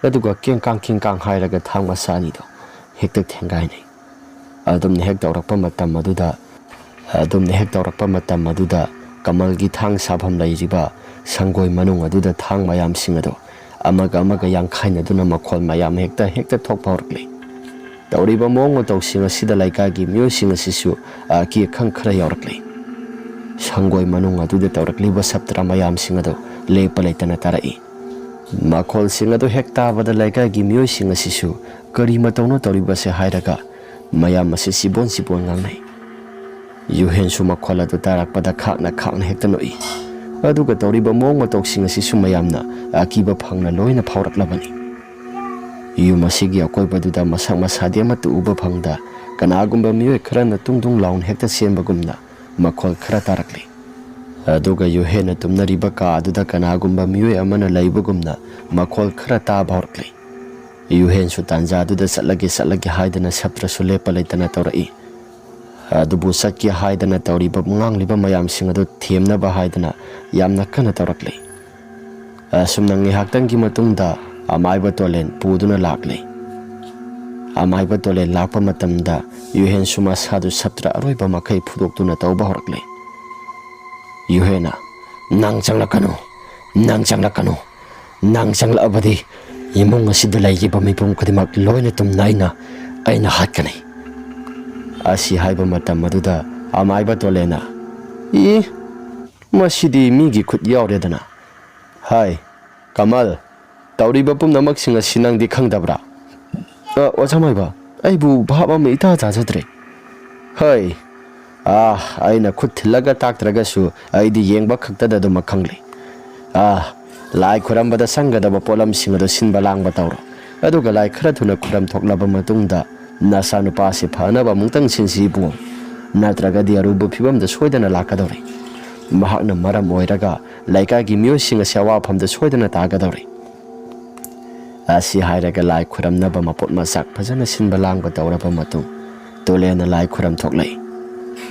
ꯑꯗꯨꯒ ꯀꯦꯡꯀꯥꯡ ꯀꯦꯡꯀꯥꯡ ꯍꯥꯏꯔꯒ ꯊꯥꯡ ꯃꯆꯥ ꯑꯅꯤꯗꯣ ꯍꯦꯛꯇ ꯊꯦꯡꯒꯥꯏꯅꯩ꯫ ꯑꯗꯨꯝꯅ ꯍꯦꯛ ꯇꯧꯔꯛꯄ ꯃꯇꯝ ꯑꯗꯨꯗ, ꯑꯗꯨꯝꯅ ꯍꯦꯛ ꯇꯧꯔꯛꯄ ꯃꯇꯝ ꯑꯗꯨꯗ ꯀꯃꯜꯒꯤ ꯊꯥꯡ ꯁꯥꯐꯝ ꯂꯩꯔꯤꯕ ꯁꯪꯒꯣꯏ ꯃꯅꯨꯡ ꯑꯗꯨꯗ ꯊꯥꯡ ꯃꯌꯥꯝꯁꯤꯡ ꯑꯗꯣ ꯑꯃꯒ ꯑꯃꯒ ꯌꯥꯡꯈꯥꯏꯅꯗꯨꯅ ꯃꯈꯣꯜ ꯃꯌꯥꯝ ꯍꯦꯛꯇ, ꯍꯦꯛꯇ ꯊꯣꯛꯄ ꯍꯧꯔꯛꯂꯤ꯫ ꯇꯧꯔꯤꯕ ꯃꯑꯣꯡ ꯃꯇꯧꯁꯤꯡ ꯑꯁꯤꯗ ꯂꯩꯀꯥꯏꯒꯤ ꯃꯤꯑꯣꯏꯁꯤꯡ ꯑꯁꯤꯁꯨ ꯑꯀꯤ ꯑꯈꯪ ꯈꯔ ꯌꯥꯎꯔꯛꯂꯤ꯫ ꯁꯪꯒꯣꯏ ꯃꯅꯨꯡ ꯑꯗꯨꯗ ꯇꯧꯔꯛꯂꯤꯕ ꯁꯥꯇ꯭ꯔ ꯃꯌꯥꯝꯁꯤꯡ ꯑꯗꯨ ꯂꯦꯞꯄ ꯂꯩꯇꯅ ꯇꯥꯔꯛꯏ꯫ ꯃꯈꯣꯜꯁꯤꯡ ꯑꯗꯨ ꯍꯦꯛ ꯇꯥꯕꯗ ꯂꯩꯀꯥꯏꯒꯤ ꯃꯤꯑꯣꯏꯁꯤꯡ ꯑꯁꯤꯁꯨ "ꯀꯔꯤ ꯃꯇꯧꯅꯣ ꯇꯧꯔꯤꯕꯁꯦ?" ꯍꯥꯏꯔꯒ ꯃꯌꯥꯝ ꯑꯁꯤ ꯆꯤꯕꯣꯟ ꯆꯤꯕꯣꯟ ꯉꯥꯡꯅꯩ꯫ ꯌꯨꯍꯦꯟꯁꯨ ꯃꯈꯣꯜ ꯑꯗꯨ ꯇꯥꯔꯛꯄꯗ ꯈꯥꯛꯅ ꯈꯥꯛꯅ ꯍꯦꯛꯇ ꯅꯣꯛꯏ꯫ ꯑꯗꯨꯒ ꯇꯧꯔꯤꯕ ꯃꯑꯣꯡ ꯃꯇꯧꯁꯤꯡ ꯑꯁꯤꯁꯨ ꯃꯌꯥꯝꯅ ꯑꯀꯤꯕ ꯐꯪꯅ ꯂꯣꯏꯅ ꯐꯥꯎꯔꯛꯂꯕꯅꯤ꯫ ꯌꯨꯝ ꯑꯁꯤꯒꯤ ꯑꯀꯣꯏꯕꯗꯨꯗ ꯃꯁꯛ ꯃꯁꯥꯗꯤ ꯑꯃꯠꯇ ꯎꯕ ꯐꯪꯗ, ꯀꯅꯥꯒꯨꯝꯕ ꯃꯤꯑꯣꯏ ꯈꯔꯅ ꯇꯨꯡ ꯇꯨꯡ ꯂꯥꯎꯅ ꯍꯦꯛꯇ ꯆꯦꯟꯕꯒꯨꯝꯅ ꯃꯈꯣꯜ ꯈꯔ ꯇꯥꯔꯛꯂꯤ꯫ ꯑꯗꯨꯒ ꯌꯨꯍꯦꯟꯅ ꯇꯨꯝꯅꯔꯤꯕ ꯀꯥ ꯑꯗꯨꯗ ꯀꯅꯥꯒꯨꯝꯕ ꯃꯤꯑꯣꯏ ꯑꯃꯅ ꯂꯩꯕꯒꯨꯝꯅ ꯃꯈꯣꯜ ꯈꯔ ꯇꯥꯕ ꯍꯧꯔꯛꯂꯤ꯫ ꯌꯨꯍꯦꯟꯁꯨ ꯇꯥꯟꯖꯥꯗꯨꯗ ꯆꯠꯂꯒꯦ, ꯆꯠꯂꯒꯦ ꯍꯥꯏꯗꯅ ꯁꯥꯇ꯭ꯔꯁꯨ ꯂꯦꯞꯄ ꯂꯩꯇꯅ ꯇꯧꯔꯛꯏ꯫ ꯑꯗꯨꯕꯨ ꯆꯠꯀꯦ ꯍꯥꯏꯗꯅ ꯇꯧꯔꯤꯕ ꯉꯥꯡꯂꯤꯕ ꯃꯌꯥꯝꯁꯤꯡ ꯑꯗꯨ ꯊꯦꯝꯅꯕ ꯍꯥꯏꯗꯅ ꯌꯥꯝꯅ ꯀꯟꯅ ꯇꯧꯔꯛꯂꯤ꯫ ꯑꯁꯨꯝꯅ ꯉꯥꯏꯍꯥꯛꯇꯪꯒꯤ ꯃꯇꯨꯡꯗ ꯑꯃꯥꯏꯕ ꯇꯣꯂꯦꯟ ꯄꯨꯗꯨꯅ ꯂꯥꯛꯂꯤ꯫ ꯑꯃꯥꯏꯕ ꯇꯣꯂꯦꯟ ꯂꯥꯛꯄ ꯃꯇꯝꯗ ꯌꯨꯍꯦꯟꯁꯨ ꯃꯁꯥꯗꯨ ꯁꯥꯇ꯭ꯔ ꯑꯔꯣꯏꯕ ꯃꯈꯩ ꯐꯨꯗꯣꯛꯇꯨꯅ ꯇꯧꯕ ꯍꯧꯔꯛꯂꯤ꯫ ꯌꯨꯍꯦꯟꯅ, "ꯅꯪ ꯆꯪꯂꯛꯀꯅꯨ, ꯅꯪ ꯆꯪꯂꯛꯀꯅꯨ, ꯅꯪ ꯆꯪꯂꯛꯑꯕꯗꯤ ꯏꯃꯨꯡ ꯑꯁꯤꯗ ꯂꯩꯔꯤꯕ ꯃꯤꯄꯨꯝ ꯈꯨꯗꯤꯡꯃꯛ ꯂꯣꯏꯅ ꯇꯨꯝꯅ ꯑꯩꯅ, ꯑꯩꯅ ꯍꯥꯠꯀꯅꯤ"꯫ ꯑꯁꯤ ꯍꯥꯏꯕ ꯃꯇꯝ ꯑꯗꯨꯗ ꯑꯃꯥꯏꯕ ꯇꯣꯂꯦꯟꯅ, "ꯏ, ꯃꯁꯤꯗꯤ ꯃꯤꯒꯤ ꯈꯨꯠ ꯌꯥꯎꯔꯦꯗꯅ꯫ ꯍꯥꯏ, ꯀꯃꯜ, ꯇꯧꯔꯤꯕ ꯄꯨꯝꯅꯃꯛꯁꯤꯡ ꯑꯁꯤ ꯅꯪꯗꯤ ꯈꯪꯗꯕ꯭ꯔꯥ?" "ꯑ, ꯑꯣꯖꯥ ꯃꯥꯏꯕ, ꯑꯩꯕꯨ ꯚꯥꯞ ꯑꯃ ꯏꯇꯥ ꯇꯥꯖꯗ꯭ꯔꯦ꯫" "ꯍꯣꯏ, ꯑꯥ, ꯑꯩꯅ ꯈꯨꯠ ꯊꯤꯜꯂꯒ ꯇꯥꯛꯇ꯭ꯔꯒꯁꯨ ꯑꯩꯗꯤ ꯌꯦꯡꯕ ꯈꯛꯇꯗ ꯑꯗꯨꯃꯛ ꯈꯪꯂꯤ꯫ ꯑꯥ, ꯂꯥꯏ ꯈꯨꯔꯝꯕꯗ ꯆꯪꯒꯗꯕ ꯄꯣꯠꯂꯝꯁꯤꯡ ꯑꯗꯨ ꯁꯤꯟꯕ ꯂꯥꯡꯕ ꯇꯧꯔꯣ꯫ ꯑꯗꯨꯒ ꯂꯥꯏ ꯈꯔ ꯊꯨꯅ ꯈꯨꯔꯝ ꯊꯣꯛꯂꯕ ꯃꯇꯨꯡꯗ ꯅꯆꯥꯅꯨꯄꯥꯁꯤ ꯐꯅꯕ ꯑꯃꯨꯛꯇꯪ ꯁꯤꯟꯁꯤ ꯏꯕꯨꯡꯉꯣ꯫ ꯅꯠꯇ꯭ꯔꯒꯗꯤ ꯑꯔꯨꯕ ꯐꯤꯕꯝꯗ ꯁꯣꯏꯗꯅ ꯂꯥꯛꯀꯗꯧꯔꯤ꯫ ꯃꯍꯥꯛꯅ ꯃꯔꯝ ꯑꯣꯏꯔꯒ ꯂꯩꯀꯥꯏꯒꯤ ꯃꯤꯑꯣꯏꯁꯤꯡ ꯑꯁꯤ ꯑꯋꯥꯐꯝꯗ ꯁꯣꯏꯗꯅ ꯇꯥꯒꯗꯧꯔꯤ꯫" ꯑꯁꯤ ꯍꯥꯏꯔꯒ ꯂꯥꯏ ꯈꯨꯔꯝꯅꯕ ꯃꯄꯣꯠ ꯃꯆꯥꯛ ꯐꯖꯅ ꯁꯤꯟꯕ ꯂꯥꯡꯕ ꯇꯧꯔꯕ ꯃꯇꯨꯡ, ꯇꯣꯂꯦꯟꯅ ꯂꯥꯏ ꯈꯨꯔꯝ ꯊꯣꯛꯂꯛꯏ꯫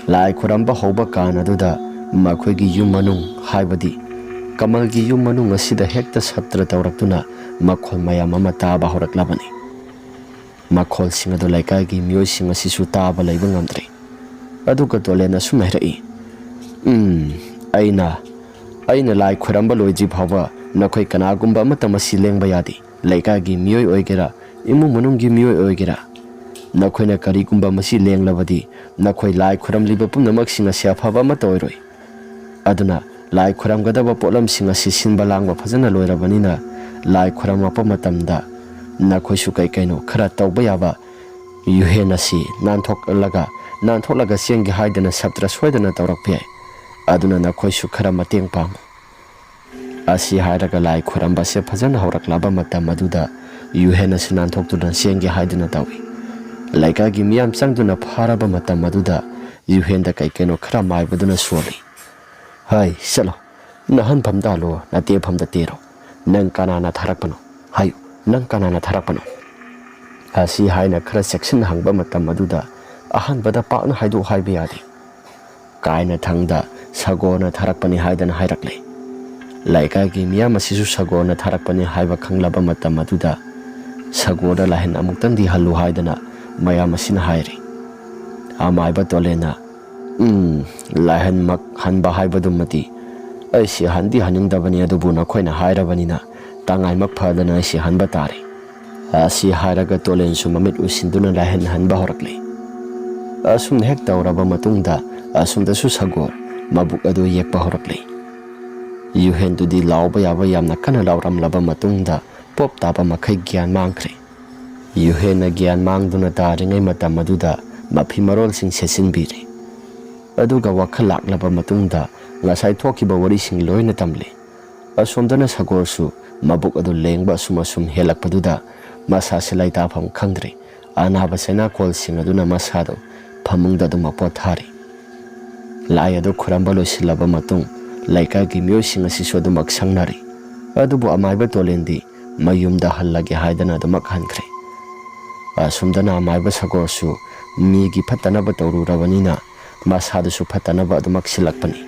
ꯂꯥꯏ ꯈꯨꯔꯝꯕ ꯍꯧꯕ ꯀꯥꯟ ꯑꯗꯨꯗ ꯃꯈꯣꯏꯒꯤ ꯌꯨꯝ ꯃꯅꯨꯡ, ꯍꯥꯏꯕꯗꯤ ꯀꯃꯜꯒꯤ ꯌꯨꯝ ꯃꯅꯨꯡ ꯑꯁꯤꯗ ꯍꯦꯛꯇ ꯁꯞꯇ꯭ꯔ ꯇꯧꯔꯛꯇꯨꯅ ꯃꯈꯣꯜ ꯃꯌꯥꯝ ꯑꯃ ꯇꯥꯕ ꯍꯧꯔꯛꯂꯕꯅꯤ꯫ ꯃꯈꯣꯜꯁꯤꯡ ꯑꯗꯨ ꯂꯩꯀꯥꯏꯒꯤ ꯃꯤꯑꯣꯏꯁꯤꯡ ꯑꯁꯤꯁꯨ ꯇꯥꯕ ꯂꯩꯕ ꯉꯝꯗ꯭ꯔꯦ꯫ ꯑꯗꯨꯒ ꯇꯣꯂꯦꯟ ꯑꯁꯨꯝ ꯍꯥꯏꯔꯛꯏ, "ꯎꯝ, ꯑꯩꯅ, ꯑꯩꯅ ꯂꯥꯏ ꯈꯣꯏꯔꯝꯕ ꯂꯣꯏꯗ꯭ꯔꯤ ꯐꯥꯎꯕ ꯅꯈꯣꯏ ꯀꯅꯥꯒꯨꯝꯕ ꯑꯃꯠꯇ ꯃꯁꯤ ꯂꯦꯡꯕ ꯌꯥꯗꯦ꯫ ꯂꯩꯀꯥꯏꯒꯤ ꯃꯤꯑꯣꯏ ꯑꯣꯏꯒꯦꯔꯥ, ꯏꯃꯨꯡ ꯃꯅꯨꯡꯒꯤ ꯃꯤꯑꯣꯏ ꯑꯣꯏꯒꯦꯔꯥ, ꯅꯈꯣꯏꯅ ꯀꯔꯤꯒꯨꯝꯕ ꯃꯁꯤ ꯂꯦꯡꯂꯕꯗꯤ ꯅꯈꯣꯏ ꯂꯥꯏ ꯈꯣꯏꯔꯝꯂꯤꯕ ꯄꯨꯝꯅꯃꯛꯁꯤꯡ ꯑꯁꯤ ꯑꯐꯕ ꯑꯃꯠꯇ ꯑꯣꯏꯔꯣꯏ꯫ ꯑꯗꯨꯅ ꯂꯥꯏ ꯈꯣꯏꯔꯝꯒꯗꯕ ꯄꯣꯠꯂꯝꯁꯤꯡ ꯑꯁꯤ ꯁꯤꯟꯕ ꯂꯥꯡꯕ ꯐꯖꯅ ꯂꯣꯏꯔꯕꯅꯤꯅ ꯂꯥꯏ ꯈꯣꯏꯔꯝꯂꯛꯄ ꯃꯇꯝꯗ ꯅꯈꯣꯏꯁꯨ ꯀꯩ ꯀꯩꯅꯣ ꯈꯔ ꯇꯧꯕ ꯌꯥꯕ ꯌꯨꯍꯦꯟ ꯑꯁꯤ ꯅꯥꯟꯊꯣꯛꯂꯒ, ꯅꯥꯟꯊꯣꯛꯂꯒ ꯆꯦꯟꯒꯦ ꯍꯥꯏꯗꯅ ꯁꯞꯇ꯭ꯔ ꯁꯣꯏꯗꯅ ꯇꯧꯔꯛꯄ ꯌꯥꯏ꯫ ꯑꯗꯨꯅ ꯅꯈꯣꯏꯁꯨ ꯈꯔ ꯃꯇꯦꯡ ꯄꯥꯡꯉꯨ꯫" ꯑꯁꯤ ꯍꯥꯏꯔꯒ ꯂꯥꯏ ꯈꯣꯏꯔꯝꯕꯁꯦ ꯐꯖꯅ ꯍꯧꯔꯛꯂꯕ ꯃꯇꯝ ꯑꯗꯨꯗ ꯌꯨꯍꯦꯟ ꯑꯁꯤ ꯅꯥꯟꯊꯣꯛꯇꯨꯅ ꯆꯦꯟꯒꯦ ꯍꯥꯏꯗꯨꯅ ꯇꯧꯏ꯫ ꯂꯩꯀꯥꯏꯒꯤ ꯃꯤꯌꯥꯝ ꯆꯪꯗꯨꯅ ꯐꯥꯔꯕ ꯃꯇꯝ ꯑꯗꯨꯗ ꯌꯨꯍꯦꯟꯗ ꯀꯩ ꯀꯩꯅꯣ ꯈꯔ ꯃꯥꯏꯕꯗꯨꯅ ꯁꯣꯜꯂꯤ꯫ "ꯍꯩ, ꯆꯠꯂꯣ, ꯅꯍꯟꯐꯝ ꯇꯥꯜꯂꯣ, ꯅꯇꯦꯐꯝꯗ ꯇꯦꯔꯣ꯫ ꯅꯪ ꯀꯅꯥꯅ ꯊꯥꯔꯛꯄꯅꯣ? ꯍꯥꯏꯌꯨ, ꯅꯪ ꯀꯅꯥꯅ ꯊꯥꯔꯛꯄꯅꯣ?" ꯑꯁꯤ ꯍꯥꯏꯅ ꯈꯔ ꯆꯦꯛꯁꯤꯟꯅ ꯍꯪꯕ ꯃꯇꯝ ꯑꯗꯨꯗ ꯑꯍꯥꯟꯕꯗ ꯄꯥꯛꯅ ꯍꯥꯏꯗꯣꯛ ꯍꯥꯏꯕ ꯌꯥꯗꯦ꯫ ꯀꯥꯏꯅ ꯊꯪꯗ ꯁꯒꯣꯔꯅ ꯊꯥꯔꯛꯄꯅꯤ ꯍꯥꯏꯗꯅ ꯍꯥꯏꯔꯛꯂꯦ꯫ ꯂꯩꯀꯥꯏꯒꯤ ꯃꯤꯌꯥꯝ ꯑꯁꯤꯁꯨ ꯁꯒꯣꯔꯅ ꯊꯥꯔꯛꯄꯅꯤ ꯍꯥꯏꯕ ꯈꯪꯂꯕ ꯃꯇꯝ ꯑꯗꯨꯗ ꯁꯒꯣꯔꯗ ꯂꯥꯏꯍꯟ ꯑꯃꯨꯛꯇꯪꯗꯤ ꯍꯜꯂꯨ ꯍꯥꯏꯗꯅ ꯃꯌꯥꯝ ꯑꯁꯤꯅ ꯍꯥꯏꯔꯤ꯫ ꯑꯃꯥꯏꯕ ꯇꯣꯂꯦꯟꯅ, "ꯎꯝ, ꯂꯥꯏꯍꯟꯃꯛ ꯍꯟꯕ ꯍꯥꯏꯕꯗꯨꯃꯗꯤ ꯑꯩꯁꯤ ꯍꯟꯗꯤ ꯍꯟꯅꯤꯡꯗꯕꯅꯤ, ꯑꯗꯨꯕꯨ ꯅꯈꯣꯏꯅ ꯍꯥꯏꯔꯕꯅꯤꯅ ꯇꯉꯥꯏꯃꯛ ꯐꯗꯅ ꯑꯩꯁꯤ ꯍꯟꯕ ꯇꯥꯔꯦ꯫" ꯑꯁꯤ ꯍꯥꯏꯔꯒ ꯇꯣꯂꯦꯟꯁꯨ ꯃꯃꯤꯠ ꯎꯏꯁꯤꯟꯗꯨꯅ ꯂꯥꯏꯍꯟ ꯍꯟꯕ ꯍꯧꯔꯛꯂꯦ꯫ ꯑꯁꯨꯝꯅ ꯍꯦꯛ ꯇꯧꯔꯕ ꯃꯇꯨꯡꯗ ꯑꯁꯣꯝꯗꯁꯨ ꯁꯒꯣꯜ, ꯃꯕꯨꯛ ꯑꯗꯨ ꯌꯦꯛꯄ ꯍꯧꯔꯛꯂꯦ꯫ ꯌꯨꯍꯦꯟꯗꯨꯗꯤ ꯂꯥꯎꯕ ꯌꯥꯕ ꯌꯥꯝꯅ ꯀꯟꯅ ꯂꯥꯎꯔꯝꯂꯕ ꯃꯇꯨꯡꯗ ꯄꯣꯞ ꯇꯥꯕ ꯃꯈꯩ ꯒ꯭ꯌꯥꯟ ꯃꯥꯡꯈ꯭ꯔꯦ꯫ ꯌꯨꯍꯦꯟꯅ ꯒ꯭ꯌꯥꯟ ꯃꯥꯡꯗꯨꯅ ꯇꯥꯔꯤꯉꯩ ꯃꯇꯝ ꯑꯗꯨꯗ ꯃꯐꯤ ꯃꯔꯣꯜꯁꯤꯡ ꯁꯦꯠꯆꯤꯟꯕꯤꯔꯦ꯫ ꯑꯗꯨꯒ ꯋꯥꯈꯜ ꯂꯥꯛꯂꯕ ꯃꯇꯨꯡꯗ ꯉꯁꯥꯏ ꯊꯣꯛꯈꯤꯕ ꯋꯥꯔꯤꯁꯤꯡ ꯂꯣꯏꯅ ꯇꯝꯂꯦ꯫ ꯑꯁꯣꯝꯗꯅ ꯁꯒꯣꯔꯁꯨ ꯃꯕꯨꯛ ꯑꯗꯨ ꯂꯦꯡꯕ ꯑꯁꯨꯝ ꯑꯁꯨꯝ ꯍꯦꯜꯂꯛꯄꯗꯨꯗ ꯃꯁꯥꯁꯦ ꯂꯩꯇꯥꯐꯝ ꯈꯪꯗ꯭ꯔꯦ꯫ ꯑꯅꯥꯕ ꯆꯩꯅꯥꯀꯣꯜꯁꯤꯡ ꯑꯗꯨꯅ ꯃꯁꯥꯗꯨ ꯐꯃꯨꯡꯗ ꯑꯗꯨꯝ ꯄꯣꯊꯥꯔꯤ꯫ ꯂꯥꯏ ꯑꯗꯨ ꯈꯨꯔꯝꯕ ꯂꯣꯏꯁꯤꯜꯂꯕ ꯃꯇꯨꯡ ꯂꯩꯀꯥꯏꯒꯤ ꯃꯤꯑꯣꯏꯁꯤꯡ ꯑꯁꯤꯁꯨ ꯑꯗꯨꯃꯛ ꯁꯪꯅꯔꯤ꯫ ꯑꯗꯨꯕꯨ ꯑꯃꯥꯏꯕ ꯇꯣꯂꯦꯟꯗꯤ ꯃꯌꯨꯝꯗ ꯍꯜꯂꯒꯦ ꯍꯥꯏꯗꯅ ꯑꯗꯨꯃꯛ ꯍꯟꯈ꯭ꯔꯦ꯫ ꯑꯁꯨꯝꯗꯅ ꯑꯃꯥꯏꯕ ꯁꯒꯣꯔꯁꯨ ꯃꯤꯒꯤ ꯐꯠꯇꯅꯕ ꯇꯧꯔꯨꯔꯕꯅꯤꯅ ꯃꯁꯥꯗꯨꯁꯨ ꯐꯠꯇꯅꯕ ꯑꯗꯨꯃꯛ ꯁꯤꯜꯂꯛꯄꯅꯤ꯫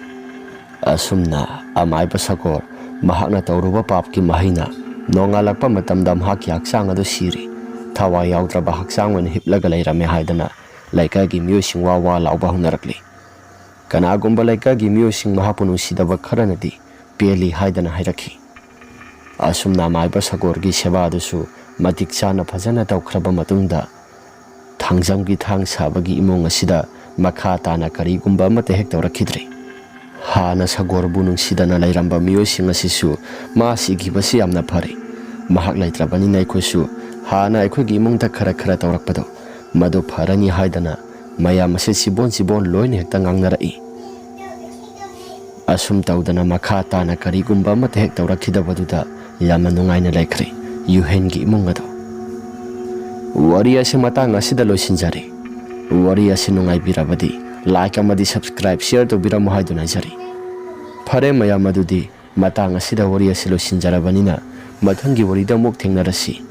ꯑꯁꯨꯝꯅ ꯑꯃꯥꯏꯕ ꯁꯒꯣꯔ ꯃꯍꯥꯛꯅ ꯇꯧꯔꯨꯕ ꯄꯥꯞꯀꯤ ꯃꯍꯩꯅ ꯅꯣꯡꯉꯥꯜꯂꯛꯄ ꯃꯇꯝꯗ ꯃꯍꯥꯛꯀꯤ ꯍꯛꯆꯥꯡ ꯑꯗꯨ ꯁꯤꯔꯤ꯫ ꯊꯋꯥꯏ ꯌꯥꯎꯗ꯭ꯔꯕ ꯍꯛꯆꯥꯡ ꯑꯣꯏꯅ ꯍꯤꯞꯂꯒ ꯂꯩꯔꯝꯃꯦ ꯍꯥꯏꯗꯅ ꯂꯩꯀꯥꯏꯒꯤ ꯃꯤꯑꯣꯏꯁꯤꯡ ꯋꯥ ꯋꯥ ꯂꯥꯎꯕ ꯍꯧꯅꯔꯛꯂꯤ꯫ ꯀꯅꯥꯒꯨꯝꯕ ꯂꯩꯀꯥꯏꯒꯤ ꯃꯤꯑꯣꯏꯁꯤꯡ ꯃꯍꯥꯛꯄꯨ ꯅꯨꯡꯁꯤꯗꯕ ꯈꯔꯅꯗꯤ ꯄꯦꯜꯂꯤ ꯍꯥꯏꯗꯅ ꯍꯥꯏꯔꯛꯈꯤ꯫ ꯑꯁꯨꯝꯅ ꯃꯥꯏꯕ ꯁꯒꯣꯔꯒꯤ ꯁꯦꯕꯥ ꯑꯗꯨꯁꯨ ꯃꯇꯤꯛ ꯆꯥꯅ ꯐꯖꯅ ꯇꯧꯈ꯭ꯔꯕ ꯃꯇꯨꯡꯗ ꯊꯥꯡꯖꯝꯒꯤ ꯊꯥꯡ ꯁꯥꯕꯒꯤ ꯏꯃꯨꯡ ꯑꯁꯤꯗ ꯃꯈꯥ ꯇꯥꯅ ꯀꯔꯤꯒꯨꯝꯕ ꯑꯃꯠꯇ ꯍꯦꯛ ꯇꯧꯔꯛꯈꯤꯗ꯭ꯔꯦ꯫ ꯍꯥꯟꯅ ꯁꯒꯣꯔꯕꯨ ꯅꯨꯡꯁꯤꯗꯅ ꯂꯩꯔꯝꯕ ꯃꯤꯑꯣꯏꯁꯤꯡ ꯑꯁꯤꯁꯨ ꯃꯥ ꯁꯤꯈꯤꯕꯁꯤ ꯌꯥꯝꯅ ꯐꯔꯦ꯫ ꯃꯍꯥꯛ ꯂꯩꯇ꯭ꯔꯕꯅꯤꯅ ꯑꯩꯈꯣꯏꯁꯨ ꯍꯥꯟꯅ ꯑꯩꯈꯣꯏꯒꯤ ꯏꯃꯨꯡꯗ ꯈꯔ ꯈꯔ ꯇꯧꯔꯛꯄꯗꯣ ꯃꯗꯨ ꯐꯔꯅꯤ ꯍꯥꯏꯗꯅ ꯃꯌꯥꯝ ꯑꯁꯤ ꯆꯤꯕꯣꯟ ꯆꯤꯕꯣꯟ ꯂꯣꯏꯅ ꯍꯦꯛꯇ ꯉꯥꯡꯅꯔꯛꯏ꯫ ꯑꯁꯨꯝ ꯇꯧꯗꯅ ꯃꯈꯥ ꯇꯥꯅ ꯀꯔꯤꯒꯨꯝꯕ ꯑꯃꯠꯇ ꯍꯦꯛ ꯇꯧꯔꯛꯈꯤꯗꯕꯗꯨꯗ ꯌꯥꯝꯅ ꯅꯨꯡꯉꯥꯏꯅ ꯂꯩꯈ꯭ꯔꯦ ꯌꯨꯍꯦꯟꯒꯤ ꯏꯃꯨꯡ ꯑꯗꯨ꯫ ꯋꯥꯔꯤ ꯑꯁꯤ ꯃꯇꯥꯡ ꯑꯁꯤꯗ ꯂꯣꯏꯁꯤꯟꯖꯔꯦ꯫ ꯋꯥꯔꯤ ꯑꯁꯤ ꯅꯨꯡꯉꯥꯏꯕꯤꯔꯕꯗꯤ like ꯑꯃꯗꯤ subscribe, share ꯇꯧꯕꯤꯔꯝꯃꯨ ꯍꯥꯏꯗꯨꯅ ꯍꯥꯏꯖꯔꯤ꯫ ꯐꯔꯦ ꯃꯌꯥꯝ, ꯑꯗꯨꯗꯤ ꯃꯇꯥꯡ ꯑꯁꯤꯗ ꯋꯥꯔꯤ ꯑꯁꯤ ꯂꯣꯏꯁꯤꯟꯖꯔꯕꯅꯤꯅ ꯃꯊꯪꯒꯤ ꯋꯥꯔꯤꯗ ꯑꯃꯨꯛ ꯊꯦꯡꯅꯔꯁꯤ꯫